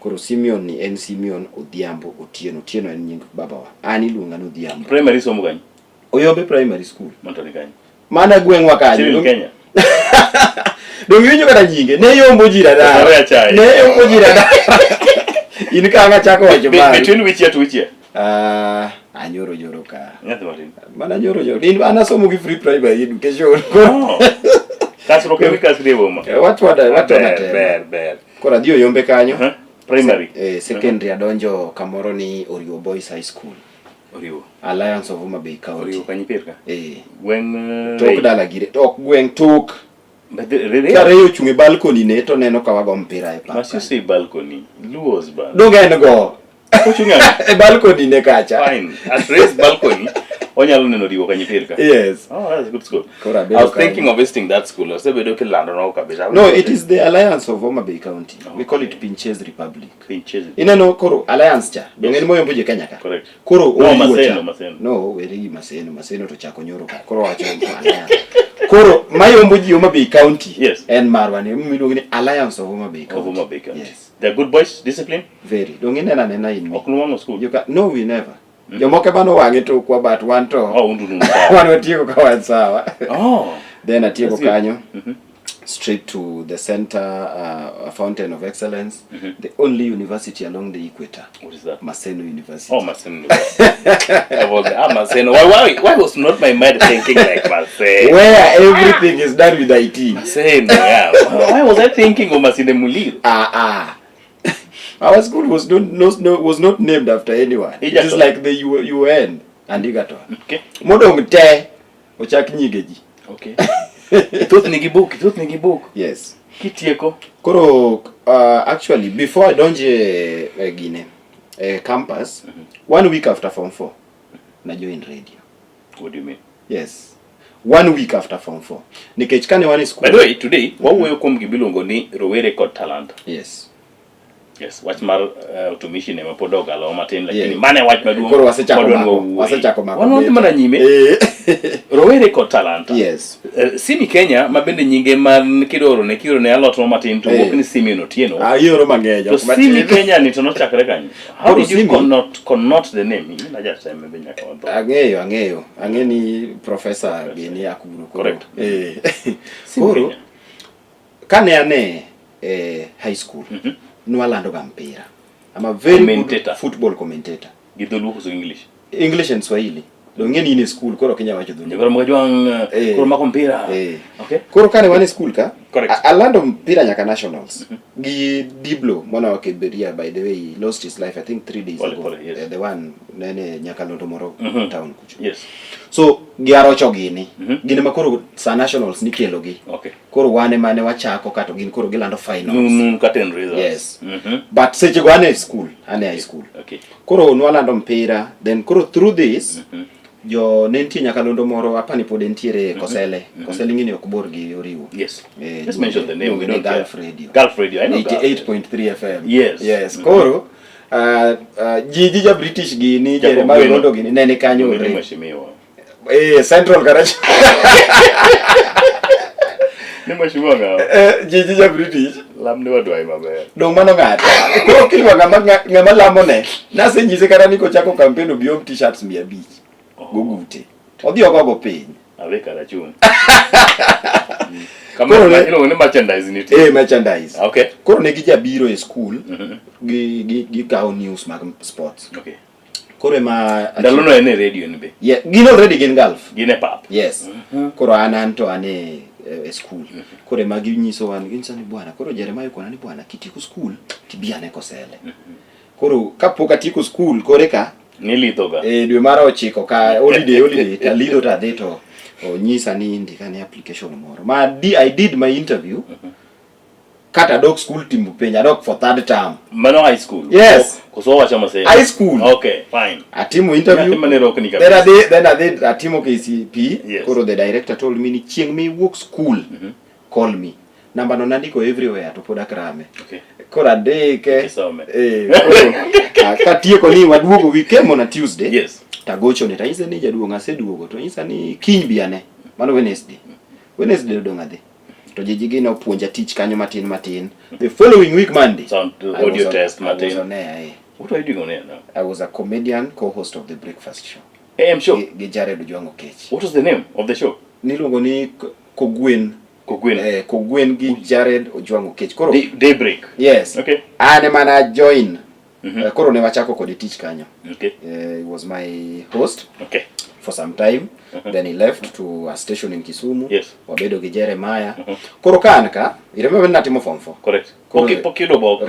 Koro Simeon ni en Simeon Odhiambo Otieno. Otieno en nying babawa. An iluonga ni Odhiambo. Primary somo kanye? Oyombe Primary School. Manto ni kanye? Mana gweng'wa kanyo. Civil Kenya. Dong iwinjo kata nyinge. Ne yombo ji radar. Osawe achaye. Ne yombo ji radar. In ka ang' achako wacho mari. Between which year to which year? Ah, anyoro nyoro ka. Nyathi matin. Mana nyoro nyoro. In an asomo gi free primary education. Oh. Kasruok ewi kasri e boma. Watwada watwada Ber, temo. ber, ber. Koro adhi Oyombe kanyo. Primary. Secondary adonjo kamoro ni Oriwo Boys High School. Oriwo. Alliance of Homa Bay County. Oriwo kanyo ipir ka? Eh. Gweng' Tok dala gire. Tok gweng' tok. Re- Ka Ray ochung' e balcony ne to neno ka wago mpira e pap. Must you say balcony? Luos bana. Donge en go. Ochung' ang'o? E balcony ne kacha. Fine. At Ray's balcony, onyalo neno Oriwo kanyo ipir ka. Yes. Oh, that's a good school. Koro I abedo was kanyo. thinking of visiting that school. Osebedo kilando no kabisa. No, it is the Alliance of Homa Bay County. We call it Pinches Republic. Pinches. Ineno koro Alliance cha. Donge en moyombo ji Kenya ka. Correct. Koro No, Oriwo Maseno, cha. Maseno. No, weri gi Maseno, Maseno to chako nyoro ka. Koro wacho Alliance. Koro mayombo ji Homa Bay County. Yes. En marwa ni miluongo ni Alliance of Homa Bay County. Of Homa Bay County. Yes. They're good boys, discipline. Very. Donge ineno anena in me. Ok nuwang'o school. You can, no, we never. Jomoko ema nowang'e tokwa but wan to Oh, undu nu sawa. wan watieko ka wan sawa. Oh. Then atieko That's good. kanyo straight to the center fountain of excellence the only university along the equator. What is that? Maseno University. Oh, Maseno. I was, ah, Maseno. Why was not my mind thinking like Maseno? Where everything is done with IT. Maseno, yeah. Why was I thinking of Masinde Muliro? Ah, ah. Our school was not, no, no, was not named after anyone. It is Egerton. like the UN and Egerton. Okay. Modong te ochak nyige ji. Okay. Thoth nigi book, thoth nigi book. Yes. Kitieko. Koro actually before I donje gine campus, 1 week after form 4 na join radio. What do you mean? Yes. 1 week after form 4. Nikech kane wan e school. By the way, today wawuoyo kuom gimiluongo ni rowere kod talanta. Yes. Yes, wach mar utumishi ne mapod ogalo matin lakini Yeah. mano e wach maduong' Koro wasechako madwa ni mako, wawuoye. wasechako mako Wan wadhi beta. mana nyime. Rowere kod talanta. Yes. Simi Kenya ma bende nyinge man kidoro ne kiro ne alot moro matin to wuok ni Simeon Otieno. Ah, ioro mang'eny. To ok matin. Simi Kenya ni to nochakre kanye? How Koro did you Simi- connote the name? In ajaseme be nyaka wadho. Ang'eyo, ang'eyo. Ang'e ni professor gini Akuro. Koro. Correct. Eh. Simi Koro Kenya. kane ane high school, nwalando ga mpira. I'm a very good Commentator. football commentator. Gi dholuo koso English? English and Swahili. Dong' ing'e ni in e school koro ok inyal wacho dholuo. Koro moko jwang' Eh. koro mako mpira. Eh. Okay. Koro kane wan e school ka, Correct. alando mpira nyaka nationals. Gi Diblo mwana wa Kiberia by the way he lost his life I think 3 days Pole, ago. pole, yes. Eh, the one nene nyakalondo moro town kucho. Yes. So gi Arocho gini. Gin ema koro sa nationals nikelo gi. Okay. Koro wan ema ne wachako kato gin koro gilando finals. Nun curtain raisers. Yes. But seche go an e school, an e high school. Okay. Koro nwalando mpira, then koro through this jo ne nitie nyakalondo moro apani pod entiere Kosele. Kosele ing'eni ok bor gi Oriwo. Yes. Eh, Just mention the name. We iluonge ni don't care. Gulf Radio. Gulf Radio. I know Gulf. 88.3 FM. Yes. Yes. Koro ji ja British gini, Jacob Jeremiah Gweno. Ogondo gini ne ni kanyo Gweno ni already. mheshimiwa. Eh, Central Garage. Ni mheshimiwa ng'awa? Eh, ji ja British. Lamne wadwai maber. Dong' mano ng'ato. Koro kilwa ng'ama ng'ama lamone. Nasenyise kata ni kochako campaign obi om t-shirts 500. Gogute. Odhi ogogo piny. Awe kara chung'. Kama Koro ne- iluongo ni merchandise nitie. Eh, merchandise. Okay. Koro ne gijabiro e school gi gi gikawo news mag sports. Okay. Koro ema Ndalono en e radio ni be. Yeah, gin already gin Gulf. Gin e pap. Yes. Koro an to an e, e school. Koro ema ginyiso wan ginyiso ni bwana, koro Jeremiah okona ni bwana kitieko school tibi ane Kosele. Koro kapok atieko school kore ka Nilidho ga. e dwe mar ochiko ka holiday holiday talidho to adhi to onyisa ni ndikane application moro. Ma di, I did my interview. Kata adok school timo penj, adok for third term. Mano high school. Yes. Koso wacho maseno. High school. Okay, fine. Atimo interview. Nyathi mane rokni Then kabisa. adhi then adhi atimo KCP. Yes. Koro the director told me ni chieng' miwuok school call me. Namba no nandiko everywhere to pod akrame. Okay. Koro andike. Isome. Eh, koro katieko ni waduogo we came on a Tuesday. Yes. Tagochone tanyise ni jaduong' aseduogo to onyisa ni kiny bi ane. Mano Wednesday. Wednesday odong' adhi. To jiji gi nopuonja tich kanyo matin matin. The following week Monday. Sound I was audio on- test I was matin. on air, eh. What are you doing on air now? I was a comedian co-host of the breakfast show. AM show. Gi Jared Ojwang' Okech. What was the name of the show? Niluongo ni Kogwen. Kogwen. Eh, Kogwen gi Jared Ojwang' Okech. Koro Daybreak. Yes. Okay. An ema na join. Koro ne wachako kode tich kanyo. Okay. He was my host. Okay. For some time. Then he left to a station in Kisumu. Yes. Wabedo gi Jeremiah. Koro ka an ka, you remember natimo form 4. Correct. Koro, Okay, pok yudo bok.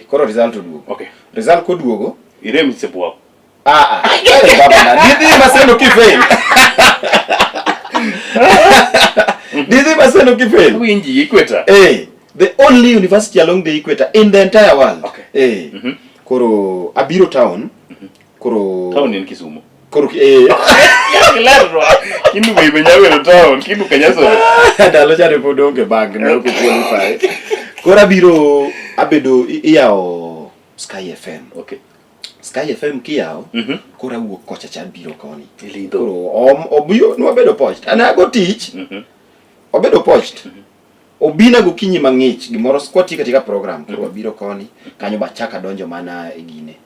Koro result oduogo. Okay. Result koduogo. Irem sebuap. Ah ah. Eh, baba na. Nidhi Maseno kifail. Nidhi Maseno kifail. Winji equator. Eh, the only university along the equator in the entire world. Okay. Eh. Koro abiro town. Koro Town in Kisumu. Koro eh Kilerwa. Kindu be nyawero town, kindu kanyaso. Ndalo cha ne pod onge bank ne ok qualify. Koro abiro abedo iyawo Sky FM. Okay. Sky FM kiyawo, koro awuok kocha cha abiro koni. Ilidho. Koro obiro nwabedo poached. An ago tich. Obedo poached. Obina gokinyi mang'ich gimoro kwatiyo katika program koro wabiro koni kanyo bachaka donjo mana e gine.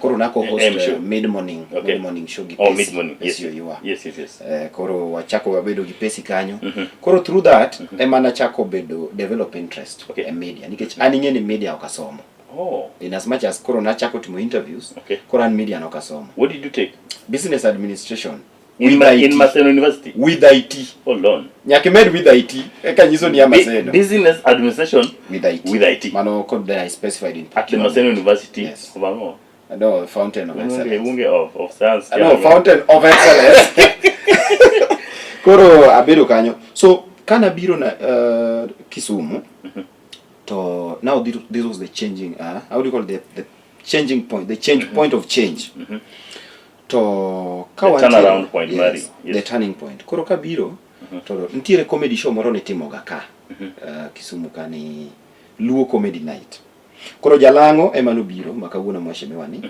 Koro nako host M show. mid morning Okay. mid morning show gi Oh, Pesi, mid morning. Yes. Pesi Oyua. Yes, yes, yes. Koro wachako wabedo gi Pesi kanyo. Koro through that ema nachako bedo develop interest e media nikech an ing'e ni media ok asomo. Oh. In as much as koro nachako timo interviews, Okay. koro an media nok asomo. What did you take? Business administration. In, With IT. in Maseno University. With IT. Hold on. Nyaka imed with IT eka nyiso ni ya Maseno. Business administration with IT. With IT. Mano kod then I specified in At the Maseno University. Yes. Of Ang'o? No, Fountain of Excellence. Bunge of science. No, Fountain of Excellence. Koro abedo kanyo. So kana biro na Kisumu to now this was the changing how do you call it? The changing point, the change point of change. To ka The wantiere- turnaround point, yes, mari. Yes. The turning point. Koro kabiro to nitiere comedy show moro nitimoga ka Kisumu ka ni Luo Comedy Night. Koro Jalang'o ema nobiro ma kawuono mheshimiwa ni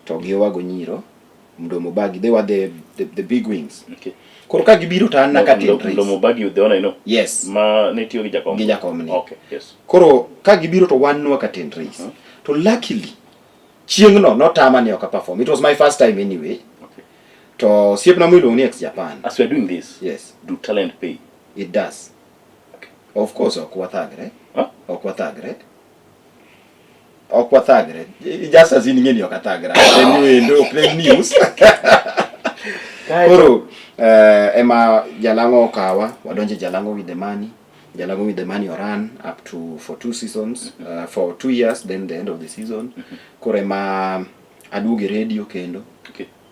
to gi Owago Nyiro Mdomo Bagi, they were the big wings. Okay. Koro ka gibiro to an na curtain raise. Mdomo Bagi, the one I know. Yes. Ma ne tiyo gi Jakom. Gi Jakom ni. Okay, yes. Koro ka gibiro to wan nwa curtain raise. To luckily chieng'no notama ni ok a perform. It was my first time anyway. Okay. To osiepna miluongo ni ex Japan. As we are doing this, yes. Do talent pay? It does. Okay. Of course ok wathagre. Huh? Ok wathagre. Ok wathagre. Just as in ing'eni ok athagra. En wendo, ok en news. Koro ema Jalang'o okawa, wadonje Jalang'o with the money. Jalang'o with the money oran up to for two seasons, for 2 years, then the end of the season. Koro ema aduogo e radio kendo.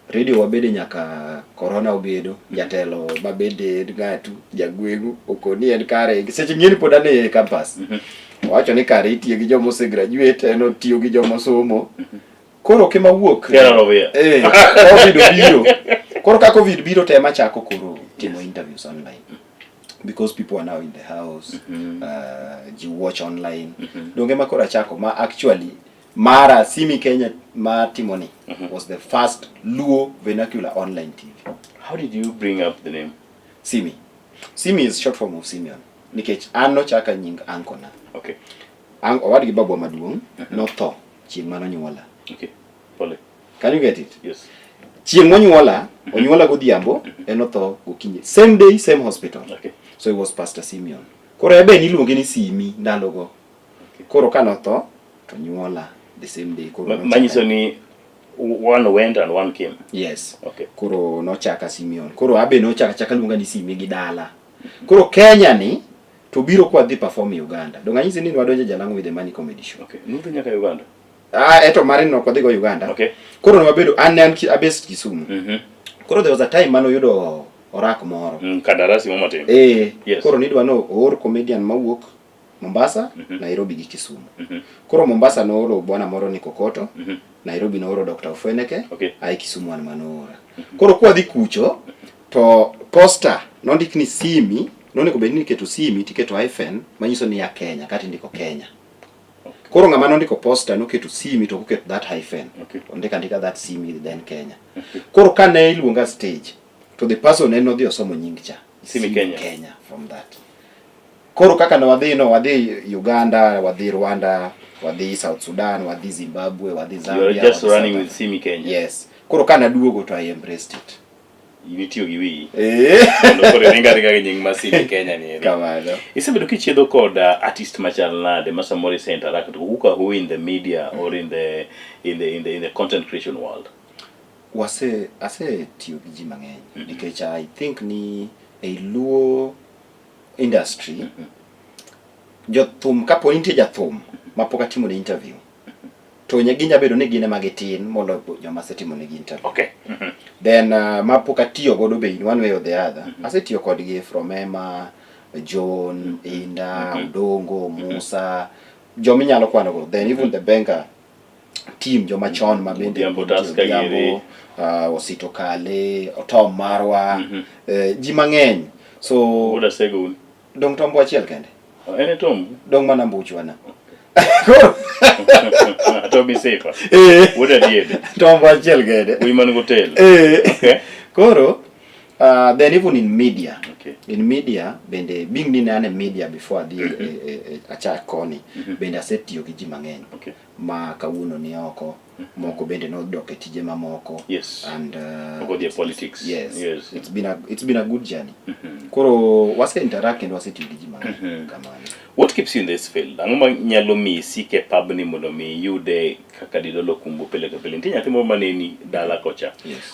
Radio wabede nyaka corona obedo, jatelo mabende en ng'atu, jagweng'u, okoni en kare, seche ng'eni pod an e campus. Owacho ni kare itiyo gi joma ose graduate, en otiyo gi joma osomo. Koro ok ema wuok. Get out of here. Covid obiro. Koro ka Covid biro to ema chako koro timo interviews online. Because people are now in the house, ji watch online. Donge ma koro achako ma actually mara Simi Kenya ma timoni was the first Luo vernacular online TV. How did you bring up the name? Simi. Simi is short form of Simeon. Nikech an nochaka nying uncle na. Owadgi babwa maduong' notho chieng' mane onyuola. Pole. Can you get it? Yes. Chieng' monyuola, onyuola godhiambo, en otho gokinyi. Same day, same hospital. So it was Pastor Simeon. Koro ebe niluonge ni Simi ndalogo. Koro ka notho, to nyuola the same day. Koro nochaka- Manyiso ni one went and one came. Yes. Koro nochaka Simeon. Koro abe nochaka chaka luonga ni Simi gi dala. Koro Kenya ni to biro kwa dhi perform Uganda. Donge anyisi ni wadonjo Jalang'o with the Money Comedy Show. Nudhi nyaka Uganda. Eto mare no ok wadhi go Uganda. Koro ne wabedo an ne an abest Kisumu. Koro there was a time mane oyudo orak moro. Kandarasi mo matin. Koro nidwa no oor comedian mawuok Mombasa, Nairobi gi Kisumu. Koro Mombasa nooro bwana moro ni Kokoto, Nairobi nooro Dr. Ofweneke, ae Kisumu an manoora. Koro kwadhi kucho to poster nondik ni Simi, nonego bed ni iketo Simi tiketo hyphen manyiso ni ya Kenya kata indiko Kenya. Koro ng'ama nondiko poster noketo Simi to ok oketo that hyphen. Ondiko andika that Simi then Kenya. Koro kane iluonga stage to the person en nodhi osomo nying cha. Simi Kenya. Kenya from that. Koro kaka ne wadhi no, wadhi Uganda, wadhi Rwanda, wadhi South Sudan, wadhi Zimbabwe, wadhi Zambia. You are just wadhi running South with Simi Kenya. Yes. Koro ka naduogo to I embraced it. Initiyo gi wiyi. Kendo koro iringo aringa gi nying mar Simi Kenya ni eri. Kamano. Isebedo kichiedho kod artist machal nade ma samoro ise interact who ka who in the media or in the content creation world? Wase ase tiyo gi ji mang'eny nikech I think ni ei Luo industry jothum kapo ni nitie jathum mapok atimo ne interview to ginya bedo ni gin ema gitin moloyo joma asetimo negi interview. Then mapok atiyo godo be in one way or the other asetiyo kodgi from Emma, John, Inda, Odongo, Musa, joma inyalo kwano go. Then even the Benga team joma chon ma bende Odhiambo Tusker Odhiambo, Osito Kale, Otom Marwa, ji mang'eny. So Wuod Asego un. Dong tombo achiel kende. En e tom. Dong mana mbuchwa na. Tobi Sifa. Wuod Adiede. Tombo achiel kende. Wuoyi man gotel. Koro then even in media. In media bende being ni ne an e media before adhi achak koni bende asetiyo gi ji mang'eny. Ma kawuono ni oko. Moko bende nodok e tije mamoko. And Moko odhi e politics. Yes. It's been a good journey. Koro wase interact kendo wasetiyo gi ji mang'eny. Kamano. What keeps you in this field? Ang'o ma nyalo miyi isik e pabni mondo mi iyude kaka didolo kumbo pile ka pile? Nitie nyathi moro maneni dala kocha.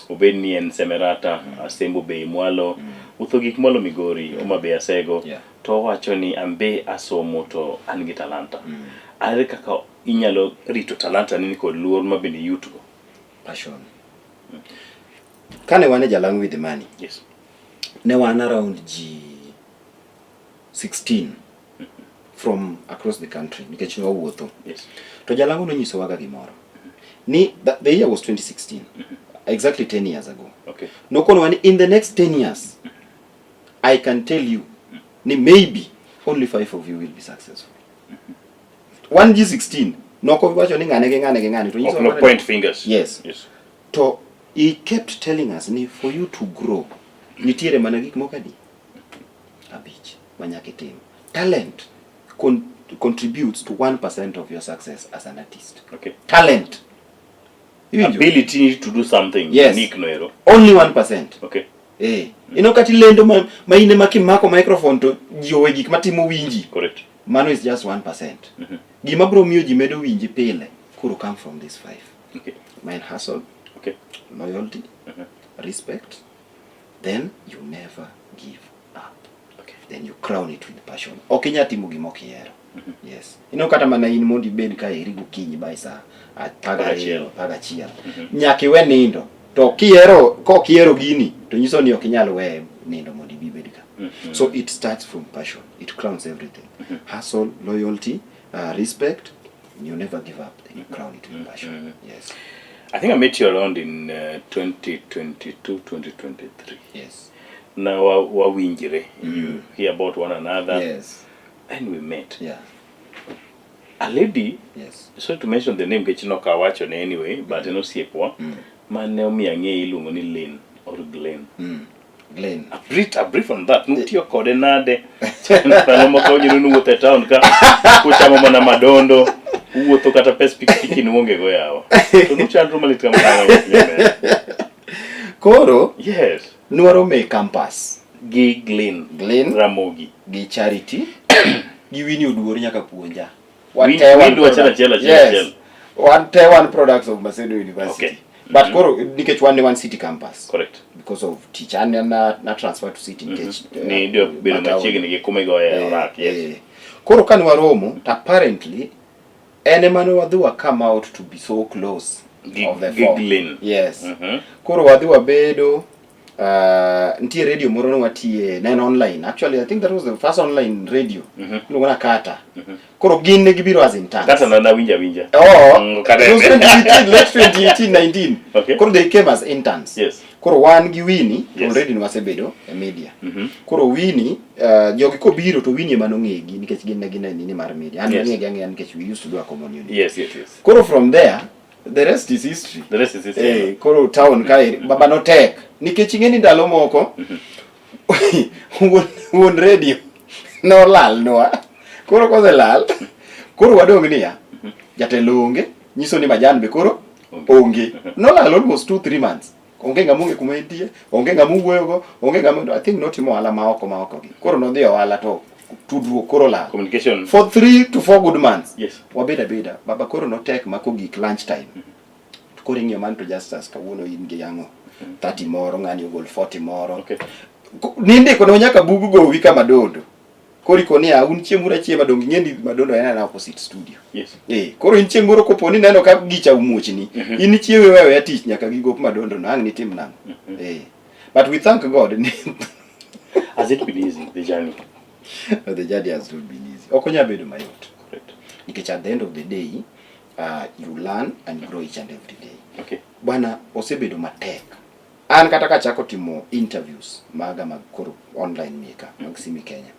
Obed ni en Semerata, Asembo Bay mwalo, utho gik mwalo Migori, Homa Bay Asego. To owacho ni ambe asomo to an gi talanta. Ere kaka inyalo rito talanta ni kod luor ma bende iyutgo? Passion. Kane wan e Jalang' with the Money. Ne wan around ji 16 from across the country nikech ne wawuotho. To Jalang'o nonyisowaga gimoro. Ni the year was 2016. Exactly 10 years ago. Nokonowa ni in the next 10 years I can tell you ni maybe only 5 of you will be successful. 1 G16 noko wacho ni ng'ane gi ng'ane gi ng'ane to nyiso Ok no mana ni- point fingers. Yes. To he kept telling us ni for you to grow nitiere mana gik moko adi? 5 ma nyaka itim. Talent contributes to 1% of your success as an artist. Talent. Iwinjo? Ability to do something Yes. unique no ero. Only 1%. Ino kata ilendo ma in ema kimako microphone to ji owe gik matimo winji. Mano is just 1%. Gima biro miyo ji medo winji pile koro come from these five. Okay. Ma en hustle, okay. loyalty, respect, then you never give up. Okay. Then you crown it with passion. Ok inyal timo gima ok ihero. Yes. Ineno kata mana in mondo ibed ka eri gokinyi by saa 12, 11. Nyaka iwe nindo. To kihero, kok ihero gini, to nyiso ni ok inyal weye nindo mondo ibi ibed ka. So it starts from passion. It crowns everything. Hustle, loyalty, respect, you never give up. Then you crown it with passion. Yes. I think I met you around in 2022, 2023. Yes. Now wawinjre. You hear about one another. Yes. And we met. Yeah. A lady. Yes. Sorry to mention the name nikech nok awacho ne anyway, but en osiepwa mane omiyo ang'eye iluongo ni Lynn or Glenn. Glenn. A brief on that. Nutiyo kode nade? Ndalo moko winjo ni uwuotho e town ka kuchamo mana madondo, uwuotho kata pes pikipiki nuonge go yawa. To nuchandru malit kamano. Koro yes. Nwaromo e campus. Gi Glenn. Glenn. Ramogi. Gi Charity. Gi Winnie Oduor nyaka puonja. Winnie achiel achiel achiel achiel. Wan te wan products of Maseno University. Okay. But koro nikech wan ne wan city campus. Correct. Because of teacher an na transfer to city nikech Ni idwa bedo machiegni gi kuma igoye orak. Yes. Koro kane waromo to apparently en ema ne wadhi wa come out to be so close of the Gi four. Glenn. Yes. Koro wadhi wabedo nitie radio moro ne watiye ne en online. Actually I think that was the first online radio. Iluongo na Kata. Koro gin ne gibiro as interns. Kata na nawinja winja. Oh, kata- it was 2018, late 2018, 19. Okay. Koro they came as interns. Yes. Koro wan gi Winnie, Yes. already ne wasebedo e media. Koro Winnie, jogi kobiro to Winnie ema nong'egi nikech gin ne gin e nini mar media. An nong'egi ang'eya nikech we used to do a common unit. Yes. Koro from there, the rest is history. The rest is history. Koro town kae baba notek nikech ing'e ni ndalo moko wuon radio nolalnwa. Koro koselal, koro wadong' niya, jatelo onge, nyiso ni majan be koro onge. Nolal almost 2 3 months. Onge ng'ama ong'e kuma entie, onge ng'ama owuoyogo, onge ng'ama I think notimo ohala ma oko ma oko gi. Koro nodhi ohala to tudruok koro lal. Communication. For 3 to 4 good months. Yes. Wabed abeda, baba koro notek ma kogik lunch time. To koro ing'iyo man to Justus kawuono in gi ang'o? 30 moro, ng'ani ogol 40 moro. Okay. Nindiko ne nyaka bug gowi ka Madondo. Koro iko niya, un chieng' moro achiema donge ing'e ni Madondo en ana opposite studio. Yes. Koro in chieng' moro kopo ni neno ka gicha omuochni, in ichiew iwe aweya tich nyaka gigop Madondo no, ang' nitim nang'o? But we thank God ni Has it been easy, the journey? No, the journey has not been easy. Ok onyal bedo mayot. Correct. Nikech at the end of the day, you learn and grow each and every day. Okay. Bwana, osebedo matek. An kata kachako timo interviews maga mag koro online meka mag Simi Kenya,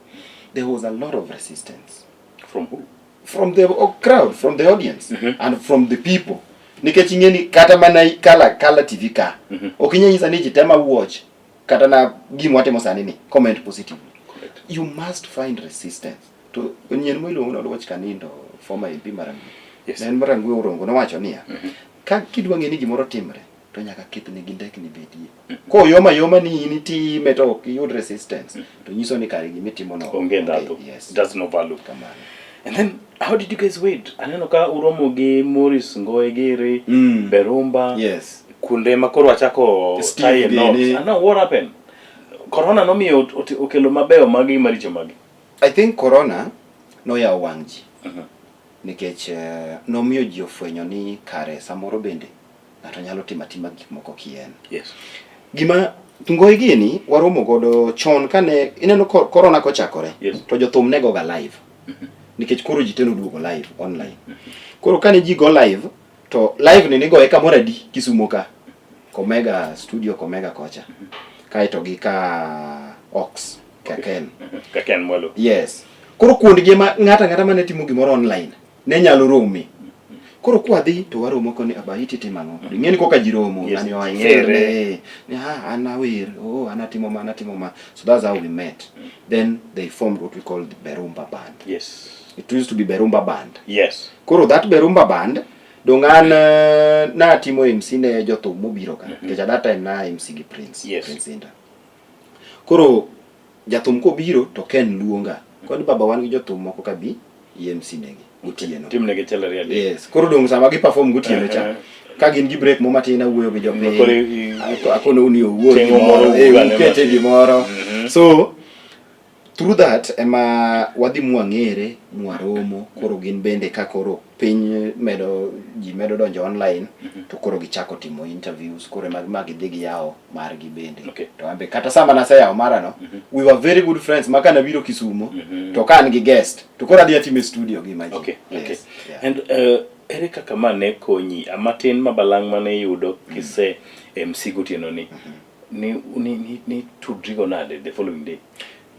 there was a lot of resistance. From who? From the crowd, from the audience, and from the people. Nikech ing'e ni kata mana Kala TV ka, ok inyal nyisa ni ji te ma watch kata na gima watimo sani ni comment positively. Correct. You must find resistance. To nyien miluongo ni Oluoch Kanindo, former MP Marangwe. Yes. Ne en Marangwe Orongo nowacho niya, ka kidwa ng'e ni gimoro timre, to nyaka kethne gi ndekni bedie. Koyoma yoma ni in itime to ok iyud resistance, to nyiso ni kare gimitimo no Onge ndhadhu. Yes. It has no value. Kamano. And then how did you guys wait? Aneno ka uromo gi Maurice Ngoe giri, Berumba. Yes. Kuonde ma koro wachako Steve tie knots. gini. And now what happened? Corona nomiyo okelo mabeyo magi maricho magi. I think corona noyawo wang' ji. Nikech nomiyo ji ofwenyo ni kare samoro bende ng'ato nyalo timo atima gik moko kien. Yes. Gima Ngoe gini waromo godo chon kane ineno corona kochakore. Yes. To jothum ne goga live. Nikech koro ji te noduogo live online. Koro kane ji go live to live ni nigoye kamoro adi Kisumo ka. Komega studio Komega kocha. Kaeto gi ka Ox ka Ken. Ka Ken Mwalo. Yes. Koro kuondgi ma ng'ato ang'ata mane timo gimoro online ne nyalo rome. Koro kwadhi to waromo koni abaiti timo ang'o? Ing'e ni koka ji romo, Yes. ng'ani oa Ng'ere. ng'ere. Ni ah an awer, oh an atimo ma, an atimo ma. So that's how we met. Then they formed what we call the Berumba Band. Yes. It used to be Berumba Band. Yes. Koro that Berumba Band dong an natimo MC ne jothum mobiro ka. Nikech at that time na MC gi Prince. Yes. Prince Indah. Koro jathum kobiro to Ken luonga. Koni baba wan gi jothum moko ka bi i MC negi. Gotieno. Timne gi chalari adek. Yes. Koro dong sama gi perform gotieno cha. Ka gin gi break mo matin awuoyo gi jopiny. Koro i- Akono ni owuo Teng'o moro gimoro, eh, ugane ukete matin. gimoro. So through that ema wadhi mwang'ere mwaromo koro gin bende ka koro piny medo ji medo donjo online to koro gichako timo interviews koro ema ma gidhi giyawo margi bende Okay. to an be kata sama naseyawo marano we were very good friends ma kana biro Kisumo to ka an gi guest to koro adhi atime studio gi imagine Okay, okay. Yes, yeah. And ere kaka ma ne konyi matin ma balang' mane iyudo kise MC gotieno ni ni ni ni, ni tudrigo nade the following day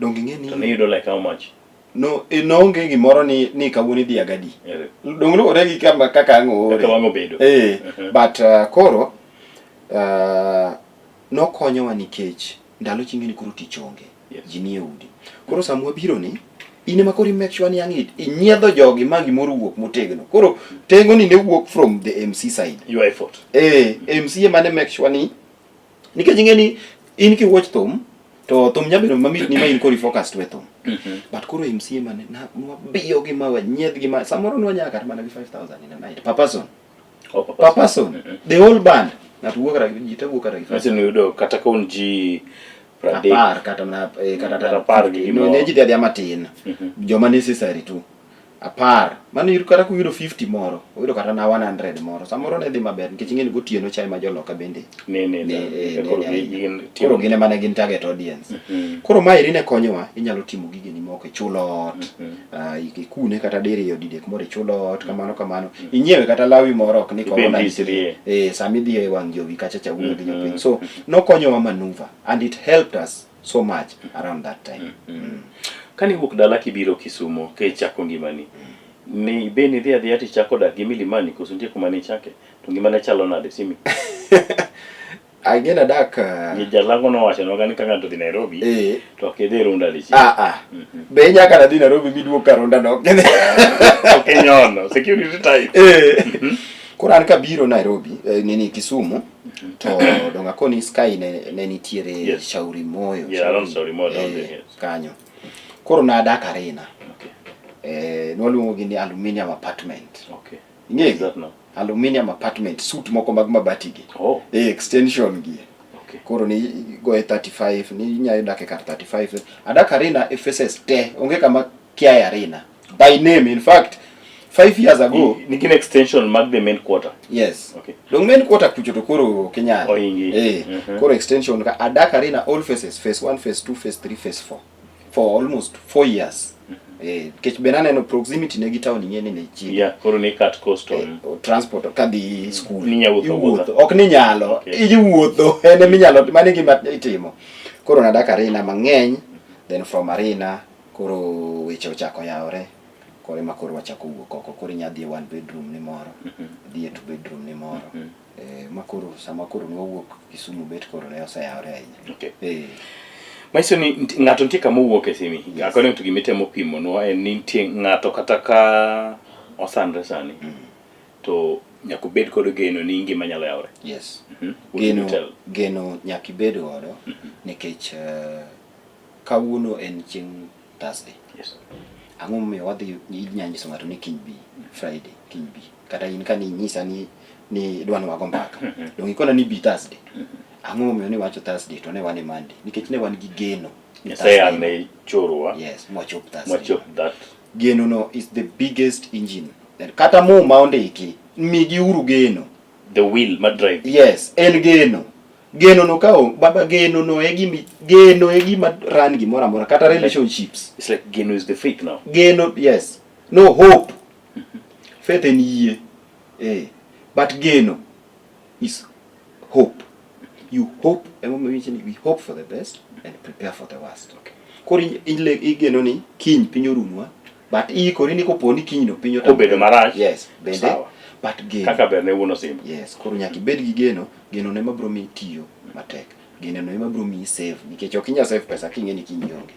Donge ing'e ni to ne iyudo like how much no eh, noonge gimoro ni ni kawuono idhi agadi Ere. dong luwore gi kama kaka ang' oore Kaka wang' obedo. eh Mhm. but koro nokonyowa nikech ndalo ching'e ni koro tich onge Yes. ji nie udi koro sama wabiro ni in ema koro i make sure ni ang' inyiedho jogi ma gimoro wuok motegno koro tengo ni ne wuok from the MC side your effort eh MC ema ne make sure ni nikech ing'e ni in kiwuoch thum to thum nyalo bedo mamit ni ma in koro i focus to e thum but koro MC ema ne na- nwabiyo gi ma wanyiedh gi ma samoro nwanyaka kata mana gi 5000 in a night per person oh, per per person the whole band ng'ato wuok kata ji te wuok kata gi Manyiso ni iyudo kata ka un ji 30 apar kata mana eh, kata Kata apar gi no, gimoro. ne ji dhi adhiya matin joma necessary tu apar mano yudo kata kuyudo 50 moro oyudo kata na 100 moro samoro ne dhi maber nikech ing'e ni gotieno chae ma joloka bende ne ne ne, ne eh, ne, koro ne ahinya. gin koro gin ema ne gin target audience koro maeri ne konyowa inyalo timo gigeni moko ichulo ot ah, ikune kata diriyo didek moro ichulo ot kamano kamano inyiewe kata lawi moro ok ni corona Ibendisrie. eh sama idhi e wang' jowi kacha cha wuoyo gi jopiny so nokonyowa maneuver and it helped us so much around that time Kane iwuok dala kibiro Kisumo kichako ngimani, ni be nidhi adhiya tichako dak gi Milimani koso nitie kuma nichake? To ngima ne chalo nade Simi? Again adak Jalango nowacho ga ni ka ng'ato odhi Nairobi eh to ok idhi Runda dichiel. ah ah be nyaka nadhi Nairobi miduog ka Runda no Ok inyono, security tight. eh koro an kabiro Nairobi eh, nini Kisumu to dong akoni Sky ne, ne nitiere Yes. Shauri Moyo Yeah, around Shauri Moyo down eh, there, yes. kanyo koro nadak Arena Okay. eh, nwaluongo gi ni aluminium apartment Okay. ing'eyo Is that now? aluminium apartment suit moko mag mabati gi Oh. eh, extension gi Okay. koro ni goye 35 ni inyalo dak e kar 35 adak Arena e faces te onge kama kia e Arena by name in fact 5 years ago Ni gin extension mag the main quarter. yes Okay. dong main quarter kucho to koro ok inyal Ohingi. eh koro extension ka adak Arena all phases phase 1 phase 2 phase 3 phase 4 for almost 4 years eh nikech be naneno proximity ne gi town ing'e ni ne chiegni Yeah, koro ni cut cost on transport kadhi school Ni inya wuotho Iwuotho. awuotha. ok ni nyalo Okay. iwuotho en eminyalo mano e gima itimo koro nadak Arena mang'eny then from Arena koro weche ochako yawore koro ema koro wachako wuok oko koro inya dhi e one bedroom ni moro dhi e two bedroom ni moro eh, ma koro sama koro nwawuok Kisumu bet koro ne oseyawore ahinya Okay. eh, Manyiso ni ng'ato nitie kama owuok e Simi. According to gimitemo pimonwa en ni nitie ng'ato kata ka osandre sani to nyaka obed kod geno ni ngima nyalo yawore. yes What do you geno tell? geno nyaka ibed godo nikech kawuono en chieng' Thursday Yes. ang'o momiyo wadhi inya nyiso ng'ato ni kiny bi Friday kiny bi kata in ka ninyisa ni ni idwa ni wago mbaka dong ikona ni bi Thursday ang'o momiyo ni wacho Thursday to ne wan e Monday nikech ne wan gi geno ni Nyasaye Thursday an ne chorowa yes mwachop Thursday mwachop that geno no is the biggest engine kata muma ondiki migiuru geno the will ma drive yes en geno geno no ka baba geno no e gimi geno e gima run gimoro amora kata relationships it's like geno is the faith now geno yes no hope faith en yie eh but geno is hope you hope emomiyo iwacho ni we hope for the best and prepare for the worst okay. koro igeno ni kiny piny orunwa but iikori ni kopo ni kiny no piny otamore. Kobedo marach, yes bende sawa. but geno kaka ber ne wuon osimbo yes koro nyaka ibed gi geno geno no ema biro miyi tiyo matek geno no ema biro miyi save nikech ok inyal save pesa king'e ni kiny ionge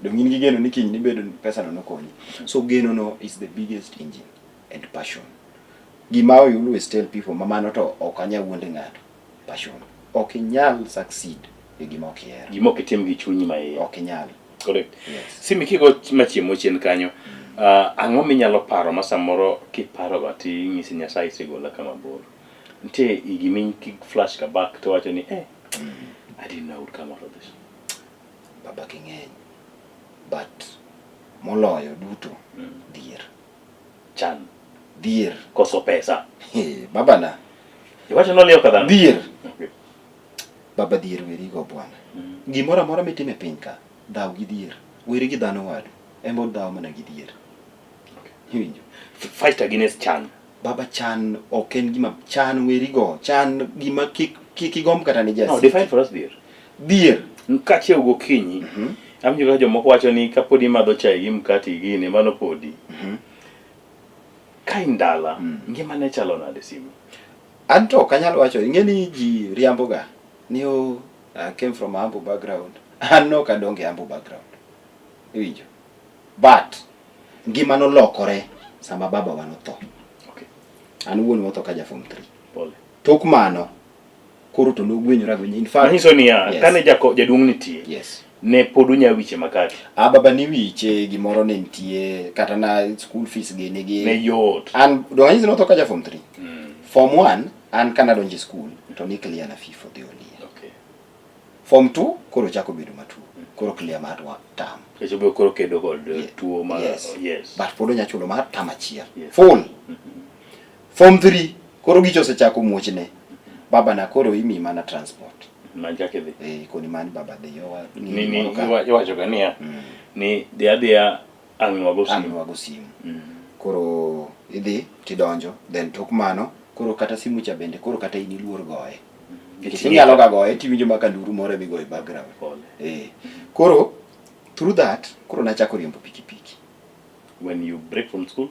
dong in gi geno ni kiny nibedo pesa no nokonyi so geno no is the biggest engine and passion gima I always tell people ma mano to ok anyal wuonde ng'ato passion ok inyal succeed e gima ok ihero gima ok itim gi chunyi ma iye ok inyal correct yes simi kigo machiemo chien kanyo Ang'o minyalo paro ma samoro kiparo ga ting'isi Nyasaye isegola kama bor? Nitie gima ki flash ka back to wacho ni eh, I didn't know I would come out of this. Baba king'eny. But moloyo duto dhier. Chan. Dhier. Koso pesa. Hey, babana. Iwacho noliyo ka dhano. Dhier. Okay. Baba dhier weri go bwana. Gimoro amora mitimo e piny ka, dhaw gi dhier. Weri gi dhano wadu. En bo dhaw mana gi dhier. Iwinjo? Fight against chan. Baba chan ok en gima chan weri go. Chan gima kik kik igomb kata ni No, define for us dhier. Dhier. Kachiew gokinyi, awinjo ka jomoko wacho ni kapod imadho chai gi mkati gini, mano podi. Ka in dala, ngima ne chalo nade simu? An to ok anyal wacho, ing'e ni ji riambo ga ni oh, I came from a humble background. An nok adongo e humble background. Iwinjo? But ngima nolokore sama baba wa notho. Okay. An wuon otho ka ja form 3. Pole. Tok mano koro to nogwenyore agwenya. In fact, Manyiso niya, yes. kane jako jaduong' nitie, Yes. ne pod unya wiche makati. Ah, baba ni wiche gimoro ne nitie kata na school fees gi nigi Ne yot. An do anyisi notho ka ja form 3. Form 1 an kana donjo e school to ni clear na fee for the whole year. Okay. Form 2 koro chako bedo matuo. Koro clear mar wa term. Nikech obiro koro kedo kod tuo mar Yes. yes. But pod onya chulo mar term achiel. Yes. Full. Form 3 koro gicho osechako muochne. Baba na koro imi mana transport. Man chak idhi. Eh, koni man baba dhi yowa. Ni ni iwacho ga niya ni dhi adhiya ang' nwago simu. Ang' nwago simu. Koro idhi tidonjo then tok mano koro kata simu cha bende koro kata in iluor goye. Nikech inyalo ga goye tiwinjo maka nduru moro emigoyo e background. Eh. Koro through that koro nachako riembo pikipiki. When you break from school?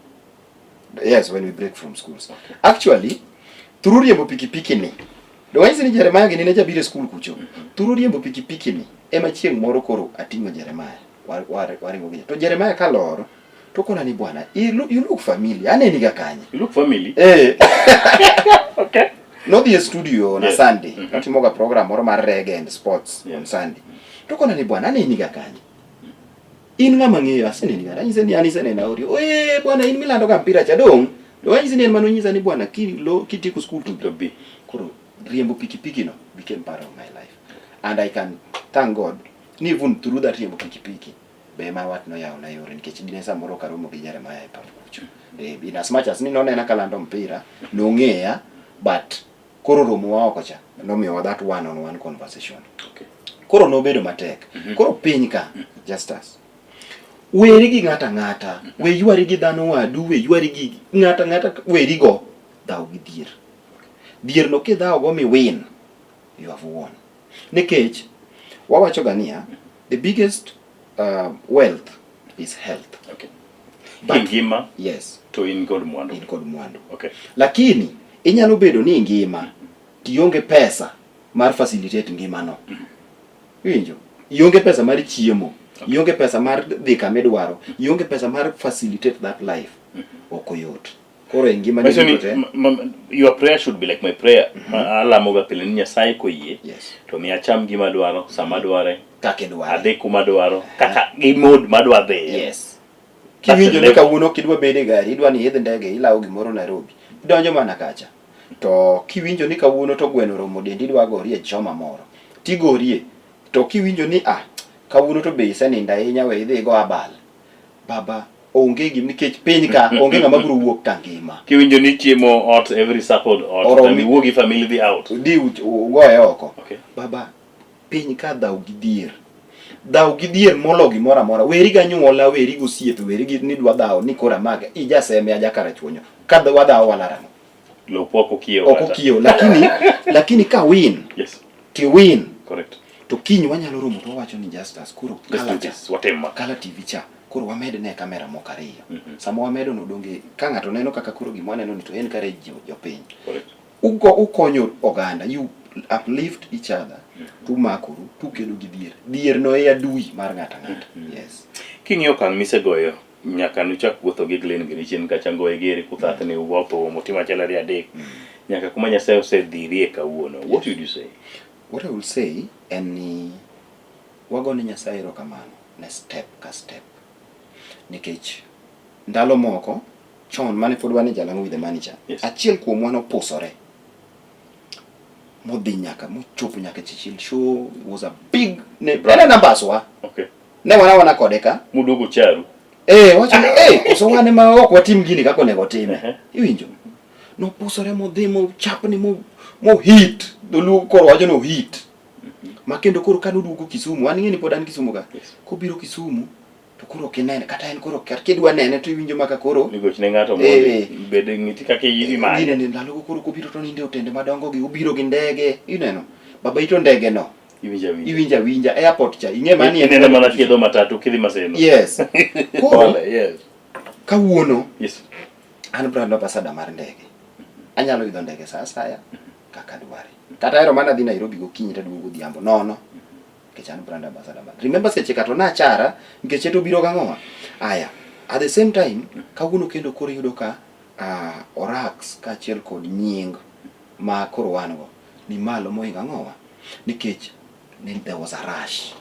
Yes, when we break from schools. Okay. Actually, through riembo pikipiki ni. Dwanyisi ni Jeremiah gini ne jabiro e school kucho. Through riembo pikipiki ni ema chieng' moro koro ating'o Jeremiah. Waringo gi. To Jeremiah kalor to kona ni bwana, you look, you look familiar. Aneni ga kanye? You look familiar. Eh. Okay. Nodhi e studio na Yes. Sunday. Notimoga program moro mar reggae and sports on Sunday. To kona ni bwana, aneni ga kanye? In ng'ama ng'eyo aseneni ga. Anyise ni an isenena Orio. Eh bwana in milando ga mpira cha dong. To anyise ni en mano nyisa ni bwana kilo kitieko school to bi. Koro riembo pikipiki no became part of my life. And I can thank God ni even through that riembo pikipiki be ma wat noyawo na yore nikech dine samoro ok aromo gi Jeremiah e pap kucho. Eh, in as much as ni nonena kalando mpira, nong'eya but koro romo wa oko cha nomiyowa that one on one conversation. Okay. Koro nobedo matek. Koro piny ka Justus weri gi ng'ata ng'ata, we ywari gi dhano wadu, we ywari gi ng'ata ng'ata, weri go dhaw gi dhier. Dhier no kidhawo go mi win, you have won. Nikech wawacho ga niya, the biggest wealth is health. Okay. Kingima yes. To in kod mwandu. In kod mwandu. Okay. Lakini inyalo bedo ni ingima tionge pesa mar facilitate ngimano. Iwinjo? Ionge pesa mar chiemo, ionge pesa mar dhi kama idwaro, ionge pesa mar facilitate that life. Ok oyot. Koro e ngima Manyiso ni duto te. your prayer should be like my prayer. Ma alamo ga pile ni Nyasaye koyie to miya acham gima adwaro sama adware kaka idware adhi kuma adwaro kaka gi mood madwa dhiye. Yes. Kiwinjo ni kawuono ok idwa bedo e gari, idwa ni idh ndege ilawo gimoro Nairobi, idonjo mana kacha. To kiwinjo ni kawuono to gweno oromo dendi idwa gorie choma moro, tigorie. To kiwinjo ni ah, kawuono to be isenindo ahinya we idhi igo abal. Baba, onge gim nikech piny ka onge ng'ama biro wuok ka ngima. Kiwinjo ni chiemo ot every supper ot Oromi. to iwuog gi family dhi out. Dhi ugoye oko. Okay. Baba, piny ka dhaw gi dhier. Dhaw gi dhier molo gimoro amora. Weri gi anyuola, weri gi osiepe, weri gi ni dwa dhaw ni koro amake. Ijaseme aja karachuonyo. Ka wadhawo walarang'o. Lopwa ok okiewo Ok kata. okiewo, lakini lakini ka win. Yes. Ti win. Correct. To kiny wanyalo romo to wawacho ni Justus koro Let's do Kala cha. this. Watim ma. Kala TV cha koro wamed ne kamera moko ariyo. Sama wamedo no donge ka ng'ato neno kaka koro gima waneno ni to encourage jopiny. Correct. Ugo ukonyo oganda, you uplift each other, tumakoru, tukedo gi dhier. Dhier no e adui mar ng'ato ang'ata. Yes. King'iyo okang' misegoyo nyaka nuchak wuotho gi Glen gini chien kacha goye geri kuthathni ugo thum utimo achiel ariyo adek nyaka kuma Nyasaye osedhirie kawuono. What would you say? What I will say en ni wagone Nyasaye erokamano ne step ka step nikech Ndalo moko chon mane pod wan e Jalang'o with the money cha. Yes. Achiel kuomwa nopusore modhi nyaka mochopo nyaka Churchill show was a big ne Brand. en e numbers wa. Okay. Ne wana wana kode ka. Muduogo charu. Eh, wacho ni eh koso wan ema ok watim gini kaka onego otime. Iwinjo? Nopusore modhi mochapni mo mo hit. Dholuo koro wacho ni ohit. Ma kendo koro kane oduogo Kisumu, an ing'e ni pod an Kisumu ka. Kobiro Kisumu to koro ok inene kata en koro kata kidwa nene to iwinjo maka koro Nigochne ng'ato mondo Eh. bed ng'iti kaka imanye. Gine ni ndalogo koro kobiro to ninde otende madongo gi obiro gi ndege ineno baba ito ndege no Iwinjo awinja. iwinjo awinja airport cha ing'e mani en Ineno mana kiidho matatu kidhi Maseno. Yes. Koro Pole, yes. kawuono Yes. an brand ambassador mar ndege anyalo idho ndege sa asaya kaka dware kata ahero mana dhi Nairobi gokinyi taduogo godhiambo nono nikech an brand ambassador mar remember seche ka to nachara nikech eto biro gang'owa aya at the same time kawuono kendo koro iyudo ka uh, Orax kaachiel kod nying ma koro wan go ni malo mohingo ang'owa nikech there was a rush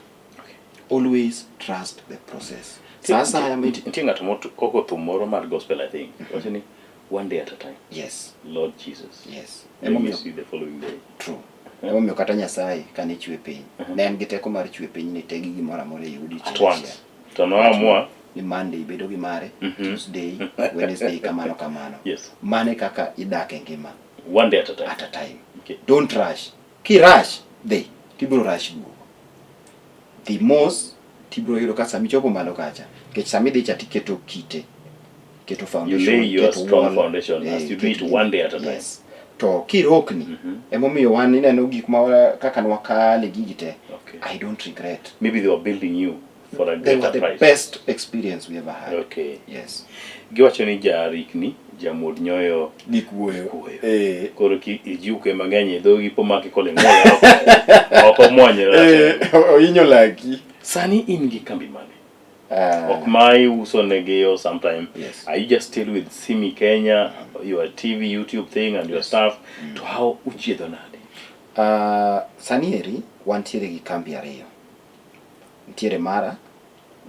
always trust the process sa asaya ma Nitie ng'ato moko thum moro mar gospel I think. Wacho ni one day at a time. Yes. Lord Jesus. Yes. Let me see the following day. True. Emomiyo kata Nyasaye kane chwe piny, ne en gi teko mar chwe piny ni te gi gimoro amora e odiechieng' At once. achiel. To noamua. Ni Monday bedo gi mare, Tuesday, Wednesday kamano kamano. Yes. Mane kaka idak e ngima. One day at a time. At a time. Okay. Don't rush. Ki rush, dhi, tibiro rush duogo. Dhi mos, tibiro yudo ka sama ichopo malo kacha, nikech sama idhi cha tiketo kite, iketo You foundation, lay your iketo strong wall, foundation eh, as you do it iketo- one day at a time. Yes. To kirokni, emomiyo wan ineno gik ma kaka nwakale gigi te, Okay. I don't regret. Maybe they were building you for a They were greater the price. best experience we ever had. Okay. Yes. Giwacho ni jarikni jamuod nyoyo gik wuoyo. Eh. Koro ki ijiwke mang'eny e dhogi pomaki kole ng'woyo ok omwonyre. Eh, ohinyo laki. Sani in gi kambi mane? Ah. Ok ma iuso negi or sometime. Yes. Are you just still with Simi Kenya, your TV, YouTube thing and your stuff? To how uchiedho nade? Uh, sani eri wantiere gi kambi ariyo. Nitiere mara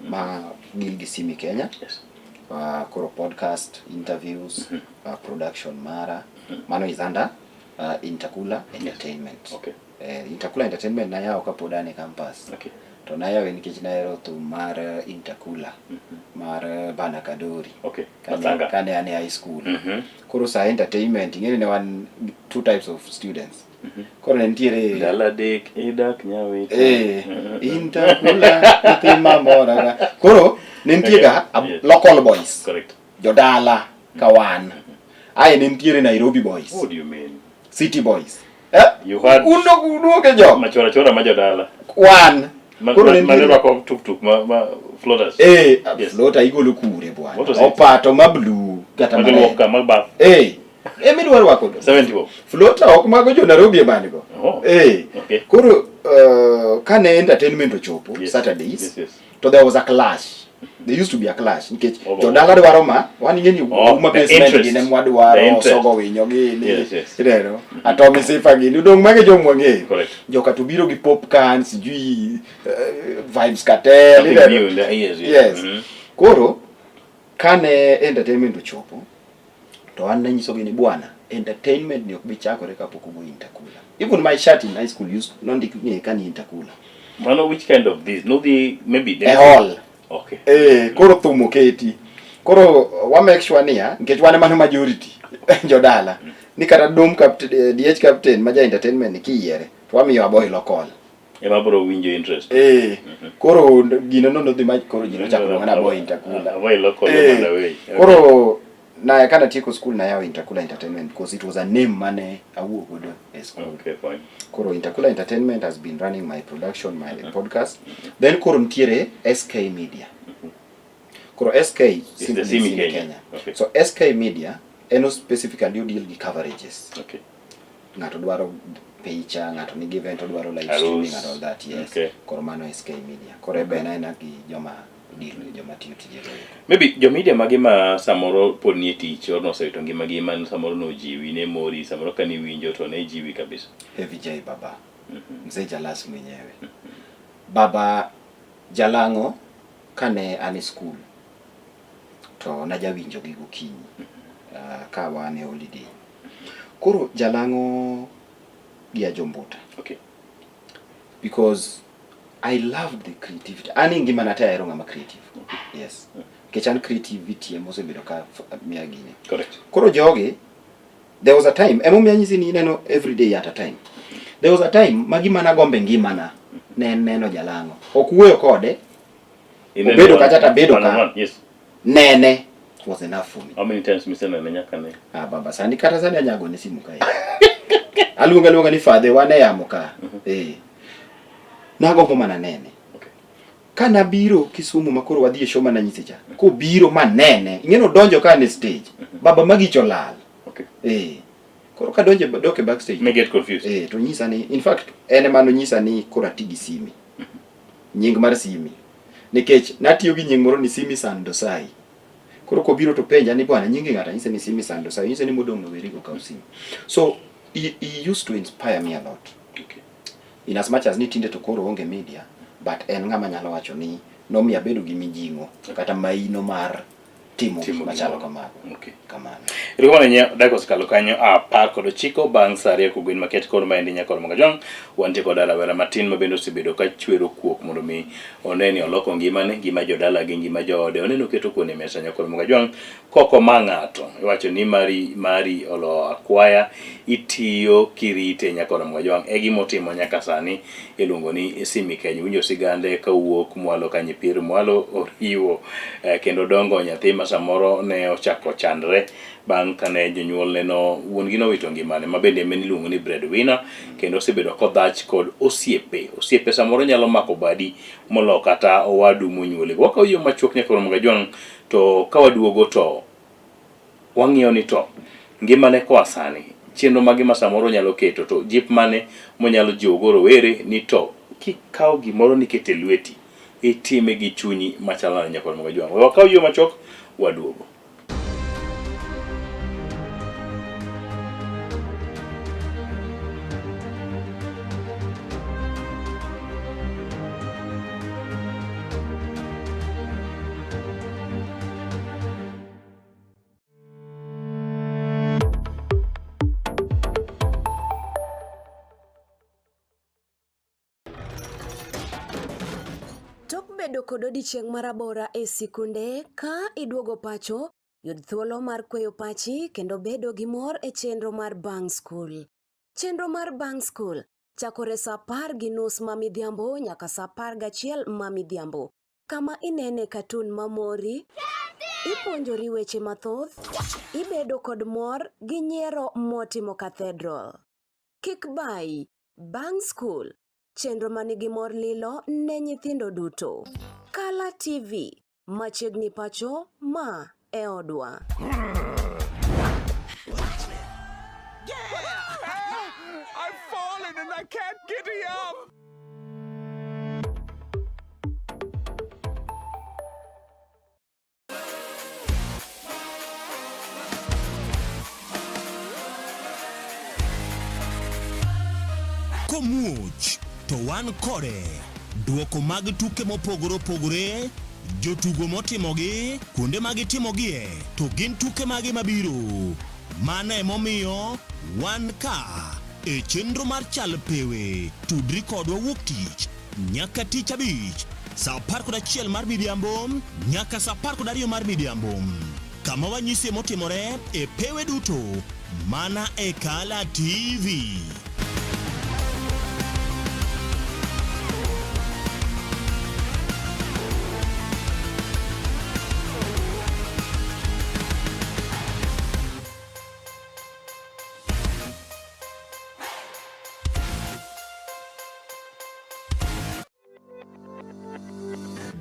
ma deal gi Simi Kenya. Yes. Koro podcast, interviews, production mara. Mano is under Intercooler Entertainment. Okay. Intercooler Entertainment nayawo kapod an e campus. Okay. To nayawe nikech nahero thum mar Intercooler mar Bana Kadori. Okay. Kane, Matanga. kane an e high school. Mhm. Koro sa entertainment, ing'eni ne wan two types of students. Koro ne nitiere Ndalo adek idak nyawita. Eh, Intercooler, nyathi mamora. Koro ne nitie ga Yes. local boys. Correct. Jodala ka wan. Aye ne nitiere Nairobi boys. What do you mean? City boys. Eh? You had Un uduoke jo. Machora chora ma jodala. Wan. Ma Koro ma ne ma nitiere- rwako tuk tuk ma ma floaters. Eh, floater igolo kure bwana. What was it? Opato ma blue kata Ma ma giluok ka mag bath. Eh. Emi dwa rwako to. 70 bob. Floater ok mago jo Nairobi ema nigo. Oh. Eh. Okay. Koro kane entertainment ochopo Yes. Saturdays Yes, yes. to there was a clash. There used to be a clash nikech Oh, jodala dwaro ma wan ing'e ni Oh, uma the basement interest. gin ema The wadwaro interest. sogo winyo gini Yes, yes. ineno atomi sifa gini odong' mage joma wang'eyo Correct. joka to biro gi popcorn sijui vibes cartel Something ineno. new in the ears, yes. yes Mhm. koro kane entertainment ochopo to an nanyisogi ni bwana entertainment ni ok bi chakore kapok ogo intercooler even my shirt in high school used nondik ng'eye ka ni intercooler Mano which kind of this? No the maybe e hall Okay. Eh, koro thum oketi. Koro wa make sure niya, nikech wan ema majority jodala. Ni kata dom captain, DH captain ma ja entertainment ni kiyiere, to wamiyo aboy local. Ema bro winjo interest. Eh, koro gino no nodhi ma koro ji nochako luonga ni aboy intercooler. Aboy local Eh, mana way. Okay. Koro na kana tieko school nayawo Intercooler Entertainment because it was a name mane awuok godo e school. Okay, fine. Koro Intercooler Entertainment has been running my production, my podcast. Then koro nitiere SK Media. Koro SK It's the simply Simi Simi Kenya. Kenya. Okay. So SK Media eno specifically deal gi coverages. Okay. Ng'ato dwaro picha, ng'ato nigi event odwaro live Arus. streaming and all that. Yes. Okay. Koro mano SK Media. Koro ebe en aena gi joma deal joma tiyo tijego. Maybe jo media mage ma samoro pod nie tich or nosewito ngimagi man samoro nojiwi ne mori samoro ka niwinjo to ne jiwi kabisa. Heavy J Baba. Mzee Jalas mwenyewe. Baba Jalang'o kane an e school to To najawinjo gi gokinyi ka wan e holiday. Koro Jalang'o gi Ajombuta. Okay. Because I loved the creativity. An e ngimana te ahero ng'ama creative. Yes. Nikech an creativity ema osebedo ka miya gini. Correct. Koro jogi, there was a time, emomiyo anyisi ni ineno every day at a time. There was a time ma gima nagombo e ngimana ne en neno Jalang'o. Ok wuoyo kode, Ineno obedo kacha to abedo one on ka. one, yes. Nene was enough for me. How many times misenene nyaka ne? Ah, baba, sani kata sani anyago ne simu kae. Aluonga aluonga ni fadhe wan e yamo ka. Eh. Nagombo mana nene. Ka nabiro Kisumu ma koro wadhi e show mana nyise cha. Kobiro ma nene. Ing'e nodonjo ka ne stage. Baba magicho lal. Okay. Eh. Koro ka donje dok e backstage. Me get confused. Eh, to nyisa ni in fact en ema nonyisa ni koro ati gi simi. Nying mar simi. Nikech natiyo gi nying moro ni Simi Sandosai. Koro kobiro to penja ni bwana nyingi ng'ato anyise ni Simi Sandosai. Onyise ni modong' no werigo kaw simi. So he used to inspire me a lot. Okay. In as much as ni tinde to koro onge media, but en ng'ama nyalo wacho ni nomiyo abedo gi mijing'o kata maino mar timo gik machalo kamago. Okay. Kamano. Erokamano ahinya dakika osekalo kanyo 19 bang' sa 2 kogwen maket kor maendi nyakor Mogajwang' wantie kod rawera matin ma bende osebedo ka chwero kuok mondo mi one ni oloko ngimane, ngima jodalagi, ngima joode, one ni oketo kuon e mesa nyakor Mogajwang' kok oma ng'ato. Iwacho ni mari mari olo akwaya itiyo kirite nyakor Mogajwang' e gima otimo nyaka sani iluongo ni Simi Keny. Winjo sigande kawuok mwalo ka nyipir mwalo oriwo eh, kendo dongo nyathi ma samoro ne ochako chandre bang' kane jonyuolne no wuon gi nowito ngimane ma bende en iluongo ni breadwinner kendo osebedo kodhach kod osiepe. Osiepe samoro nyalo mako badi molo kata owadu monyuoli. Wakawo yo machuok nyaka Romo Gajwang' to ka waduogo to wang'iyo ni to ngimane koa sani chenro mage ma samoro onyalo keto to jip mane monyalo jiwogo rowere ni to kikawo gimoro nikete lweti itime gi chunyi machalo nade nyakwar Mogajwang'. We wakaw yo machuok waduogo. Tok bedo kod odiechieng' marabora e sikunde, ka iduogo pacho, yud thuolo mar kweyo pachi kendo bedo gi mor e chenro mar bang' skul. Chenro mar bang' skul chakore sa 10:30 ma midhiambo nyaka sa 11 ma midhiambo. Kama inene katun mamori, ipuonjori weche mathoth, ibedo kod mor gi nyiero motimo cathedral. Kik bayi, bang' skul, chenro ma nigi mor lilo ne nyithindo duto. Kala TV, machiegni pacho, ma e odwa. I've fallen and I can't get up. Komuoch to wan kode. Duoko mag tuke mopogore opogore, jotugo motimogi, kuonde ma gitimogie, to gin tuke mage mabiro. Mano emomiyo wan ka e chenro mar Chal Pewe. Tudri kodwa wuok tich nyaka tich abich saa 11 mar midhiambo nyaka saa 12 mar midhiambo kama wanyisie motimore e pewe duto mana e Kala TV.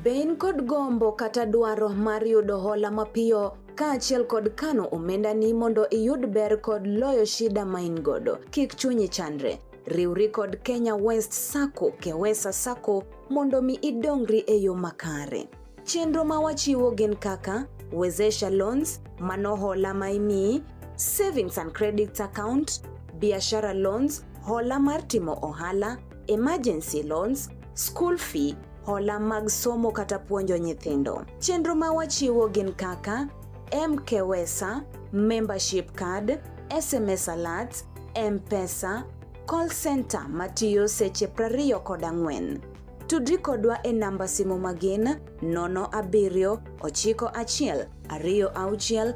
Be in kod gombo kata dwaro mar yudo hola mapiyo kaachiel kod kano omendani mondo iyud ber kod loyo shida ma in godo? Kik chunyi chandre. Riwri kod Kenya West Sacco, Kewesa Sacco mondo mi idongri e yo makare. Chenro ma wachiwo gin kaka Wezesha Loans, mano hola ma imiyi, Savings and Credit Account, Biashara Loans, hola mar timo ohala, Emergency Loans, School Fee, hola mag somo kata puonjo nyithindo. Chenro ma wachiwo gin kaka MKWESA, membership card, SMS alerts, M-Pesa, call center matiyo seche 24. Tudri kodwa e namba simu magin 07 91 26 13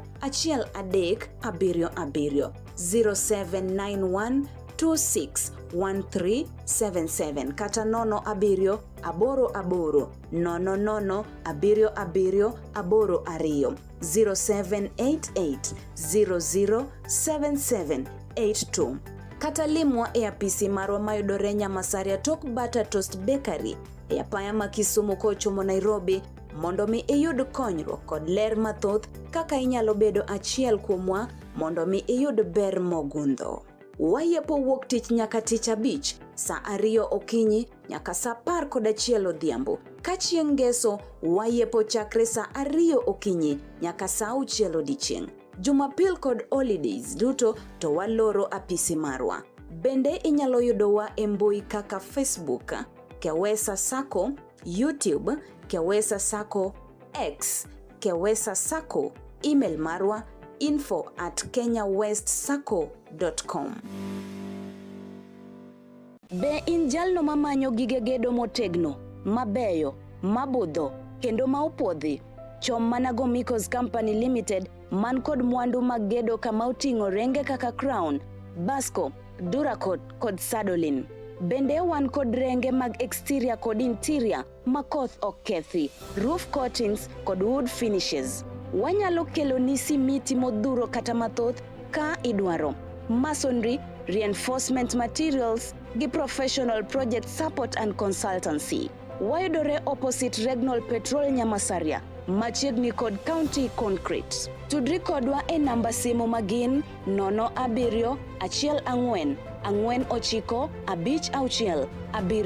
77 0791 261377 kata 07 88 00 77 82 0788 007782 kata limwa e apisi marwa mayudore Nyamasaria tok Butter Toast Bakery e apaya ma Kisumu kochomo Nairobi mondo mi iyud konyruok kod ler mathoth kaka inyalo bedo achiel kuomwa mondo mi iyud ber mogundho. Wayepo wuok tich nyaka tich abich saa ariyo okinyi nyaka saa apar kod achiel odhiambo. Ka chieng' ngeso wayepo chakre saa ariyo okinyi nyaka saa auchiel odiechieng'. Jumapil kod holidays duto to waloro apisi marwa. Bende inyalo yudowa e mbui kaka Facebook, Kewesa Sacco, YouTube, Kewesa Sacco, X, Kewesa Sacco, email marwa info at kenyawestsacco.com. Be in jalno mamanyo gige gedo motegno, mabeyo, mabudho, kendo ma opuodhi? Chom mana Gomicos Company Limited man kod mwandu mag gedo kama oting'o renge kaka Crown, Basco, Duracot kod Sadolin. Bende wan kod renge mag exterior kod interior ma koth ok kethi, roof coatings kod wood finishes. Wanyalo keloni simiti modhuro kata mathoth ka idwaro. Masonry, reinforcement materials gi professional project support and consultancy. Wayudore opposite Regnol Petrol Nyamasaria, machiegni kod County Concrete. Tudri kodwa e namba simu magin 07 14 49 56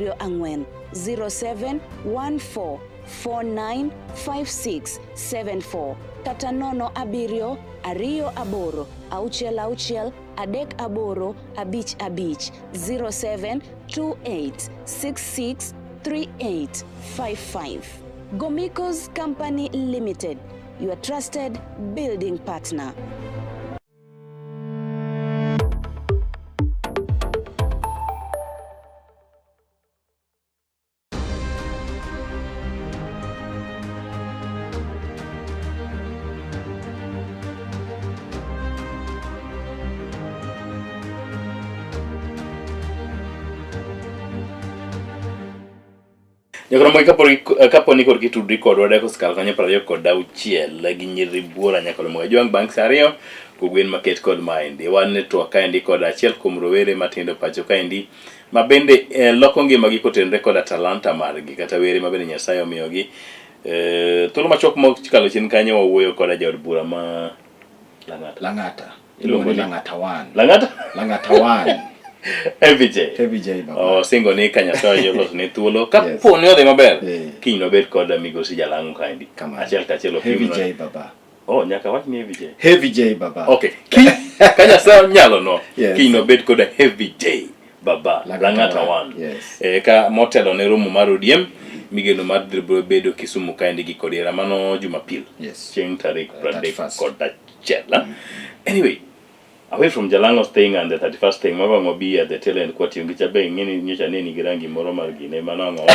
74 07 14 49 56 74 kata 07 28 66 38 55 07 28 66 38 55. Gomicos Company Limited, your trusted building partner. Nyakoromo kapo ni kod kitudri kodwa dakika osekalo kanyo 26 gi nyiri buora nyakoromo Ajwang' bang' saa ariyo kogwen maket kod maendi wan e twak kaendi kod achiel kuom rowere matindo pacho kaendi ma bende eh, loko ngimagi kotenore koda talanta margi kata were ma bende Nyasaye omiyogi eh, thuolo machuok mokalo chien kanyo wawuoyo koda jaod bura ma Lang'ata. Lang'ata. Iluongo ni Lang'ata One. Lang'ata? Lang'ata One. Heavy J. Heavy J baba. Oh, singo ni ka Nyasaye oloso ne thuolo. Kapo ni odhi maber, kiny wabed kod migosi Jalang'o kaendi. Achiel kachiel Heavy opimnwa. J baba. Oh, nyaka wach ni Heavy J. Heavy J baba. Okay. Kiny ka Nyasaye onyalo no, Yes. kiny wabed kod Heavy J baba. Lang'ata One. Yes. Eh, ka motelo ne romo mar ODM migeno mar dhi biro bedo Kisumu kaendi gi kodiera mano Jumapil. Yes. Chieng' tarik 31. ah. Anyway, away from Jalango's thing and the 31st thing, mago ang'o bi at the tail end kwa tiyo gi chabe ing'e ni nyocha ne nigi rangi moro mar gine mano ang'o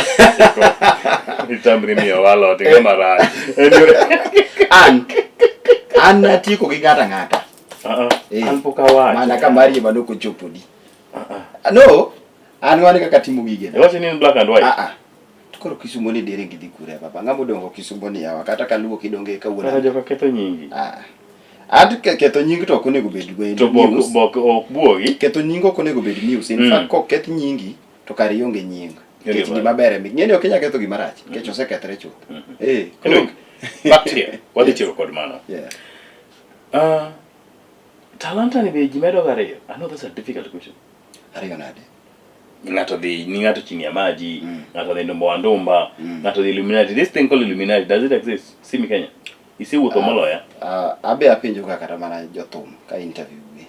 itamri miyo walot ng'ama rach. Anyway, An an natieko gi ng'ata ng'ata. Uh-uh. An pok awacho. Mana ka mari ema nok ochoponi. No, an wan kaka timo gige. Iwacho ni in black and white. Ah ah. To koro Kisumo ni dere gidhi kure baba. Ng'ama odongo Kisumo ni yawa kata kaluwo kidonge kawuono. Kata joka ketho nyingi. Ah. An ketho nying to ok onego bed go To bok bok ok buogi. Ketho nying ok onego bed news. In Mm. fact koketh nyingi to kare ionge nying. Ionge Nikech mar. gima ber emi. Ng'eni ok inyal ketho gima rach nikech osekethre chuth. Eh. Anyway, back to here. Wadhi tieko kod mano. Yeah. Talanta ni be ji medo ga ariyo. I know that's a difficult question. Ariyo nade? Ng'ato dhi ni ng'ato chini ya maji, ng'ato dhi ndumba wa ndumba, ng'ato dhi Illuminati. This thing called Illuminati, does it exist? Simi Kenya. Isewuotho moloya. Abe apenjo ga kata mana jothum ka interview gi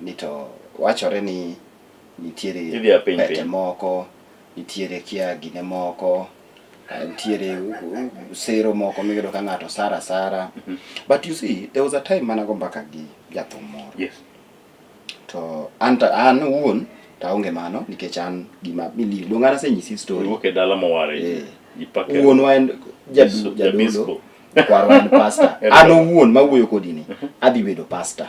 ni to wachore ni nitiere Idhi apenj pete piny. moko, nitiere kia gine moko. Nitiere sero moko miyudo ka ng'ato sara sara. But you see, there was a time manago mbaka gi jathum moro. Yes. To an ta an wuon to aonge mano nikech an gima believe. Donge an asenyisi story. Iwuok e dala moware. Eh. Ipake. Wuonwa en Jabisco. jadolo, kwarwa en pastor. An owuon mawuoyo kodi ni, adhi bedo pastor.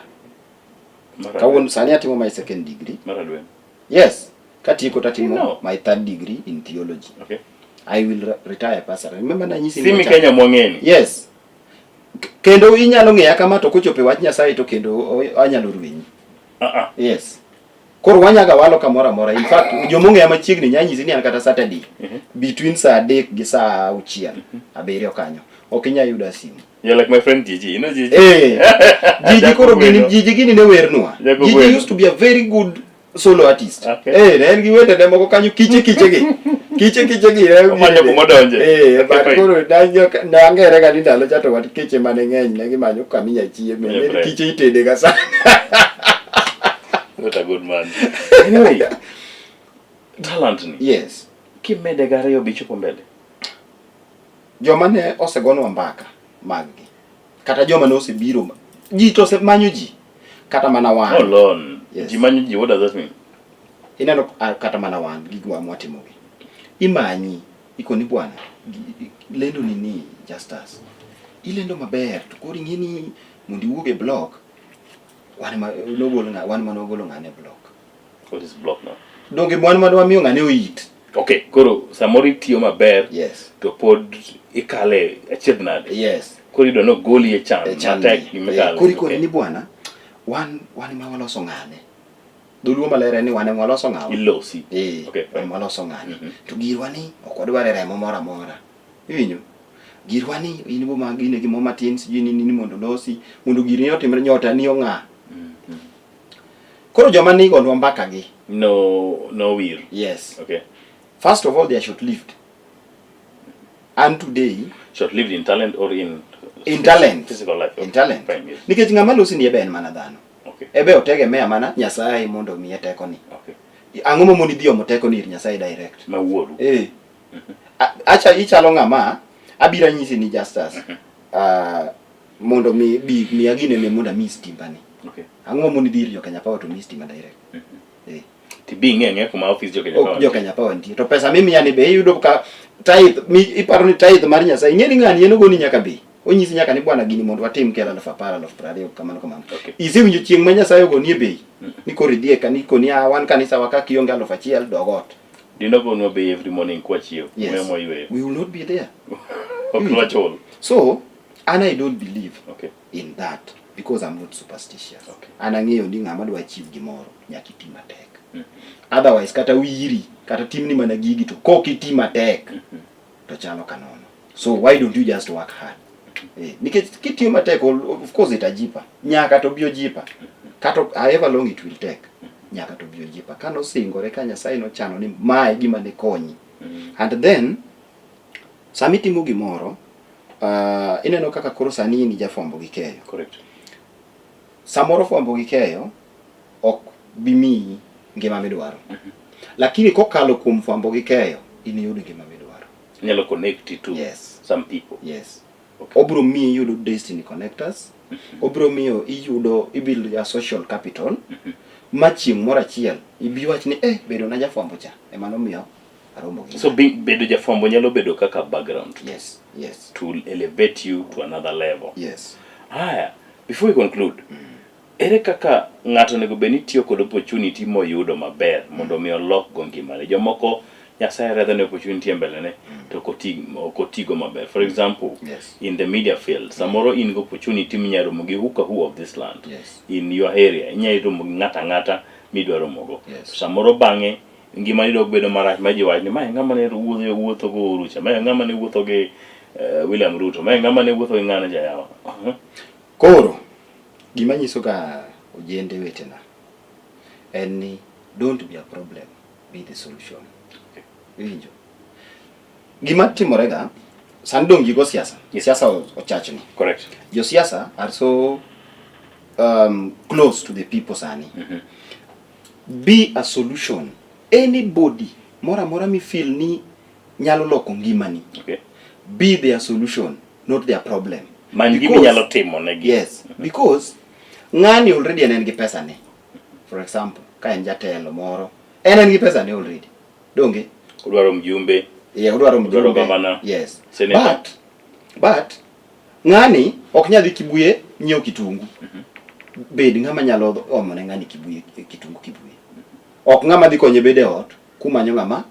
Kawuono sani atimo my second degree. Mar adwen. Yes. Katieko tatimo No. my third degree in theology. Okay. I will retire pastor. Remember nanyisi ni Simi wacha- Kenya mwang'eni. Yes. Kendo inyalo ng'eya kama to kochopo e wach Nyasaye to kendo anyalo rwenyi. Yes. Koro wanyaga walo kamoro amora. In fact, joma ong'eya machiegni nya nyisi ni an kata Saturday between saa 3 gi saa 6 7 kanyo. Ok inya yuda simu. You're like my friend Gigi. You know Gigi? Eh. Gigi koro gini Gigi gini ne wernwa. Jago Gigi Gweno. used to be a very good solo artist. Okay. Eh, ne en gi wendene moko kanyo kiche kiche gi. Kiche kiche gi. Omanyo kuma odonje. Eh, Okay, but fine. koro ne ang'ere ga ni ndalo cha to wat kiche mane ng'eny ne gimanyo kama inya chieme. Manyo Ne bread. kiche itede ga sana. What a good man. Anyway, talent ni. Yes. Kimede gariyo bichopo mbele. Joma ne osegonwa mbaka maggi kata joma ne osebiro ji to osemanyo ji kata mana wan. Hold on. Yes. Ji manyo ji, what does that mean? Ineno kata mana wan gigwa mwatimogi. Imanyi ikoni bwana lendo ni ni Justus. Ilendo maber to koro ing'e ni mondo iwuog e block wan ma nogolo ng'a wan mane wagolo ng'ane e block. What is block now? Donge wan mane wamiyo ng'ane oit. Okay, koro samoro itiyo maber yes. to pod ikale achiedh nade. Yes. Koro iyudo ni ogoli e chan E chan matek ni. gimikalo. Eh, koro ikoni ni bwana wan ema waloso ng'ane. Dholuo maler en ni wan ema waloso ng'awa. Ilosi. Eh, Okay, wan ema waloso ng'ane. To girwa ni ok wadwar e remo moro amora. Iwinjo? Girwa ni in bo ma gine gimoro matin sijui ni ni mondo losi mondo giri otimre nyota ni ong'a. Koro joma nigonwa mbaka gi. No wir. Yes. Okay. First of all they are short lived. And today short lived in talent or in in talent physical life. In talent. Fine, yes. Nikech ng'ama losi ni ebe en mana dhano. Okay. Ebe otegemea mana Nyasaye mondo omiye tekoni. Okay. Ang'o mamoni dhi omo tekoni ir Nyasaye direct? Ma wuoru. Eh. Acha ichalo ng'ama abiro anyisi ni Justus. Mondo mi bi miya gine ne mondo ami stima ni. Okay. Ang'o mamoni dhi ir jo Kenya Power to mi stima direct? Eh. Tibi ing'e ang'eya kuma office jo Kenya Ok Power jo Kenya Power nitie. To pesa mimiya ni be iyudo ka tithe mi iparo ni tithe mar Nyasaye. Ing'e ni ng'ani en ogoni nyaka bei. Onyisi nyaka ni bwana gini mondo watim kel 10,000 20,000 kamano kamano. Okay. Isewinjo chieng' ma Nyasaye ogonie bei. Ni koro idhi e kanisa koni ah wan kanisa wa ka kionge 1,000 dog ot. Dino gonwa bei every morning kwachiew. Yes. Muya mwayweyo. We will not be there. Ok nwachul. So, and I don't believe okay. in that because I'm not superstitious. Okay. An ang'eyo ni ng'ama dwa achieve gimoro nyaka iti matek. Otherwise kata wiri kata timni mana gigi to kok iti matek to chalo ka nono. So why don't you just work hard? Nikech kitiyo matek of course itajipa. Nyaka to bi ojipa. Kata however long it will take. Nyaka to bi ojipa. Ka nosingore ka Nyasaye nochano ni mae gima ne konyi. And then sama itimo gimoro ineno kaka koro sani in jafwambo gi keyo. Correct. Samoro fwambo gi keyo ok bi miyi ngima midwaro. Lakini kokalo kuom fwambo gi keyo, in iyud ngima midwaro. Inyalo connect to yes. some people. Yes. Okay. Obiro miyi iyudo destiny connectors. Obiro miyo iyudo ibuild a social capital. Ma chieng' moro achiel ibi wach ni bedo na jafwambo cha ema nomiyo aromo gi. So bedo jafwambo nyalo bedo kaka background. Yes, yes. To elevate you to another level. Yes. Haya, before we conclude, ere kaka ng'ato onego bed ni tiyo kod opportunity moyudo maber mondo mi olok go ngimane? Jomoko Nyasaye redho ne opportunity e mbelene to ok otigo maber. For example, yes. in the media field, samoro in gi opportunity minyalo romo gi who ka who of this land. Yes. In your area, inyalo romo gi ng'ato ang'ata midwa romogo. Yes. Samoro bang'e ngimani dok bedo marach ma ji wach ni mae ng'ama ne wuotho go Uhuru cha, mae ng'ama ne wuotho gi William Ruto, mae ng'ama ne wuotho gi ng'ane cha yawa. Koro gima nyiso ga ojende wetena en ni don't be a problem, be the solution. Okay. Iwinjo? Gima timore ga sani dong ji go siasa. Yes. Siasa ochachni. Correct. Jo siasa are so close to the people sani. Be a solution. Anybody moro amora mi feel ni nyalo loko ngimani. Okay. Be their solution, not their problem. Many gima inyalo timo negi. Yes, because ng'ani already en en gi pesa ne. For example, ka en jatelo moro, en en gi pesa ne already. Donge? Odwaro mjumbe. Yeah, odwaro mjumbe. Odwaro gavana. Yes. Senator. But ng'ani ok nyal dhi Kibuye nyiewo kitungu. Bed ng'ama nyalo omo ne ng'ani Kibuye kitungu Kibuye. Ok ng'ama dhi konye bedo e ot kumanyo ng'ama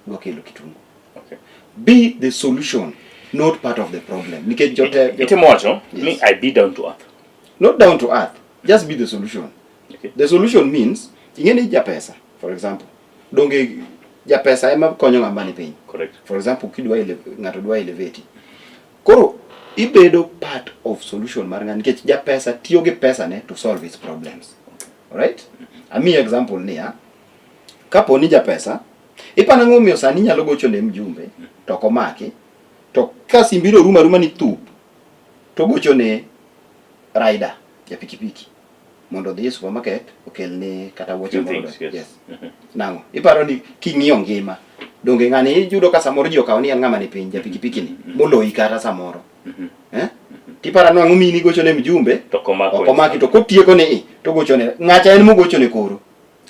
dwa kelo kitungu. Okay. Be the solution, not part of the problem. Nikech jote, Itemo wacho ni I be down to earth. Not down to earth, just be the solution. Okay. The solution means ing'e ni japesa, for example, donge japesa ema konyo ng'ama ni piny. Correct. For example, kidwa ele, ng'ato dwa elevate. Koro ibedo part of solution mar ng'ani nikech japesa tiyo gi pesa ne to solve his problems. Alright? Amiyi example niya, kapo ni japesa, iparo ang'o momiyo sani inyalo gocho ne mjumbe to ok omaki, to ka simbi no rumo aruma ni thup, to ogocho ne rider ja pikipiki mondo odhi e supermarket okelne kata wuoche Few moro. things, yes. Yes. Nang'o? Iparo ni king'iyo ngima, donge ng'ani iyudo ka samoro ji okawo ni en ng'ama ni piny, ja pikipiki ni, moloyi kata samoro. Eh? Tiparo ni ang'o miyi nigocho ne mjumbe, To ok omako. ok omaki to kotieko ni i, to ogocho ne, ng'acha en mogocho ne koro.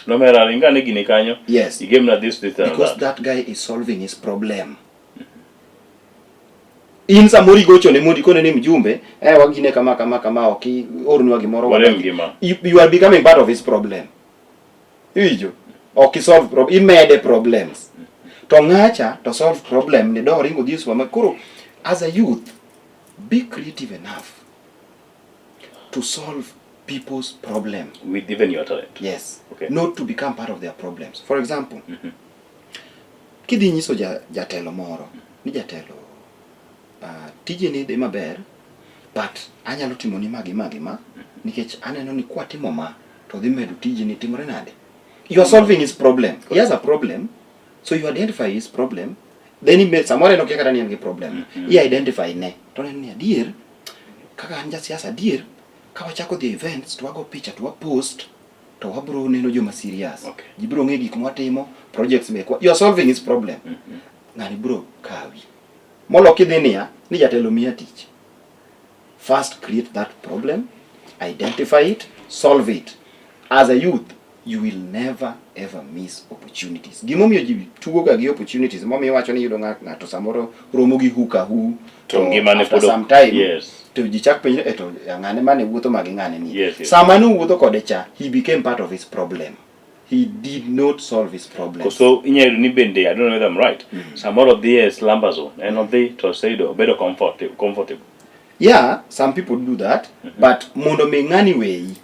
Nomera ringa ne gini kanyo. Yes. Igemna this, this and Because that. that guy is solving his problem. In samoro igochone mondo ikone ni mjumbe, eh wagine kama kama kama ok iornwa gimoro. Warem ngima. You are becoming part of his problem. Iwinjo? Ok isolve problem, imede problems. To ng'acha to solve problem ni do ringo dhi e supermarket. Koro as a youth, be creative enough to solve people's problem. With even your talent. Yes. Okay. Not to become part of their problems. For example, kidhi nyiso jatelo moro ni jatelo tijeni dhi maber but anyalo timoni ma gi ma gi ma nikech aneno ni kwatimo ma to dhi medo tijeni timore nade. You are solving his problem. He has a problem, so you identify his problem, then he may, samoro en okia kata ni en gi problem. I identify ne to oneno ni adier kaka an jasiasa adier ka wachako dhi events to wago picha to wapost to wabro neno joma serious. Okay. Ji bro ng'e gik mwatimo, projects mekwa. You are solving his problem. Ng'ani bro kawi. Molo kidhi niya ni jatelo miya tich. First create that problem, identify it, solve it. As a youth, you will never ever miss opportunities. Gimomiyo ji tugo ga gi opportunities, momiyo iwacho ni iyudo ng'ato samoro romo gi huka hu, To ngimane after pod ok- some time, yes. to ji chak penjre, eh, to ng'ane mane wuotho ma gi ng'ane ni. Yes, yes. Sama nowuotho kode cha, he became part of his problem. He did not solve his problem. Koso inyalo yudo ni bende, I don't know whether I'm right. Samoro odhi e slumber zone. En odhi to oseyudo obedo comfortable. Yeah, some people do that, but mondo mi ng'ani weyi.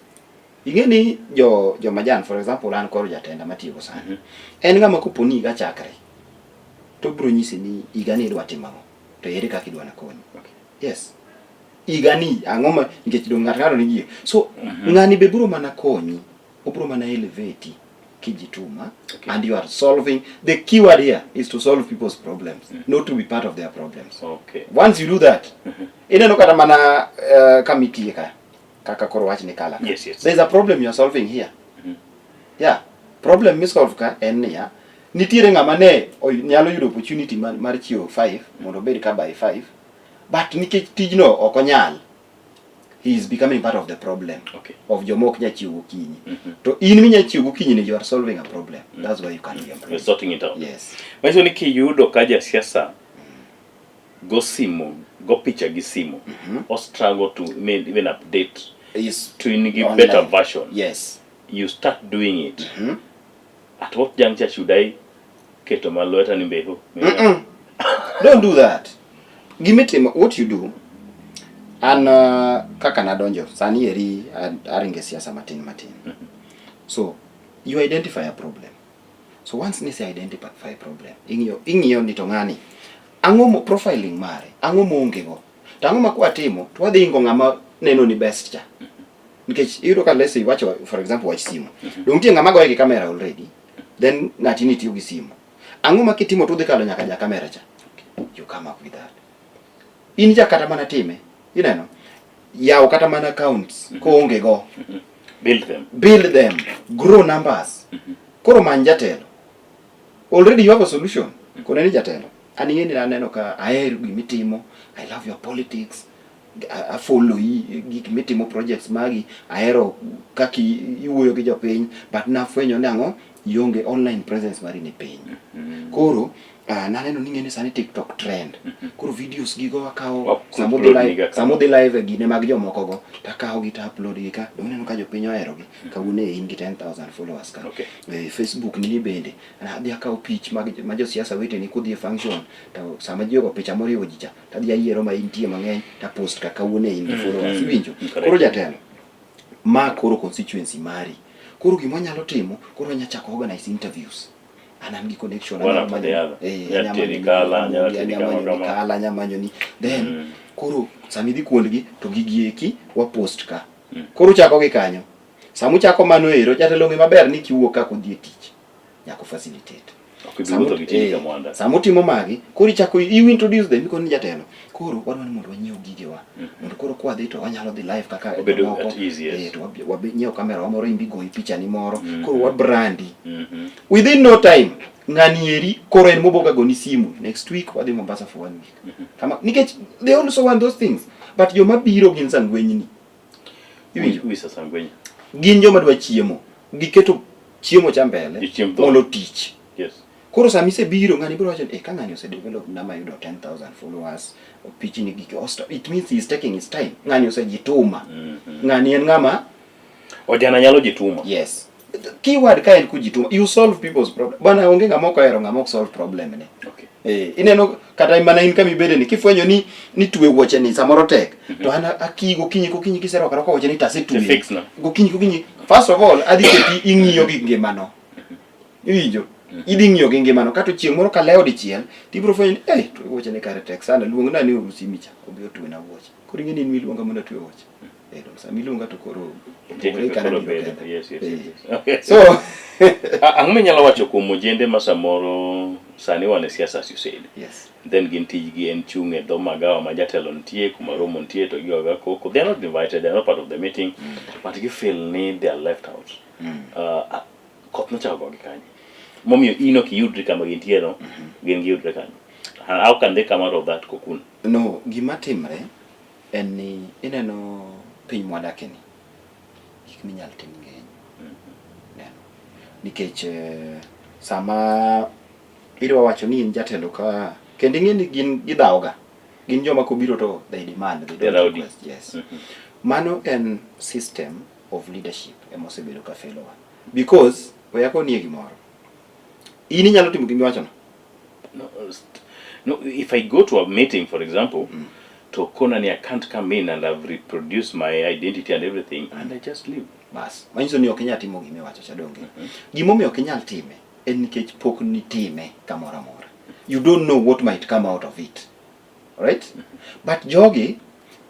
Ing'e ni jo majan, for example, an koro jatenda matiyogo sani. En ng'ama kopo ni higa chakre, to obiro nyisi ni higa ni idwa timo ang'o, to ere kaka idwa nakonyi. Yes. Higa ni ang'o ma nikech dong ng'ato ng'ato nigi. So ng'ani be biro mana konyi, obiro mana elevate kijituma. And you are solving the keyword here is to solve people's problems, not to be part of their problems. Okay. Once you do that, ineno kata mana kamitie ka kaka koro wach ni kala ka. Yes, yes. There is a problem you are solving here. Yeah. Problem misolve ka en niya, nitiere ng'ama ne nyalo yudo opportunity mar chiewo 5 mondo obed ka by 5, but nikech tijno ok onyal, he is becoming part of the problem of joma ok nyal chiewo gokinyi. To in minya chiewo gokinyi ni you are solving a problem. That's why you can be employed. You're sorting it out. Yes. Manyiso ni kiyudo ka jasiasa go simu, go picha gi simu, o struggle to even update is to in gi online. better version. Yes. You start doing it. At what juncture should I keto ma lweta ni mbeho? Don't do that. Gimitimo, what you do, an kaka nadonjo, sani eri aringe siasa matin matin. So, you identify a problem. So once nise identify problem, ing'iyo ni to ng'ani, ang'o mo profiling mare, ang'o moonge go. To ang'o ma kwatimo, to wadhi ingo ng'ama neno ni best cha. Nikech iyudo ka let's say iwacho for example wach simu. Dong nitie ng'ama goye gi camera already, then ng'ati ni tiyo gi simu. Ang'o ma kitimo to udhi kalo nyaka ja camera cha. You come up with that. In ja kata mana time, ineno? Yaw kata mana accounts koonge go. Build them. Build them. Grow numbers. Koro many jatelo. Already you have a solution. Kone ni jatelo. An ing'e ni aneno ka ahero gima itimo, I love your politics, a follow i gik mitimo projects magi, ahero kaka iwuoyo gi jopiny, but nafwenyo ni ang'o, ionge online presence mari ni piny. Koro naneno ni ing'e ni sani TikTok trend. Koro videos gigo akawo sama odhi live, sama odhi live e gine mag jomoko go, takawo gi to upload gi ka, donge ineno ka jopiny ohero gi. Kawuono e in gi 10,000 followers ka. Okay. E, Facebook ni bende adhi akawo pich mag ma josiasa weteni kodhi e function to sama ji ogo picha moriwo ji cha to adhi ayiero ma intie mang'eny to post ka kawuono e in gi followers iwinjo koro jatelo ma koro constituency mari koro gima wanyalo timo koro wanya chako organize interviews an an gi connection One after the other. Nyalo teri kala, nyalo teri kama kama. kala anya manyo ni then koro sama idhi kuondgi to gigi eki wa post ka koro uchako gi kanyo sama uchako mano ero jatelo ong'e maber ni kiwuok kaka odhi e tich nyaka facilitate Ok ibi wuotho gi tiji ka mwanda. Sama utimo magi, koro ichako you introduce them ikoni jatelo. Koro wadwa ni mondo wanyiew gigewa. Mondo koro kwadhi to wanyalo dhi live kaka Wabedo jomoko. at ease, yes. Eh, to wabi nyiew kamera wa moro imbi goyi picha ni moro. Koro wa brandi. Within no time, ng'ani eri koro en moboga goni simu. Next week wadhi Mombasa for one week. Kama nikech they also want those things. But joma biro gin sangwenyni. Iwinjo? Who is a sangwenya? Gin joma dwa chiemo. Giketo chiemo cha mbele Gichiem dho. molo tich. Yes. Koro sama isebiro ng'ani biro wacho ni eh, ka ng'ani ose develop na mayudo 10,000 followers, pichni gike osto. It means he is taking his time. Ng'ani osejituma. Ng'ani en ng'ama Ojana nyalo jituma. Yes. Keyword ka en kujituma, you solve people's problem. Bwana onge ng'ama ok ohero ng'ama ok solve problem ne. Okay. Eh, ineno kata mana in kama ibede ni kifwenyo ni ni twe wuoche ni samoro tek to an aki gokinyi gokinyi kiserwako arwaka wuoche ni tasetwe. Fix na. Gokinyi gokinyi. First of all, adhi keti ing'iyo gi ngimano. Iwinjo? Idhi ng'iyo gi ngimano kato chieng' moro ka lewo dichiel tibiro fwenyo ni eh twe wuoche ni kare tek sana luong na ni orusi cha obi otwena wuoche. Koro ing'e ni in miluonga mondo atwe wuoche. Eh, dong sama iluonga to koro opogore kana Koro biro bedo. kenda. Yes. Eh. Okay. So Ang'o minyalo wacho kuom ojende ma samoro sani wan e siasa as you said. Yes. Then gin tijgi en chung' e dho magawa ma jatelo nitie kuma romo nitie to gigoga koko. They are not invited, they are not part of the meeting, but gi feel ni they are left out. Koth nochako gogi kanye? Momiyo in ok iyudri kama gintie no, gin giyudre kanyo. How can they come out of that cocoon? No, gima timre en ni ineno piny mwadake ni gik minyal tim ng'eny. Neno. Nikech sama idwa wacho ni in jatelo ka kendo ing'e ni gin gidhawoga. Gin joma kobiro to they demand, they They're don't rowdy. request. Yes. Mano en system of leadership ema osebedo ka felowa. Because we akonie gimoro. In inyalo timo gima iwachono. No, if I go to a meeting, for example, to kona ni I can't come in and I've reproduced my identity and everything, and I just leave. Bas, manyiso ni ok inyal timo gima iwacho cha donge. Gimomiyo ok inyal time en nikech pok nitime kamoro amora. You don't know what might come out of it. Right? But jogi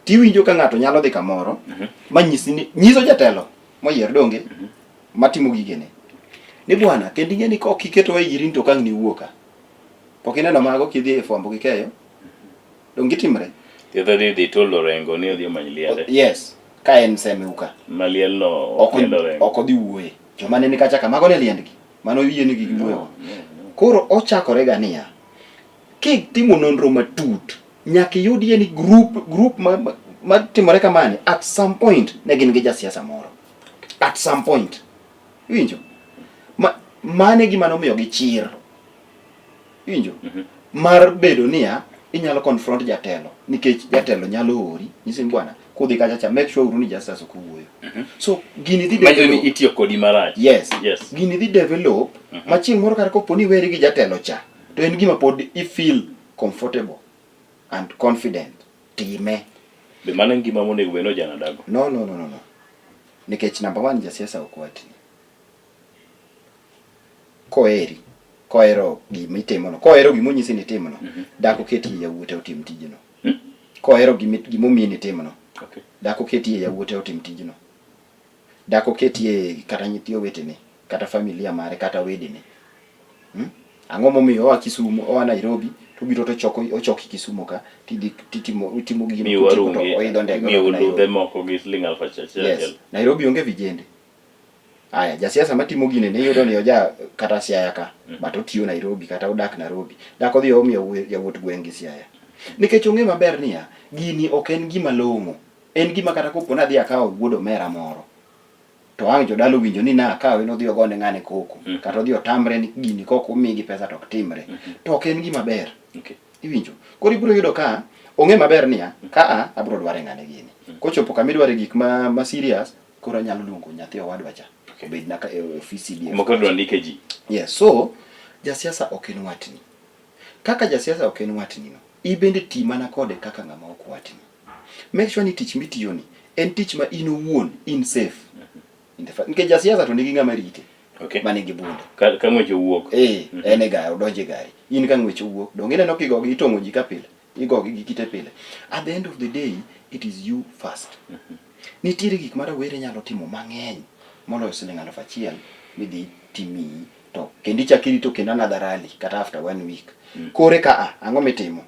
tiwinjo ka ng'ato nyalo dhi kamoro ma nyisi ni nyiso jatelo moyier donge matimo gigene. Ni bwana, kendo ing'e ni kok iketowa e giri to ok ang' niwuo ka. Pok ineno mago kidhi e fwambo gi keyo? Donge gitimre? The other day they told Orengo ni odhi omany liende. Yes, ka en Seme ka. Ma liel no Ok liend Orengo. ok odhi wuoye. Joma ne ni kacha ka mago ne liendgi. Mano oyienegi giwuoyo. Koro ochakore ga niya, kitimo nonro matut, nyaka iyudie ni group ma timore kamani at some point ne gin gi jasiasa moro. At some point. Iwinjo? Mane gima nomiyo gi chir. Iwinjo? Mar bedo niya, inyalo confront jatelo nikech jatelo nyalo ori nyisi ni bwana kudhi kacha cha make sure uru ni Justus ok owuoyo. So gini dhi Manyiso ni develop. itiyo kodi marach. Yes. Yes. Gini dhi develop ma chieng' moro kata kopo ni iweri gi jatelo cha to en gima pod i feel comfortable and confident time. Be mano en gima monego bed ni ojana dago? No. Nikech number one jasiasa ok watni. Koheri, kohero gima itimono, kohero gima onyisi ni itimno, dak oketie yawuote otim tijno. Kohero gimomiyi ni itimno, dak oketie yawuote otim tijno. Dak oketie kata nyithi owetene, kata familia mare, kata wedene. Ang'o momiyo oa Kisumu, oa Nairobi, to obiro to ochoko, ochoki Kisumu ka, tidhi titimo, itimo gino, Miyo kotieko to warungi, oidho ndege miyo odok ludhe Nairobi. moko gi siling aluf achiel Yes. achiel. Nairobi onge vijende. Aya, jasiasa matimo gini ne iyudo ni oja kata Siaya ka, but otiyo Nairobi kata odak Nairobi. Dak odhi oom yawuot gweng' gi Siaya. Nikech ong'e maber niya, gini ok en gima long'o. En gima kata kopo ni adhi akawo wuod omera moro, to ang' jodala owinjo ni nakawe nodhi ogone ng'ane koko, kata odhi otamre ni gini kok omigi pesa to ok timre. To ok en gima ber. Iwinjo? Koro ibiro yudo ka ong'e maber niya, ka a abiro dware ng'ane gini. Kochopo kama idware gik ma, ma serious, koro anyalo luongo nyathi owadwa cha. Okay. Obed na e ofis CDF. Moko dwa ndike ji. Yes, so jasiasa ok en watni. Kaka jasiasa ok en watni no, ibende ti mana kode kaka ng'ama ok watni. Make sure ni tich mitiyoni en tich ma in owuon in safe. In the fact, nikech jasiasa to nigi ng'ama rite. Okay. Ma nigi bunde. Ka, ka ng'wech owuok. Eh, mm -hmm. en e gari, odonjo e gari. In ka ng'wech owuok, donge ineno kigogi itong'o ji ka pile. Igogi gi kite pile. At the end of the day, it is you first. Nitiere gik ma rawere nyalo timo mang'eny moloyo siling 1000 midhi timiyi to kendo ichak irito kendo another rally kata after one week. Kore ka a, ang'o mitimo?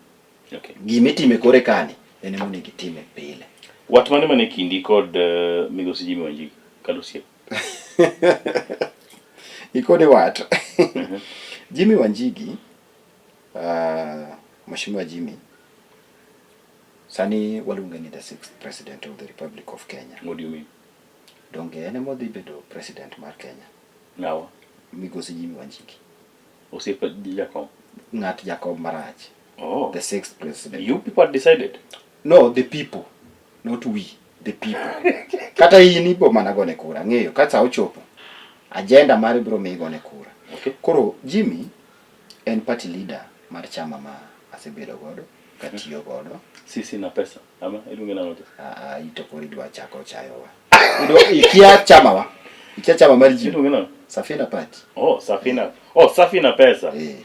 Okay. Gima itime kore kani en ema onego itime pile. Wat mane mane kindi kod migosi Jimmy Wanjigi kata osiep? Ikone wat. Jimmy Wanjigi, Mheshimiwa Jimmy, sani waluonge ni the sixth president of the Republic of Kenya. What do you mean? Donge en ema odhi bedo president mar Kenya? Ng'awa? Migosi Jimmy Wanjigi. Osiep Jakom? Ng'at Jakom marach. Oh. The sixth president. You people have decided? No, the people. Not we. The people. Kata in ibo mana gone kura. Ng'eyo, ka sa ochopo, agenda mari biro miyi gone kura. Okay. Koro, Jimmy en party leader mar chama ma asebedo godo, katiyo godo. Sisi na pesa. Ama iluonge nang'o cha? Ah, ah, ito koro idwa chako chayowa. Idwa ikia chama wa. Ikia chama mar Jimmy. Iluonge nang'o? Safina Party. Oh, Safina. Oh, Safina pesa. Eh.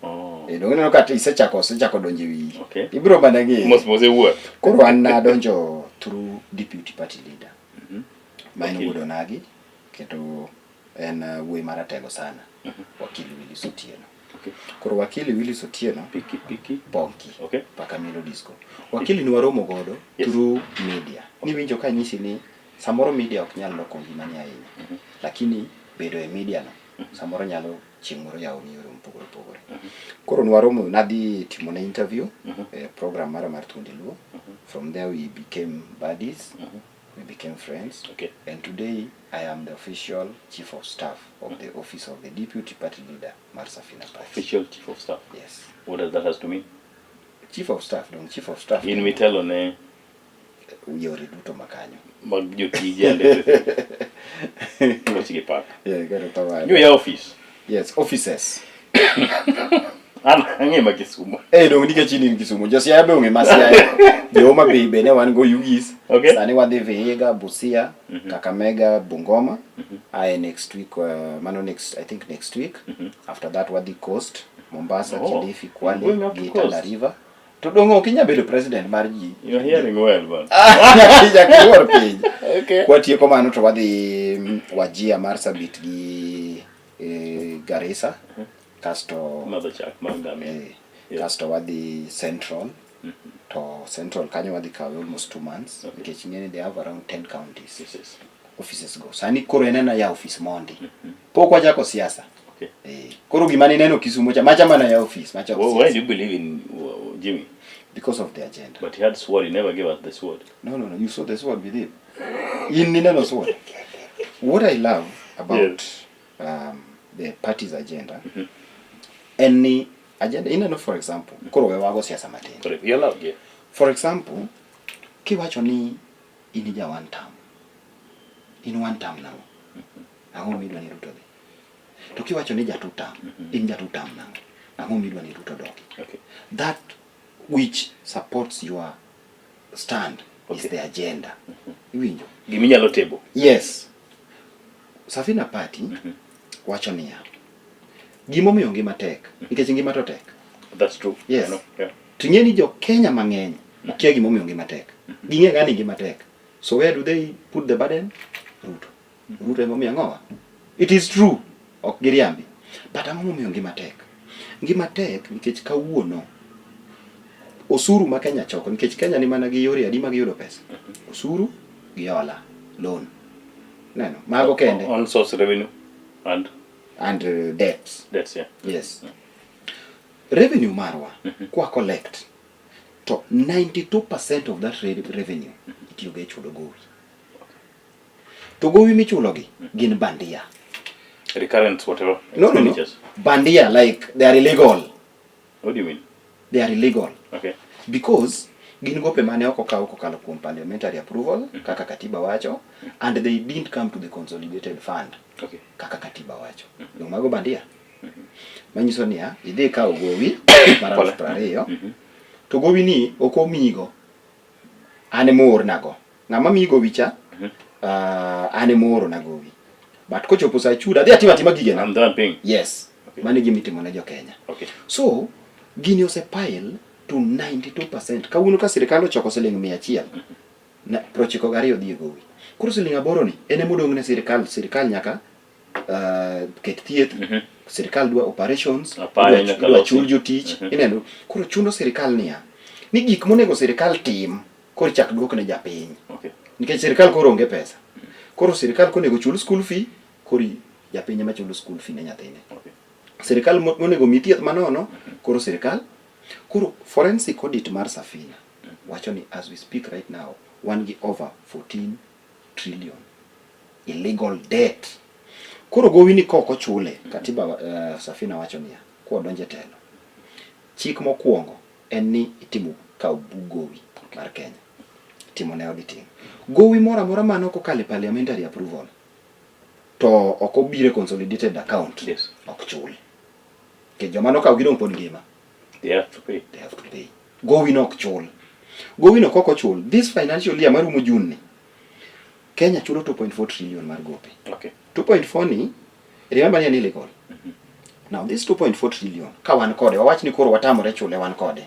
Oh. Eh, donge ineno ka isechako osechako donjo e wiyi. Okay. Ibiro mana ng'eyo. Mos mos e wuoth. Koro an nadonjo through deputy party leader. Ma en Wakili. wuod Onagi kendo en wuoyi maratego sana. Wakili Willis Otieno. Okay. Koro Wakili Willis Otieno Piki piki. Bonki. Okay. Paka Milo Disco. Wakili ni waromo godo Yes. through media. Niwinjo ka nyisi ni samoro media ok nyal loko ngimani ahinya. Lakini bedo e media no samoro nyalo chieng' moro yawoni yore mopogore opogore. Koro nwaromo nadhi timone interview e program mara mar Thuondi Luo. From there we became buddies. We became friends. Okay. And today I am the official chief of staff of the office of the deputy party leader mar Safina Party. Official chief of staff. Yes. What does that has to mean? Chief of staff, dong chief of staff. In mitelo ne yore duto makanyo. mag jotije and everything. Koch gi pak. Yeah, koro kamano. Nyo ya office. Yes, offices. An ang'e ma Kisumu. Eh, dong nikech in in Kisumu. Jo Siaya be ong'e ma Siaya. Jo Homa Bay be ne wan go Ugis. Okay. Sani wadhi Vihiga, Busia, Kakamega, Bungoma. Aye next week, mano next, I think next week. After that wadhi Coast, Mombasa, Oh, Kilifi, you're going Kwale, up to gi Coast. Tana River. To dong ok inyal bedo president mar ji. You're hearing well, man. Nyaka iwuor piny. Okay. Kwatieko mano to wadhi Wajir, Marsabit gi Garissa. Kasto Madho chak mar ngamia. Kasto wadhi Central. To Central kanyo wadhi kawe almost 2 months. Nikech ing'e ni they have around 10 counties. Yes, yes. Offices go. Sani koro en ena ya office mondi. Pok wachako siasa. Okay. Koro gima nineno Kisumu cha macha mana ya office, macha Well, ok why siasa. do you believe in Jimmy? Because of the agenda. But he had sword, he never gave us the sword. No, no, no. You saw the sword with him. In nineno sword. What I love about the party's agenda, en ni agenda, ineno for example, koro we wago siasa matin. Correct. You're allowed, yeah. For example, kiwacho ni in ja one term, in one term nang'o? Ang'o midwa ni Ruto dhi? To kiwacho ni ja two term, in ja two term nang'o? Ang'o midwa ni Ruto dogi? Okay. That which supports your stand is the agenda. Iwinjo? Giminyalo tebo. Yes. Safina Party wacho niya, gimomiyo ngima tek, nikech ngima to tek. That's true. Yes. I know. Yeah. To ing'e ni jo Kenya mang'eny okia gimomiyo ngima tek. Ging'e ga ni ngima tek. So where do they put the burden? Ruto. Ruto emomiyo ang'owa? It is true. Ok giriambi. But ang'o momiyo ngima tek? Ngima tek nikech kawuono osuru ma Kenya choko, nikech Kenya ni mana gi yore adi mag yudo pesa? Osuru gi hola, loan. Neno, mago kende. On source revenue and and debts. Debts, yeah. Yes. Revenue marwa kwa collect to 92% of that revenue itiyogo e chulo gowi. To gowi michulogi gin bandia. Recurrent whatever. No. Expenditures. Bandia, like they are illegal. What do you mean? They are illegal. Okay. Because gin gope mane ok okaw kokalo kuom parliamentary approval kaka katiba wacho and they didn't come to the consolidated fund kaka katiba wacho. Dong mago bandia? Manyiso niya, idhi ikawo gowi mar Pole. 20,000 to gowi ni ok omiyigo. An ema oornago. Ng'ama miyi gowi cha, an ema oorona gowi. But kochopo sa chudo, adhi atimo atima gigena. I'm done paying. Yes. Mano e gima itimo ne jo Kenya. So, gini ose pile to 92%. Kawuono ka sirikal ochoko siling 100, na 92 dhi e gowi. Koro siling 8 ni en ema odong' ne sirikal. Sirikal nyaka ket thieth, sirikal dwa operations, Apaya nyaka idwa losi. chul jotich, ineno. Koro chuno sirikal niya, ni gik monego sirikal tim, koro chak duok ne japiny. Nikech sirikal koro onge pesa. Koro sirikal konego chul school fee, koro japiny ema chulo school fee ne nyathine. Sirikal monego mi thieth manono, koro sirikal. Koro forensic audit mar Safina wacho ni as we speak right now, wan gi over 14 trillion illegal debt. Koro gowi ni kok ochule, katiba Safina wacho niya, kwadonjo e telo, chik mokwongo en ni itimo kawo bug gowi mar Kenya, timo ne auditing. Gowi moro amora mane ok okalo e parliamentary approval, to ok obiro e consolidated account, ok chul. Nikech joma nokawo gi dong' pod ngima. They have to pay. They have to pay. Gowi no ok chul. Gowi no kok ochul, this financial year marumo June ni, Kenya chulo 2.4 trillion mar gope. 2.4 ni, remember ni en illegal. Now this 2.4 trillion, ka wan kode, wawach ni koro watamore chule wan kode.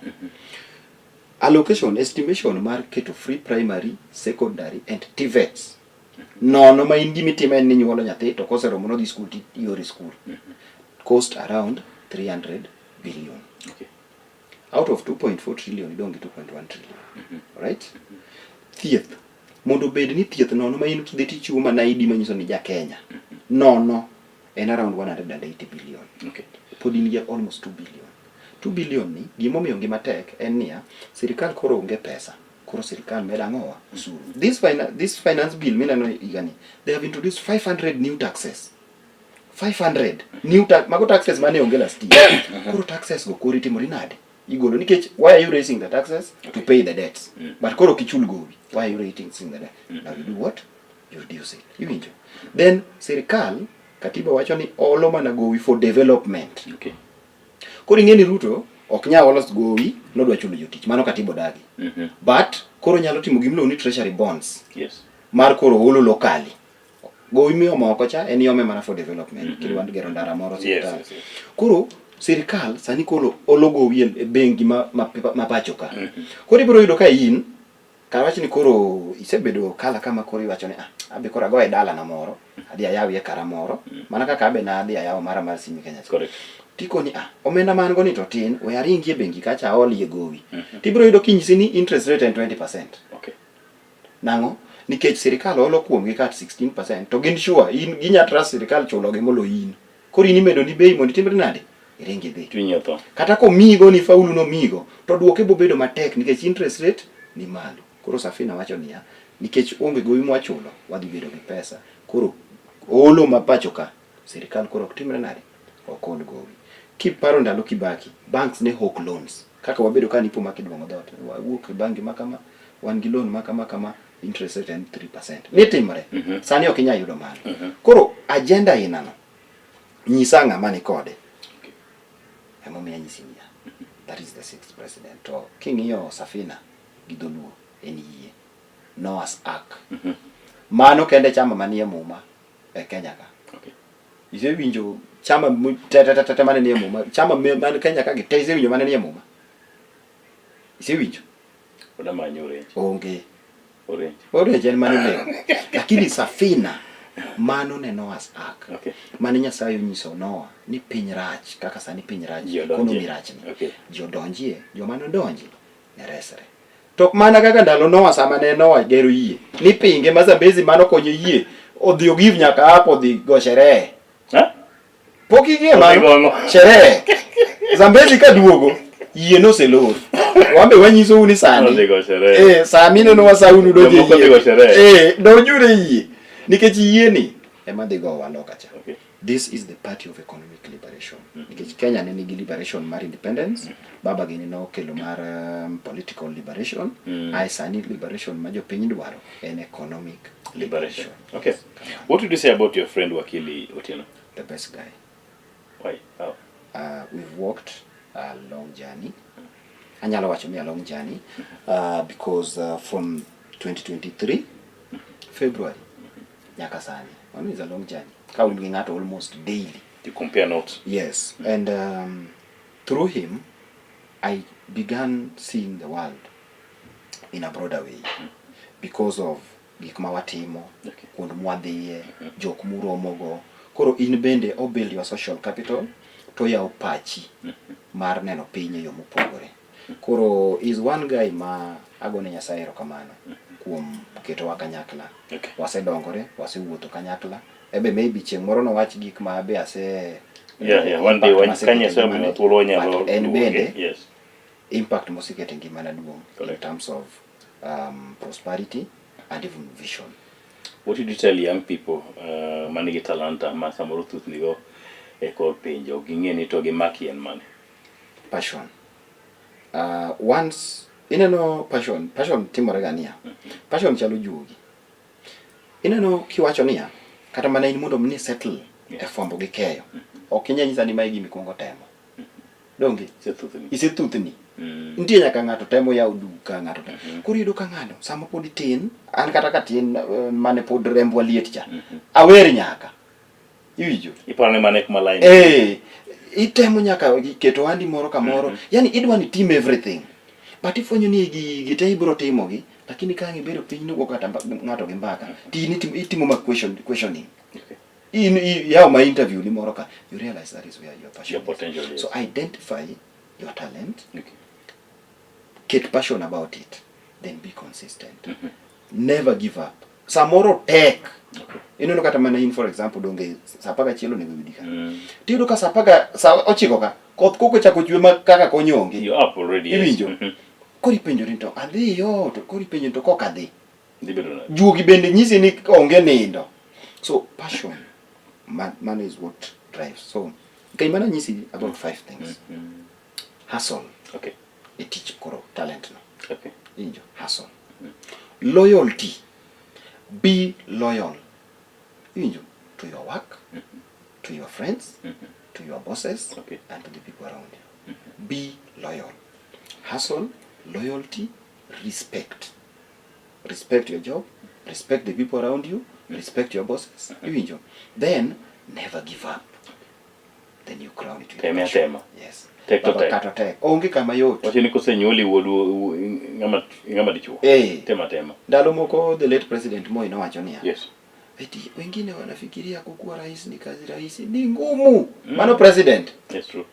Allocation, estimation mar keto free primary, secondary and TVETs. Nono ma in gima itimo en ni inyuolo nyathi to koseromo nodhi school to iore school. Cost around 300 billion. Out of 2.4 trillion idong' gi 2.1 trillion. Right? Thieth. Mondo obed ni thieth nono ma in kidhi tichiwo mana ID manyiso ni ja Kenya. Nono en around 180 billion. Pod in gi almost 2 billion. 2 billion ni gimomiyo ngima tek en niya, sirikal koro onge pesa. Koro sirikal medo ang'owa? Osuru. This, this finance bill mineno higani, they have introduced 500 new taxes. 500 new tax, mago taxes mane onge last year. Koro taxes go koro itimori nade? Igolo nikech why are you raising the taxes? To pay the debts. But koro kichul gowi, why are you raising the debt? Now you do what? You reduce it. Iwinjo? Then sirikal katiba wacho ni olo mana gowi for development. Koro ing'e ni Ruto ok nyal olo gowi nodwa chulo jotich. Mano katiba odagi. But koro nyalo timo gimiluongo ni treasury bonds. Mar koro olo locally. Gowi miomo oko cha en iome mana for development. Kidwa gero ndara moro osiptal. Koro sirikal sani koro olo gowi e bengi ma pacho ka. Koro ibiro yudo ka in kar wach ni koro isebedo kala kama koro iwacho ni ah abe koro agoye dala na moro adhi ayawie kara moro mana kaka abe na adhi ayawo mara mar simu Kenya. Tikoni ah omenda ma an go ni to tin we aringi e bengi kacha aolie gowi. Tibiro yudo kinyisi ni interest rate en 20%. Nang'o? Nikech sirikal olo kuomgi ka at 16% to gin sure in ginya trust sirikal chulogi molo in. Koro in imedo ni bei mondo itimri nade? Iring idhi. Chunyi otho. Kata komiyigo ni faulu nomiyigo to duoke bobedo matek nikech interest rate ni malo. Koro Safina wacho niya, nikech onge gowi mwachulo, wadhi bedo gi pesa. Koro olo ma pacho ka, sirikal koro ok timre nade? Ok ol gowi. Kiparo ndalo Kibaki, banks ne hawk loans. Kaka wabedo ka nipo ma kidwong'o dhoot, wawuok e bangi ma kama, wan gi loan ma kama kama, interest rate en 3%. Nitimre. Sani ok inyal yudo mano. Koro agenda inano, nyisa ng'ama ni kode. Emomiyo anyisi niya, that is the sixth president. To king'iyo Safina gi dholuo en yie. Noah's Ark. Mano kende chama manie muma e Kenya ka. Isewinjo chama te te te te mane nie muma. Chama man Kenya ka gi te isewinjo mane nie muma. Isewinjo? Oda manyo orange. Onge. Orange. Orange en mano olemo. Lakini Safina mano ne Noah's Ark. Mane Nyasaye onyiso Noah ni piny rach kaka sani piny rach, Ji odonjie. economy rach ni. Ji odonjie, joma nodonji ne resre. To mana kaka ndalo Noah sama ne Noah gero yie, ni pinge ma Zambezi mano konyo yie Odhi ogive nyaka up odhi go sherehe. Pok ing'e mano? Sherehe. Zambezi ka duogo, yie noselor. Wan be wanyisou ni sani. Odhi go sherehe. Eh, sami ineno wasaunu donjo Jomoko dhi go sherehe. Eh, donjuru e yie. Nikech yie ni ema dhi gowa loka cha. Okay. This is the party of economic liberation. Nikech Kenya ne nigi liberation mar independence, baba gini nokelo mar political liberation, ae sani liberation ma jopiny dwaro en economic liberation. Okay. What would you say about your friend Wakili Otieno? The best guy. Why? How? We've walked a long journey. Anyalo wacho ni a long journey because from 2023 February nyaka sani. Mano is a long journey. Ka un gi ng'ato almost daily. You compare notes. Yes. And through him, I began seeing the world in a broader way because of gik ma watimo, kuond mwadhiye, jok muromogo. Koro in bende o build your social capital to yawo pachi mar neno piny e yo mopogore. Koro is one guy ma agone Nyasaye erokamano kuom ketowa kanyakla. Wasedongore, wasewuotho kanyakla. Ebe maybe chieng' moro nowach gik ma be ase Yeah, one day impact when maseketo ka e Nyasaye ngimane, omiyowa thuolo wanyalo but en duoge. bende Yes. impact moseketo e ngimana duong' in terms of prosperity and even vision. What would you tell young people manigi talanta ma samoro thuthnigo e kor pinje ok ging'e ni to gimak yien mane? Passion. Once ineno passion, passion timore ga niya. Passion chalo juogi. Ineno kiwacho niya, kata mana in mondo mi settle e fwambo gi keyo. Ok inyal nyisa ni mae gima ikuongo temo. Donge? Isethuthni. Isethuthni. Nitie nyaka ng'ato temo yawo duka, ng'ato temo. Koro iyudo ka ng'ano sama pod itin, an kata ka tin mane pod rembwa liet cha. Awer nyaka. Iwinjo? Iparo ni mano e kuma line. Itemo nyaka keto ohandi moro kamoro. Yani idwa ni tim everything. But ifwenyo ni gigi te ibiro timogi, lakini ka ang' ibedo piny nigo kata ng'ato gi mbaka, to in itimo ma questioning. In yawo ma interview ni moro ka, you realize that is where your passion Your potential is. So identify your talent, ket passion about it, then be consistent. Never give up. Samoro tek. Ineno kata mana in for example donge saa apar gachiel onego yudi ka. Tiyudo ka saa apar ga saa ochiko ka koth koko chako chwe ma kaka konyo onge. You're up already. Yes. Iwinjo? Koro ipenjori ni to adhi yo to koro ipenjo ni to kok adhi. Dhi bedo nade? Juogi bende nyisi ni onge nindo. So passion man is what drives. So kay mana nyisi about 5 things. Hustle. E tich koro talent no. Iwinjo? Hustle. Loyalty. Be loyal. Iwinjo? To your work, to your friends, to your bosses, and to the people around you. Be loyal. Hustle, loyalty, respect. Respect your job, respect the people around you, respect your bosses. Iwinjo? Then never give up. Then you crown it with Teme passion. atema. Yes. Tek to Baba tek. Kata tek. Onge kama yot. Wacho ni kosenyuoli wuod ng'ama dichuo. Tema tema. Ndalo moko the late President Moi nowacho niya. Yes. Eti wengine wanafikiria kukuwa rais ni kazi rahisi, ni ngumu. Mano president. Yes, true.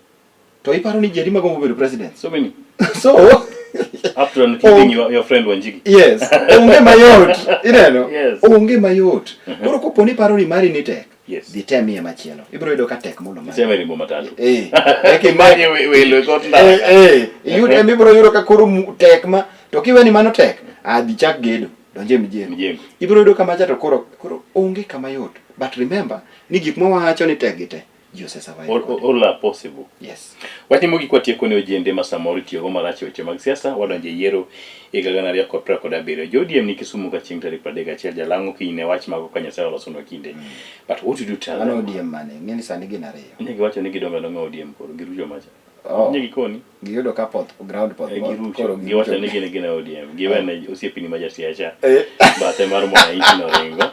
To iparo ni ji adi magombo bedo president? So many. So up to and including your friend Wanjigi. Yes. Onge mayot. Ineno? Yes. Onge mayot. Koro kopo ni iparo ni mari ni tek. Yes. Dhi temie machielo. Ibiro yudo ka tek molo mari. Iseme rimbo matatu. Eka Imanye welo e kor ndara. Iyud ema ibiro yudo ka koro tek ma to kiwe ni mano tek, dhi chak gedo. Donje mjengo. Mjengo. Ibiro yudo kama cha to koro onge kama yot. But remember ni gik mwawacho ni tek gi te. Ji ose survive. All are possible. Yes. Wach mogik watieko ne ojende ma samoro itiyogo marach e weche mag siasa, wadonjo e yiero higa gana ariyo kod piero kod abiriyo. Jo ODM ni Kisumu ka chieng' tarik pradek gachiel jalang'o kiny ne wach mago ka Nyasaye olosonwa kinde. But what did you tell Mano them? ODM mane? Ng'e ni sani gin ariyo. Nye giwacho ni gidongo adonga ODM koro girucho macha. Oh. Nye gikoni. Giyudo ka poth ground poth poth, Girucho. koro Giwacho girucho. ni gin gin ODM. Giwene osiepini ma jasiasa. Bathe mar Mwananchi noringo.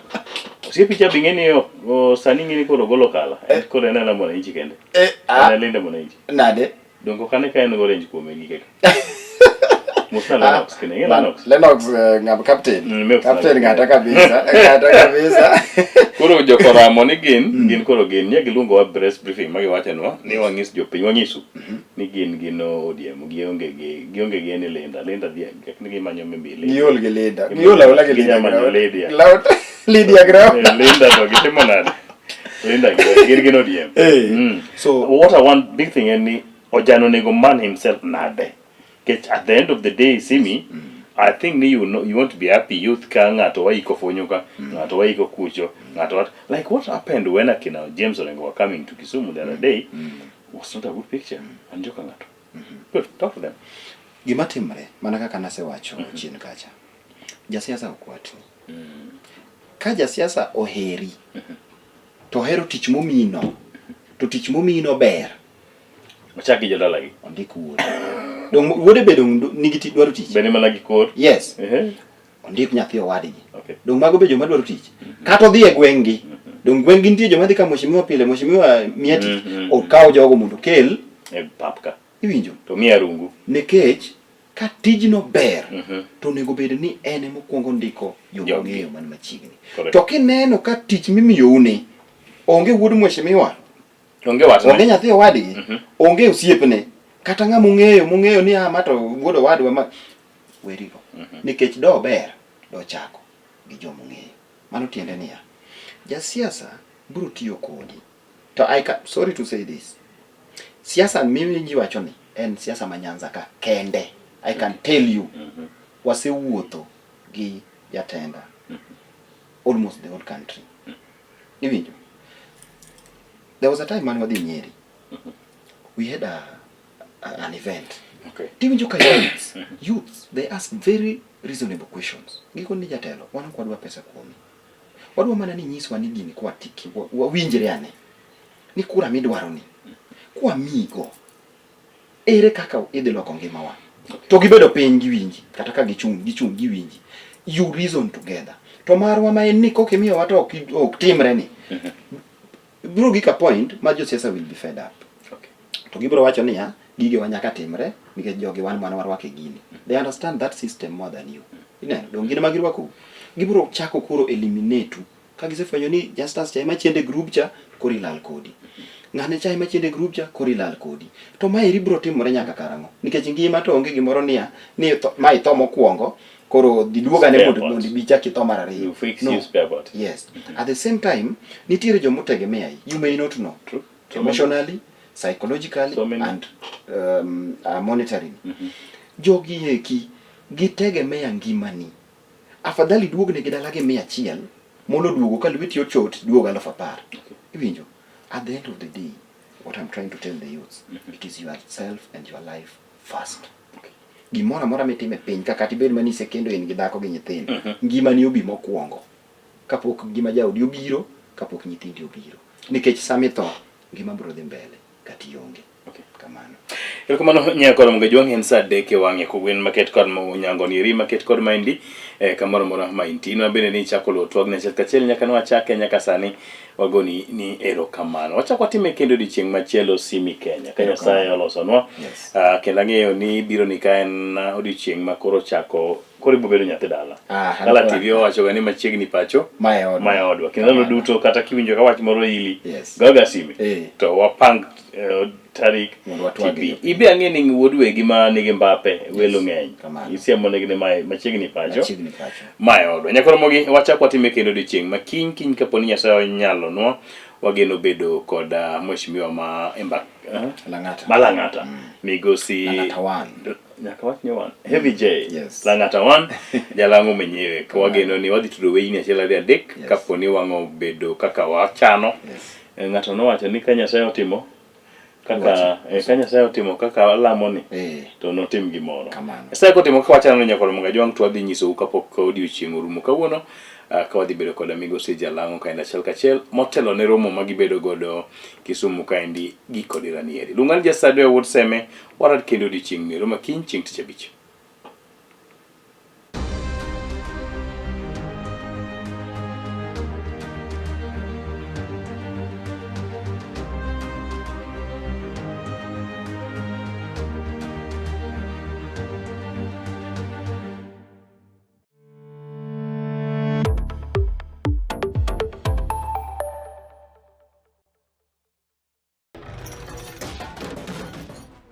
Osiepi cha be ing'e ni sani ing'e ni koro ogolo kala. En koro en ana Mwananchi kende. En alinda Mwananchi. Nade? Dongo kane ka en orange kuome gike. Mosna Lennox kine, ing'e Lennox? Lennox ng'am captain. Captain ng'ata kabisa, ng'ata kabisa. Koro jokoramo ni gin koro gin nye giluongo wa press briefing ma giwachonwa ni wang'is jopiny wang'isu ni gin gin ODM gionge gi any Linda. Linda dhi ni gimanyo mimbili. Giol gi Linda. Giol aola gi Linda. Ginya manyo Lydia. Laut. Lydia Graham. Eh, Linda to gitimo nade? Linda gi gin gin ODM. Eh. So what I want big thing en ni Ojano onego man himself nade? Nikech at the end of the day Simi, I think ni you know, you want to be happy youth ka ng'ato waiko fonyo ka, ng'ato waiko kucho, ng'ato what like what happened when akina James Orengo were coming to Kisumu the other day was not a good picture. And joka ng'ato. Good, talk to them. Gima timre mana kaka nasewacho chien kacha. Jasiasa ok watni. Ka jasiasa oheri to ohero tich momiyino to tich momiyino ber. Ochak gi jodalagi. Ondik wuode. Dong wuode be dong nigi tich dwaro tich. Bende mana gi kor. Yes. Ondik nyathi owadgi. Okay. Dong mago be joma dwaro tich. Kata odhi e gweng'gi. Dong gweng'gi nitie joma dhi ka mheshimiwa pile, mheshimiwa miya tich. Okaw jogo mondo okel E pap ka. Iwinjo? To miya rungu. Nikech ka tijno ber to onego bed ni en ema okwongo ndiko joma ong'eyo man machiegni. Correct. To kineno ka tich mimiyouni onge wuod mheshimiwa, onge watne, onge nyathi owadgi, onge osiepne, kata ng'ama ong'eyo mong'eyo ni ah ma to wuod owadwa ma werigo. Nikech do ber do chako gi joma ong'eyo. Mano tiende niya, jasiasa biro tiyo kodi. To I can, sorry to say this. Siasa mimi ji wacho ni en siasa ma Nyanza ka kende. I can tell you. Wasewuotho gi jatenda almost the whole country. Iwinjo? There was a time mane wadhi Nyeri. We had an event. Okay. Tiwinjo ka youths, youths, they ask very reasonable questions. Gikoni ni jatelo, wan ok wadwa pesa kuomi. Wadwa mana ni nyiswa ni gini kwa tiki, wawinjre ane. Ni kura midwaro ni. Kwamigo, ere kaka idhi loko ngimawa? To gibedo piny giwinji, kata ka gichung' gichung' giwinji. You reason together. To marwa ma en ni kok imiyowa to ok ok timre ni. Biro gik a point ma josiasa will be fed up. To gibiro wacho niya, gigewa nyaka timre nikech jogi wan mana warwako e gini. They understand that system more than you. Ineno, dong gin ema girwakou. Gibiro chako koro eliminate u. Ka gisefwenyo ni Justus cha ema chende group cha, koro ilal kodi. Ng'ane cha ema chende group cha, koro ilal kodi. To maeri biro timore nyaka karang'o? Nikech ngima to onge gimoro niya, ni tho, ma itho mokwongo, koro dhi duog ane Spare mondo parts. mondo ibi chak itho mar ariyo. You fix No. you spare part. Yes. At the same time, nitiere jomotegemea you may not know. True. Emotionally, psychologically So many. and monetarily. Jogi eki gitegemea ngimani. Afadhali duogne gi dala gi 100 molo duogo ka lweti ochot duogo 10,000. Iwinjo? At the end of the day, what I'm trying to tell the youths, it is yourself and your life first. Gimoro amora mitimo e piny ka kata ibed mana ni isekendo in gi dhako gi nyithindo, ngimani obi mokwongo kapok ngima jaodi obiro, kapok nyithindi obiro. Nikech sama itho, ngima biro dhi mbele kata ionge. Kamano. Erokamano nyakoro mga jwang' en saa adek e wang'e kogwen maket kod nyango ni eri maket kod maendi eh, kamoro amora ma intie. In bende ni ichako luwo twagni achiel kachiel nyaka ne wachake nyaka sani wagoni ni erokamano. Wachak watime kendo odiochieng' machielo Simi Kenya ka Nyasaye olosonwa. Yes. Ah, kendo ang'eyo ni biro ni ka en ah, odiochieng' ma koro chako koro ibiro bedo nyathi dala. Ah, Kala TV owacho ga ni machiegni pacho Ma e odwa. ma e odwa. Kendo ndalo duto kata kiwinjo ka wach moro ili Yes. goga sime Eh. to wapang eh, tarik Mondo watwag tibi. e yo. Ibe ang'e ni wuod wegi ma nigi mbape welo ng'eny. Kamano. Isiemo negi ni mae machiegni pacho. Machiegni pacho. Ma e odwa. Nyakoromogi wachak watime kendo odiochieng' ma kiny kiny kapo ni Nyasaye onyalonwa wageno bedo kod ah, mheshimiwa ma Embak eh? Lang'ata. ma Lang'ata migosi Lang'ata one. Nyaka wach ni one. Heavy J. Yes. Lang'ata one. Jalang'o mwenyewe. Ka wageno ni wadhi tudo weyini achiel ariyo adek Yes. kapo ni wang'o bedo kaka wachano. Yes. Eh, Ng'ato nowacho ni ka Nyasaye otimo kaka Wacho. eh, ka Nyasaye otimo kaka walamo ni Eh. to notim gimoro. Kamano. Nyasaye kotimo kaka wachano ni nyakoro mga jwang' to wadhi nyisou kapok odiochieng' orumo kawuono ah, ka wadhi bedo kod migosi Jalang'o kaendi achiel kachiel motelo ne romo ma gibedo godo Kisumu kaendi gi kod Ranieri. Luonga ni Jasadwe wuod Seme, warad kendo odiochieng' miero ma kiny chieng' tich abich.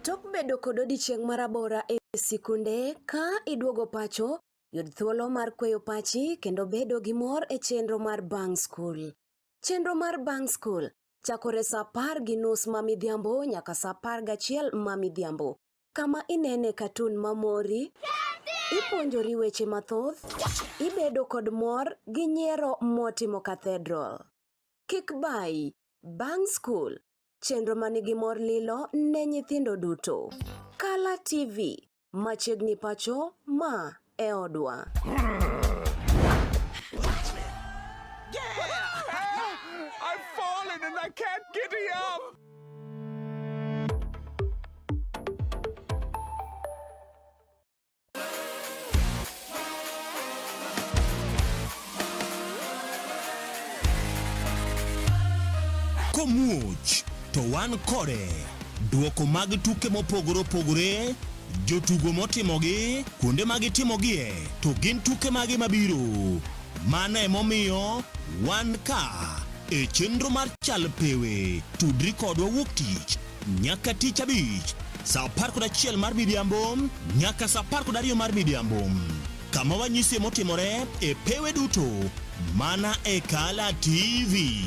Tok bedo kod odiechieng' marabora e sikunde, ka iduogo pacho, Yud thuolo mar kweyo pachi kendo bedo gi mor e chenro mar Bang' Skul. Chenro mar Bang' Skul chakore sa 10:30 ma midhiambo nyaka sa 11 ma midhiambo, kama inene katun mamori, ipuonjori weche mathoth, ibedo kod mor gi nyiero motimo cathedral. Kik bayi, Bang' Skul, chenro manigi mor lilo ne nyithindo duto. Kala TV, machiegni pacho ma e odwa. I've fallen and I can't get up. Komuoch to wan kode. Duoko mag tuke mopogore opogore, jotugo motimogi, kuonde ma gitimogie, to gin tuke mage mabiro. Mano emomiyo wan ka e chenro mar Chal Pewe. Tudri kodwa wuok tich nyaka tich abich saa 11 mar midhiambo nyaka saa 12 mar midhiambo kama wanyisie motimore e pewe duto mana e Kala TV.